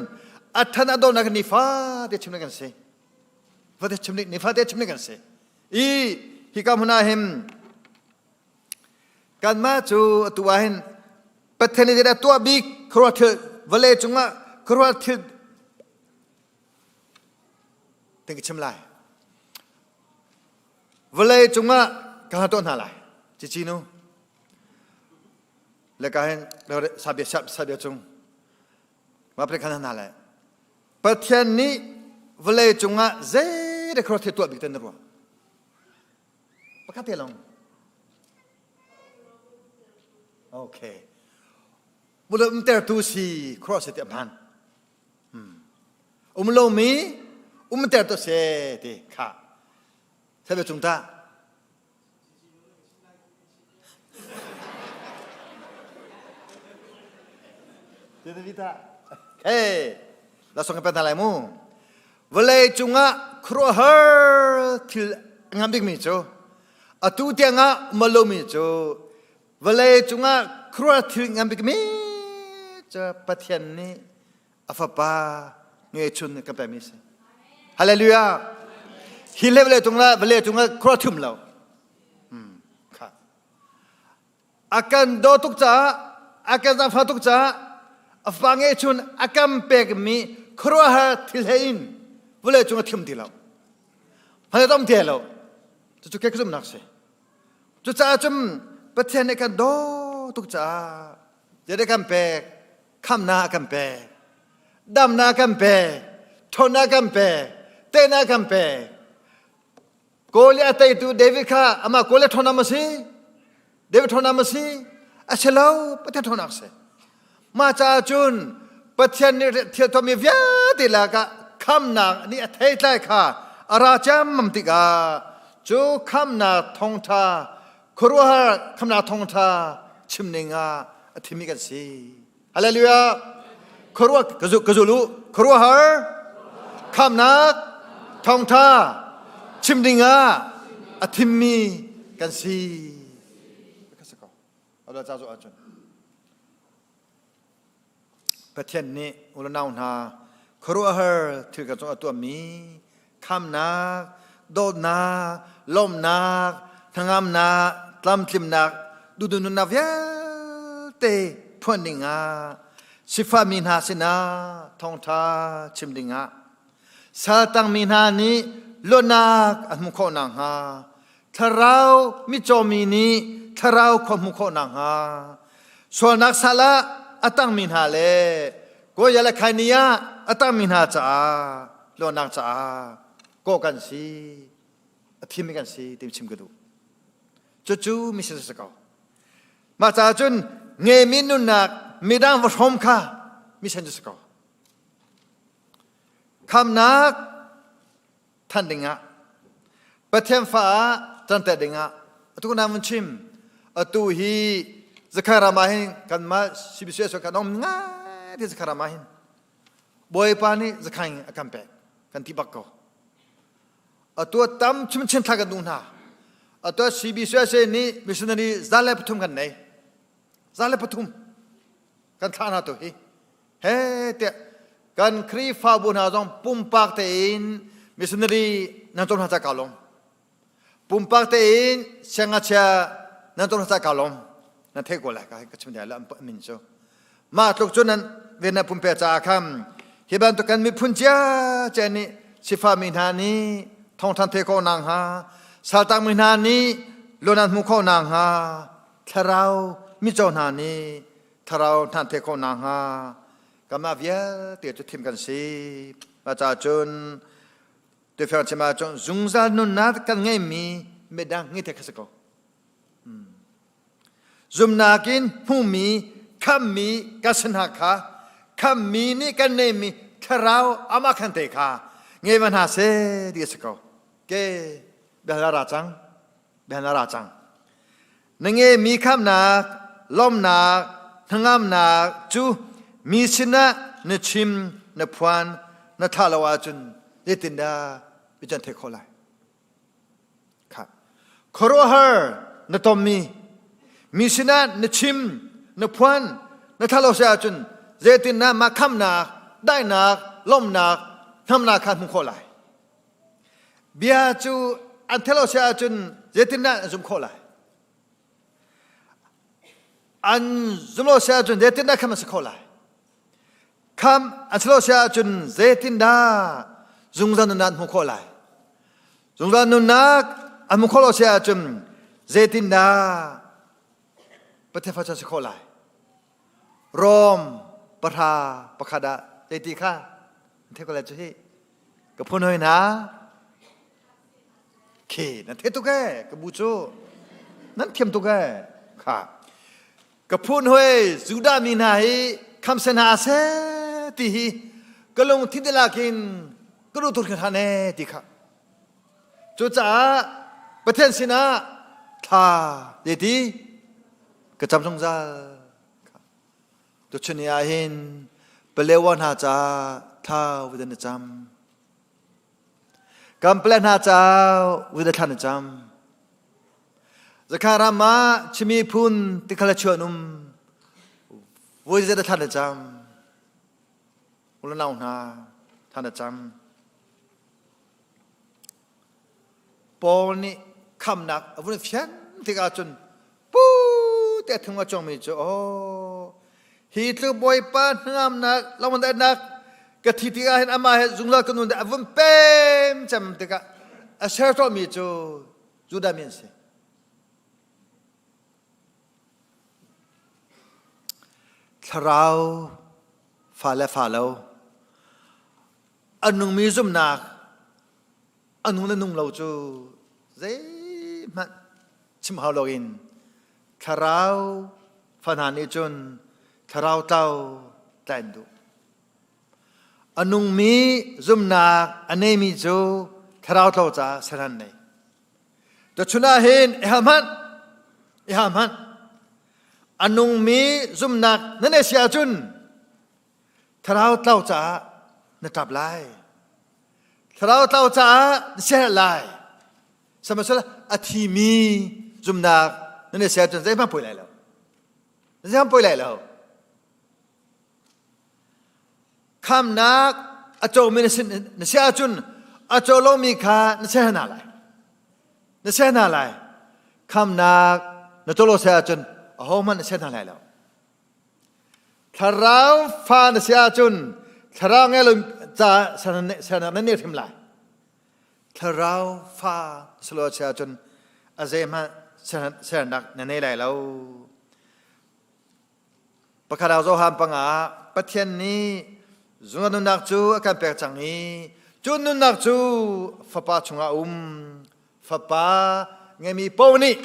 a ṭhan a dawtnak nifate chim kan si fate chim nifate chim kan si i hika hmun ah hin kanmah cu atu ah hin Pathian nih zeidah tuah bik khuaruah thil vawlei cungah khuaruah thil Ting ka chim lai. Vawlei cungah ka hna tuah hna lai. Cici nu. Le ka hin sabia sabia cung. Ma pre khan hna lai. Pathian nih vawlei cungah zei de khuaruah thil tuah bik ten na ruah. Pakhat te long. Okay. Mulum tertu si cross ti a hman. Um lomi umter to se ti kha sebe cung ta Hey, la song pen lai mu. Vawlei cungah khuaruahhar thil ngam bikmi cu atu tiangah malomi cu Vawlei cungah khuaruah thil ngan bikmi cu Pathian nih a fapa ngeichun kan pekmi a si. Hallelujah. Hi le vawlei cungah vawlei cungah khuaruah thum lo. Kha. A kan daw tuk caah a kan zaangfah tuk caah a fapa ngeichun a kan pekmi khuaruahhar thil he in vawlei cungah thim ti lo. Hmai dom ti lo. Cucu ke zumnak si. Cucaah cun Pathian nih kan daw tuk caah zeidah kan pek? Khamnak a kan pek. Damnak a kan pek. Ṭhawnnak a kan pek. Tehnak a kan pek. Kawl i a teitu David kha amah kawl i ṭhawnnak maw si? David ṭhawnnak maw si? A si lo, Pathian ṭhawnnak a si. Mah caah cun Pathian nih thil tuahmi vialte lakah khamnak nih a theitlai kha a ra ciammam tikah cu khamnak thawngṭha khuaruahhar khamnak thawngṭha chim ning ah a thimmi kan si. Hallelujah. Khuaruah ka zul u. Khuaruahhar khamnak thawngtha chim dingah a thimmi kan si. Pathian nih unau hna khuaruahhar thil kan cung a tuahmi khamnak, dawtnak, lawmhnak, hnangamnak, tlamtlimnak, duhdunnak vialte phuan dingah sifahmi hna sinah thawngṭha chim dingah saltangmi hna nih luatnak an hmuh khawh nakhnga thlarau mitcawmi nih thlarau khua hmuh khawh nakhnga sualnak sal ah a tangmi hna le Kawia le Khaini ah a tangmi hna caah luatnak caah kawh kan si a thimmi kan si ti chim ka duh. Cucu mission si ko. Mah caah cun ngemi nunnak midang va hrawm kha mission cu si ko. Khamnak than dingah Pathian fa ah canter dingah atu na mun chim atu hi Zakhara ma hin kanmah CBCS kan om ngai ti Zakhara ma hin Bawipa nih Zakhaing a kan pek kan ti bak ko atu tam chim chin thla kan duh hna atu CBCS nih missionary zale pathum kan nei zale pathum kan thlah hna tu hi he tiah kan Khrihfabu hna zong pumpak tein missionary nan cawm hna ca ka lawm pumpak tein siangngakchia nan cawm hna ca ka lawm nan theih ko lai ka ka chim dai la min cu mah tluk cu nan ven na pumpe caah khan hi bantuk kan miphun cia cia nih sifami hna nih thawngthan the ko nang ha saltak mi hna nih luan an hmu kho nang ha thlarau micaw hna nih thlarau hnan the khawh nakhnga kanmah vialte cu thim kan si. Mah caah cun tufiang chim ahcun zungzal nunnak kan ngeimi midang ngi te kha si ko. Zumnak in hmuhmi khammi kan si hna kha khammi nih kan neimi thlarau amah khan te kha ngei va hna seh ti a si ko. Ke biahal ra cang. Biahal ra cang. Na ngeimi khamnak, lawmhnak, hnangamnak cu mi sinah na chim, na phuan, na thlah lo ahcun zeitindah bican theih khawh lai? Kha. Khuaruahhar na tonmi, mi sinah na chim, na phuan, na thlah lo si ahcun zeitindah mah khamnak, daihnak, lawmhnak, hnamnak kha hmuh khawh lai? Bia cu an theih lo si ahcun zeitindah an zumh khawh lai? An zumh lo si ahcun zeitindah khamh an si khawh lai? Khamh an si lo si ahcun zeitindah zungzal nunnak an hmuh khawh lai? Zungzal nunnak an hmuh khawh lo si ahcun zeitindah Pathian fa cu an si khawh lai? Rom pahra pakhat ah zeiti kha an theih ko lai cu hi. Ka phun hoi hna. Khi nan the tuk ee ka bu cu. Nan thiam tuk ee. Kha. Ka phun hoi Judah mi hna hi kham se hna seh ti hi ka lungthin dihlak in ka duh tuk hringhran ee ti kha. Cucaah Pathian sinah thla ti ka cam zungzal. Tuchun ni ah hin Palewa hna ca thla vui na cam. Kan pale hna ca vui thla na cam. Zakha ram ah Chimi phun tikhala chuan um vui thla na cam. Ulanau hna thla na cam. Paul nih khamnak a vun fian tikah cun pu te thung a congmi cu oh hi tluk bawipa hnangamnak lawmnak ka thi tikah hin amah he zungzal ka nun a vun pem cem tikah a ser tawhmi cu Judah mi an si. Thlarau fa le fa lo a nungmi zumhnak a nung le nung lo cu zeihmanh chim hau loin thlarau fa hna nih cun thlarau tlau tlai an duh. A nungmi zumhnak a neimi cu thlarau tlau caah ser an nei. Tuchun ah hin i hal hmanh, i hal hmanh. A nungmi zumhnak na neih si ahcun thlarau tlau caah na ṭap lai. Thlarau tlau caah na siaherh lai. Sihmanhsehlaw a thimi zumhnak na neih si ahcun zeihmanh poi lai lo. Zeihmanh poi lai lo. Khamnak a comi na si ahcun a co lomi kha na ser hna lai. Na ser hna lai. Khamnak na co lo si ahcun ahohmanh na ser hna lai lo. Thlarau fa na si ahcun thlarau ngei lo ca sernak na nei hrim lai. Thlarau fa si lo si ahcun a zeihmanh sernak na nei lai lo. Pakhat ah Johan panga ah Pathian nih zungzal nunnak cu a kan pek cang i cu nunnak cu Fapa chungah a um. Fapa ngeimi paoh nih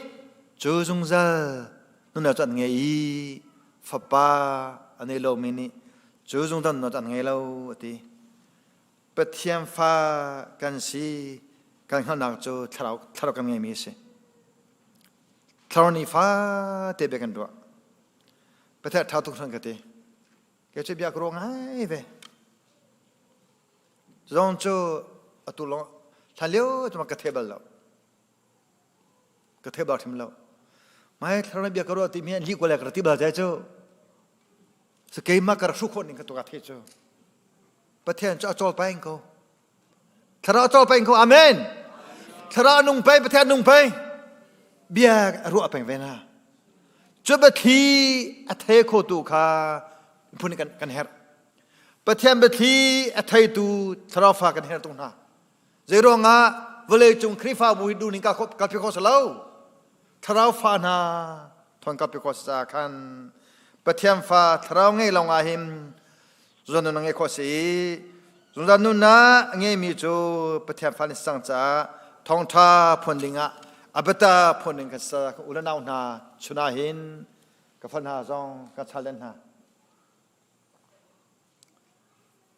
cu zungzal nunnak cu an ngei i Fapa a nei lomi nih cu zungzal nunnak cu an ngei lo a ti. Pathian fa kan si kan hngalhnak cu thlarau, thlarau kan ngeimi a si. Thlarau nih fate bia kan ruah. Pathian ṭha tuk hran ka ti. Kei cu bia ka ruah ngai ve. Zong cu atu lawng hlan lio cu ka thei bal lo. Ka thei bal hrim lo. Mai thlarau nih bia ka ruah ti mi an lih ko le ka ti bal zai cu. So keimah ka rak hruh khawh ning ka tu ka thei cu. Pathian cu a cawl peng ko. Thlarau cawl peng ko. Amen. Thlarau nung peng, Pathian nung peng. Bia a ruah peng ve na. Cu biathli a thei khotu kha phun kan kan herh. Pathian biathli a theitu thlarau fa kan herh tung hna. Zei ruangah vawlei cung Khrihfabu hi duhning ka ka phi kho lo. Thlarau fa hna thon ka phi kho sa khan Pathian fa thlarau ngei lawng ah hin zungzal nun a ngei khawh si i zungzal nunnak a ngeimi cu Pathian fa nih sang caah thawngṭha phuan dingah a biata phuan ding kan sa u le nau hna chun ah hin ka fa hna zong ka chal len hna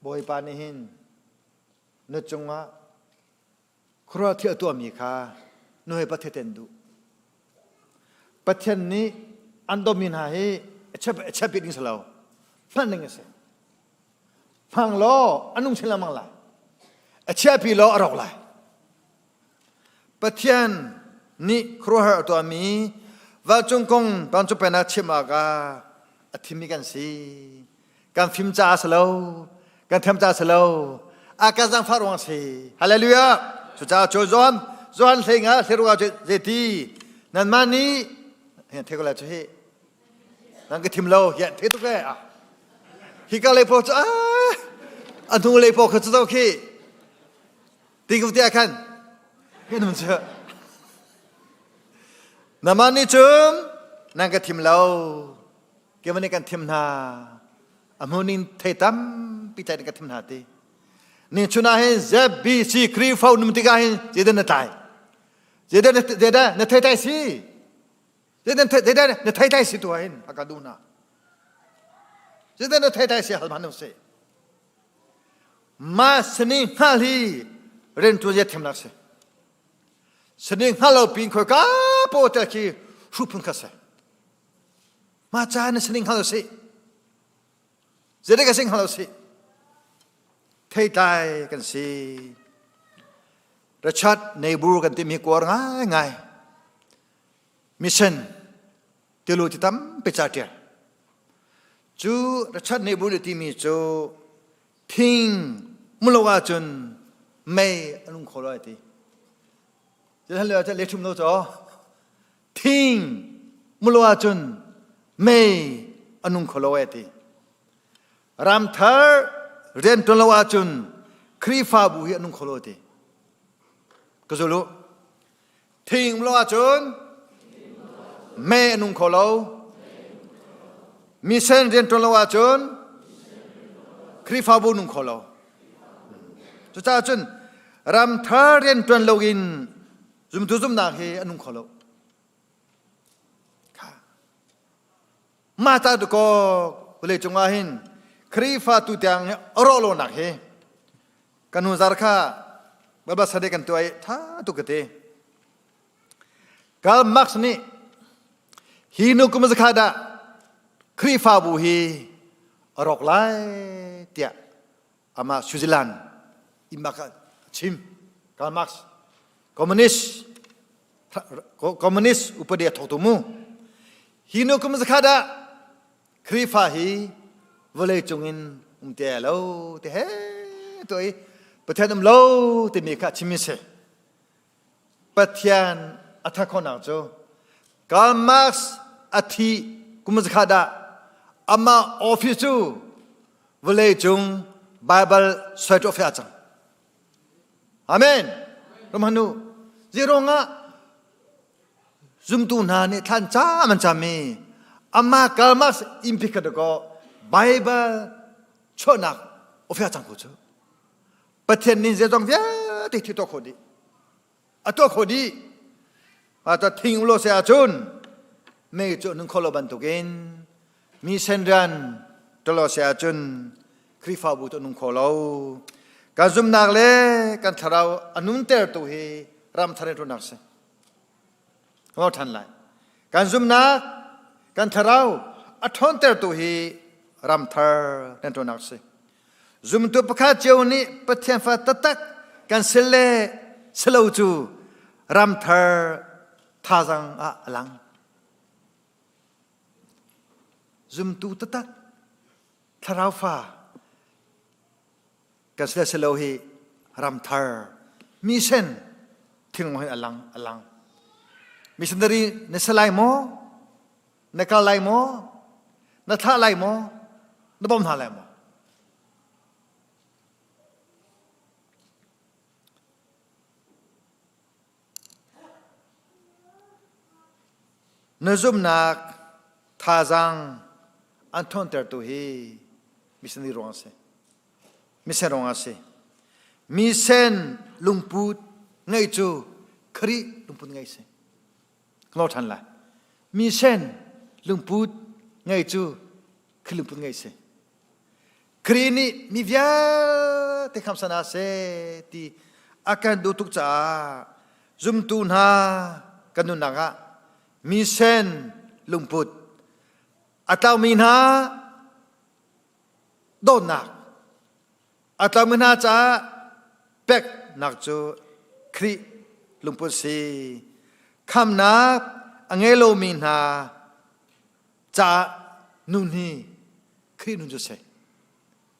Bawipa nih hin na cungah Khuaruah thil a tuahmi kha nu he pathian an duh. Pathian nih an dawmi hna hi a chiapit ding si lo. Hman ding a si. Hmang law a nung chin lengmang lai. A chiahpi law a rawk lai. Pathian nih khuaruahhar a tuahmi vancung kong vancung pennak chim awkah a thimmi kan si. Kan fim caah si lo, kan thiam caah si lo, a kan zaangfah ruang si. Hallelujah! Cucaah cu Johan, Johan hlei nga hlei ruang cu zeiti nanmah nih hian thei ko lai cu hi nan ka thim lo hian thei tuk e hi ka lei paw cu a hnu lei paw kha cu to khi ti ko tiah khan kan um cu namah nih cun nan ka thim lo Keimah nih kan thim hna. A hmun in thei tampi tlai ka thim hna ti. Ni chun ah hin ZBC Khrihfa num tikah hin zeidah na tlai? Zeidah na zeidah na thei tlai si? Zeidah zeidah na thei tlai si tu ah hin a ka duh na. Zeidah na thei tlai si hal hman si. Ma sani hngal hi rian tu zia thim lak si. Sani hngal lo pin khoi ka po te khi hru phun kha si. Mah ca na sining hngal usih. Zeidik a si hngal usih. Theitlai kan si. Richard Neighbor kan timi kuar ngaingai. Mission tilu ti tampi ca ṭial. Cu Richard Neighbor timi cu thing mulo ahcun mei a nung kho lo ai ti. Cu hlan lio ah le ṭhum lo caw Thing mulu ahcun mei a nung kho lo e ti. Ramthar rian ṭuan lo ahcun Khrihfabu hi a nung kho lo ti. Ka zul u. Thing mulu ahcun mei a nung kho lo. Mission rian ṭuan lo ahcun Khrihfabu nung kho lo. Cucaah cun ramthar rian ṭuan lo in Zumtu zumhnak hi a nung kho lo. Mah ta ko vawlei cungah hin Khrihfa tu tiang a rawh lonak hi kan hnu zar kha Bible study kan tuah i tha tuk ka ti. Karl Marx nih hi nu kum zakhat ah Khrihfabu hi a rawk lai tiah amah Switzerland imak ah a chim. Karl Marx communist communist upadi a thawk tu mu. Hi nu kum zakhat ah Khrihfa hi vawlei cung in um te lo te he to i Pathian um lo timi kha chim si. Pathian a that khawhnak cu Karl Marx a thih kum zakhat ah amah office cu vawlei cung Bible soi ṭawh fe cang. Amen. Romhanu zirong ah zumtu hna nih thlan cam an cam i amah Karl Marx impi kha ko Bible chuahnak ofia cang ko cu. Pathian nih zeizong vialte thi tuah khawh dih. A tuah khawh dih. A thing lo se ahcun mei cu nun kho lo bantukin mi sen rian ṭalo se ahcun Khrihfabu cu nung kho lo. Kan zumnak le kan thlarau a nuntertu hi ram thar in ṭuannak si. Kan ṭhan lai. Kan zumnak, kan thlarau a ṭhawntertu hi ram thar kan ṭuannak si. Zumtu pakhat cio nih Pathian fa taktak kan si le si lo cu ramthar thazang ah a lang. Zumtu taktak thlarau fa kan si le si lo hi ramthar mission thing hi a lang a lang. Missionary na si lai maw? Na kal lai maw? Na thlah lai maw? Na bawm hna lai maw? Na zumhnak thazaang an ṭhawntertu hi missionary ruang a si. Misen ruang a si. Misen lungput ngeih cu Khrih lungput ngeih si. Ka ṭhan lai. Misen lungput ngei cu Khrih lungput ngei si. Khrih nih mi vialte khamsan ah seh ti a kan duh tuk caah zumtu hna kan nunnak ah misen lungput a tlaumi hna dawtnak A tlami hna caah peknak cu Khrih lungput si. Khamnak a ngei lomi hna caah nun hi Khrih nun cu si.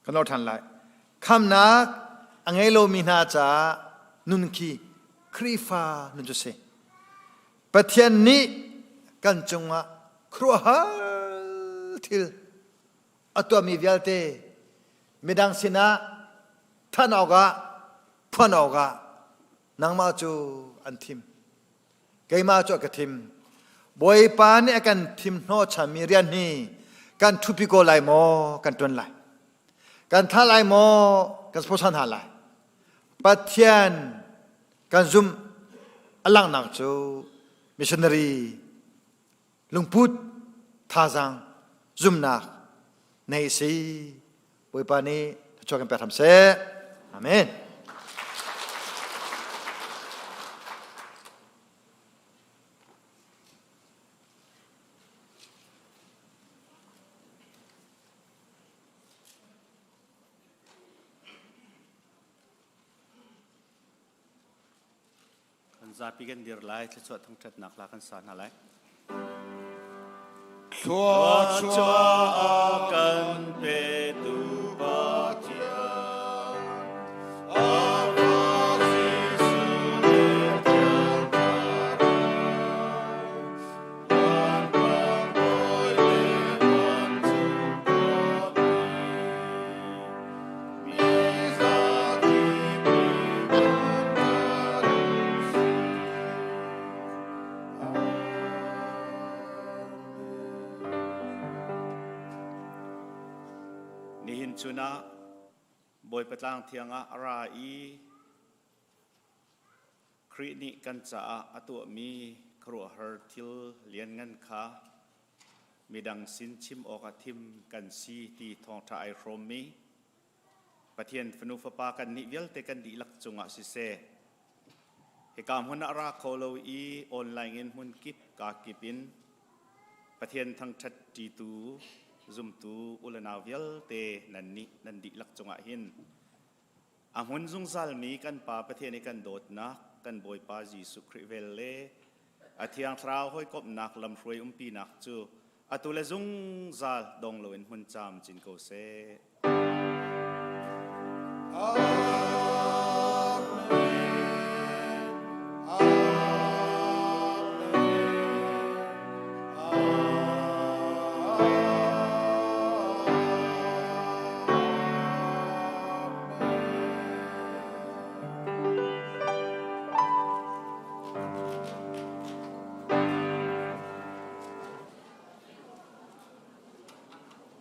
Kan lor ṭhan lai. Khamnak a ngei lomi hna caah nun khi Khrihfa nun cu si. Pathian nih kan cungah khuaruahhar thil a tuahmi vialte midang sinah thanh awkah phuan awkah nangmah cu an thim. Keimah cu a ka thim. Bawipa nih a kan thim hnawhchanmi rian hi kan ṭhupi ko lai maw kan ṭuan lai? Kan thlah lai maw kan sponsor hna lai? Pathian kan zumh a langhnak cu missionary lungput thazaang zumnak nei si Bawipa nih thluachuah kan pek hram seh. Amen. Kan zapi kan dir lai, thluachuah thangṭhatnak hla kan sa hna lai. Thluachuah a kan petu Pathian, a Pa Jesuh le Thiang Thlarau, vancung Bawi le vancung khuami, Nihin chun ah Bawipa tlang thiang ah a ra i Khrih nih kan caah a tuahmi khuaruahhar thil lianngan kha midang sin chim awkah thim kan si ti thawngṭha ai hrawmmi Pathian fanu fapa kannih vialte kan dihlak cungah siseh, hika hmun ah ra kho lo i online in hmun kip ka kip in Pathian thangṭhat ṭitu Zumtu u le nau vialte nan nih nan dihlak cungah hin a hmun zungzalmi kan Pa Pathian i kan dawtnak, kan Bawipa Jesuh Khrih vel le a Thiang Thlarau hawikomhnak lamhruai umpinak cu atu le zungzal dong loin hmun camcin ko seh.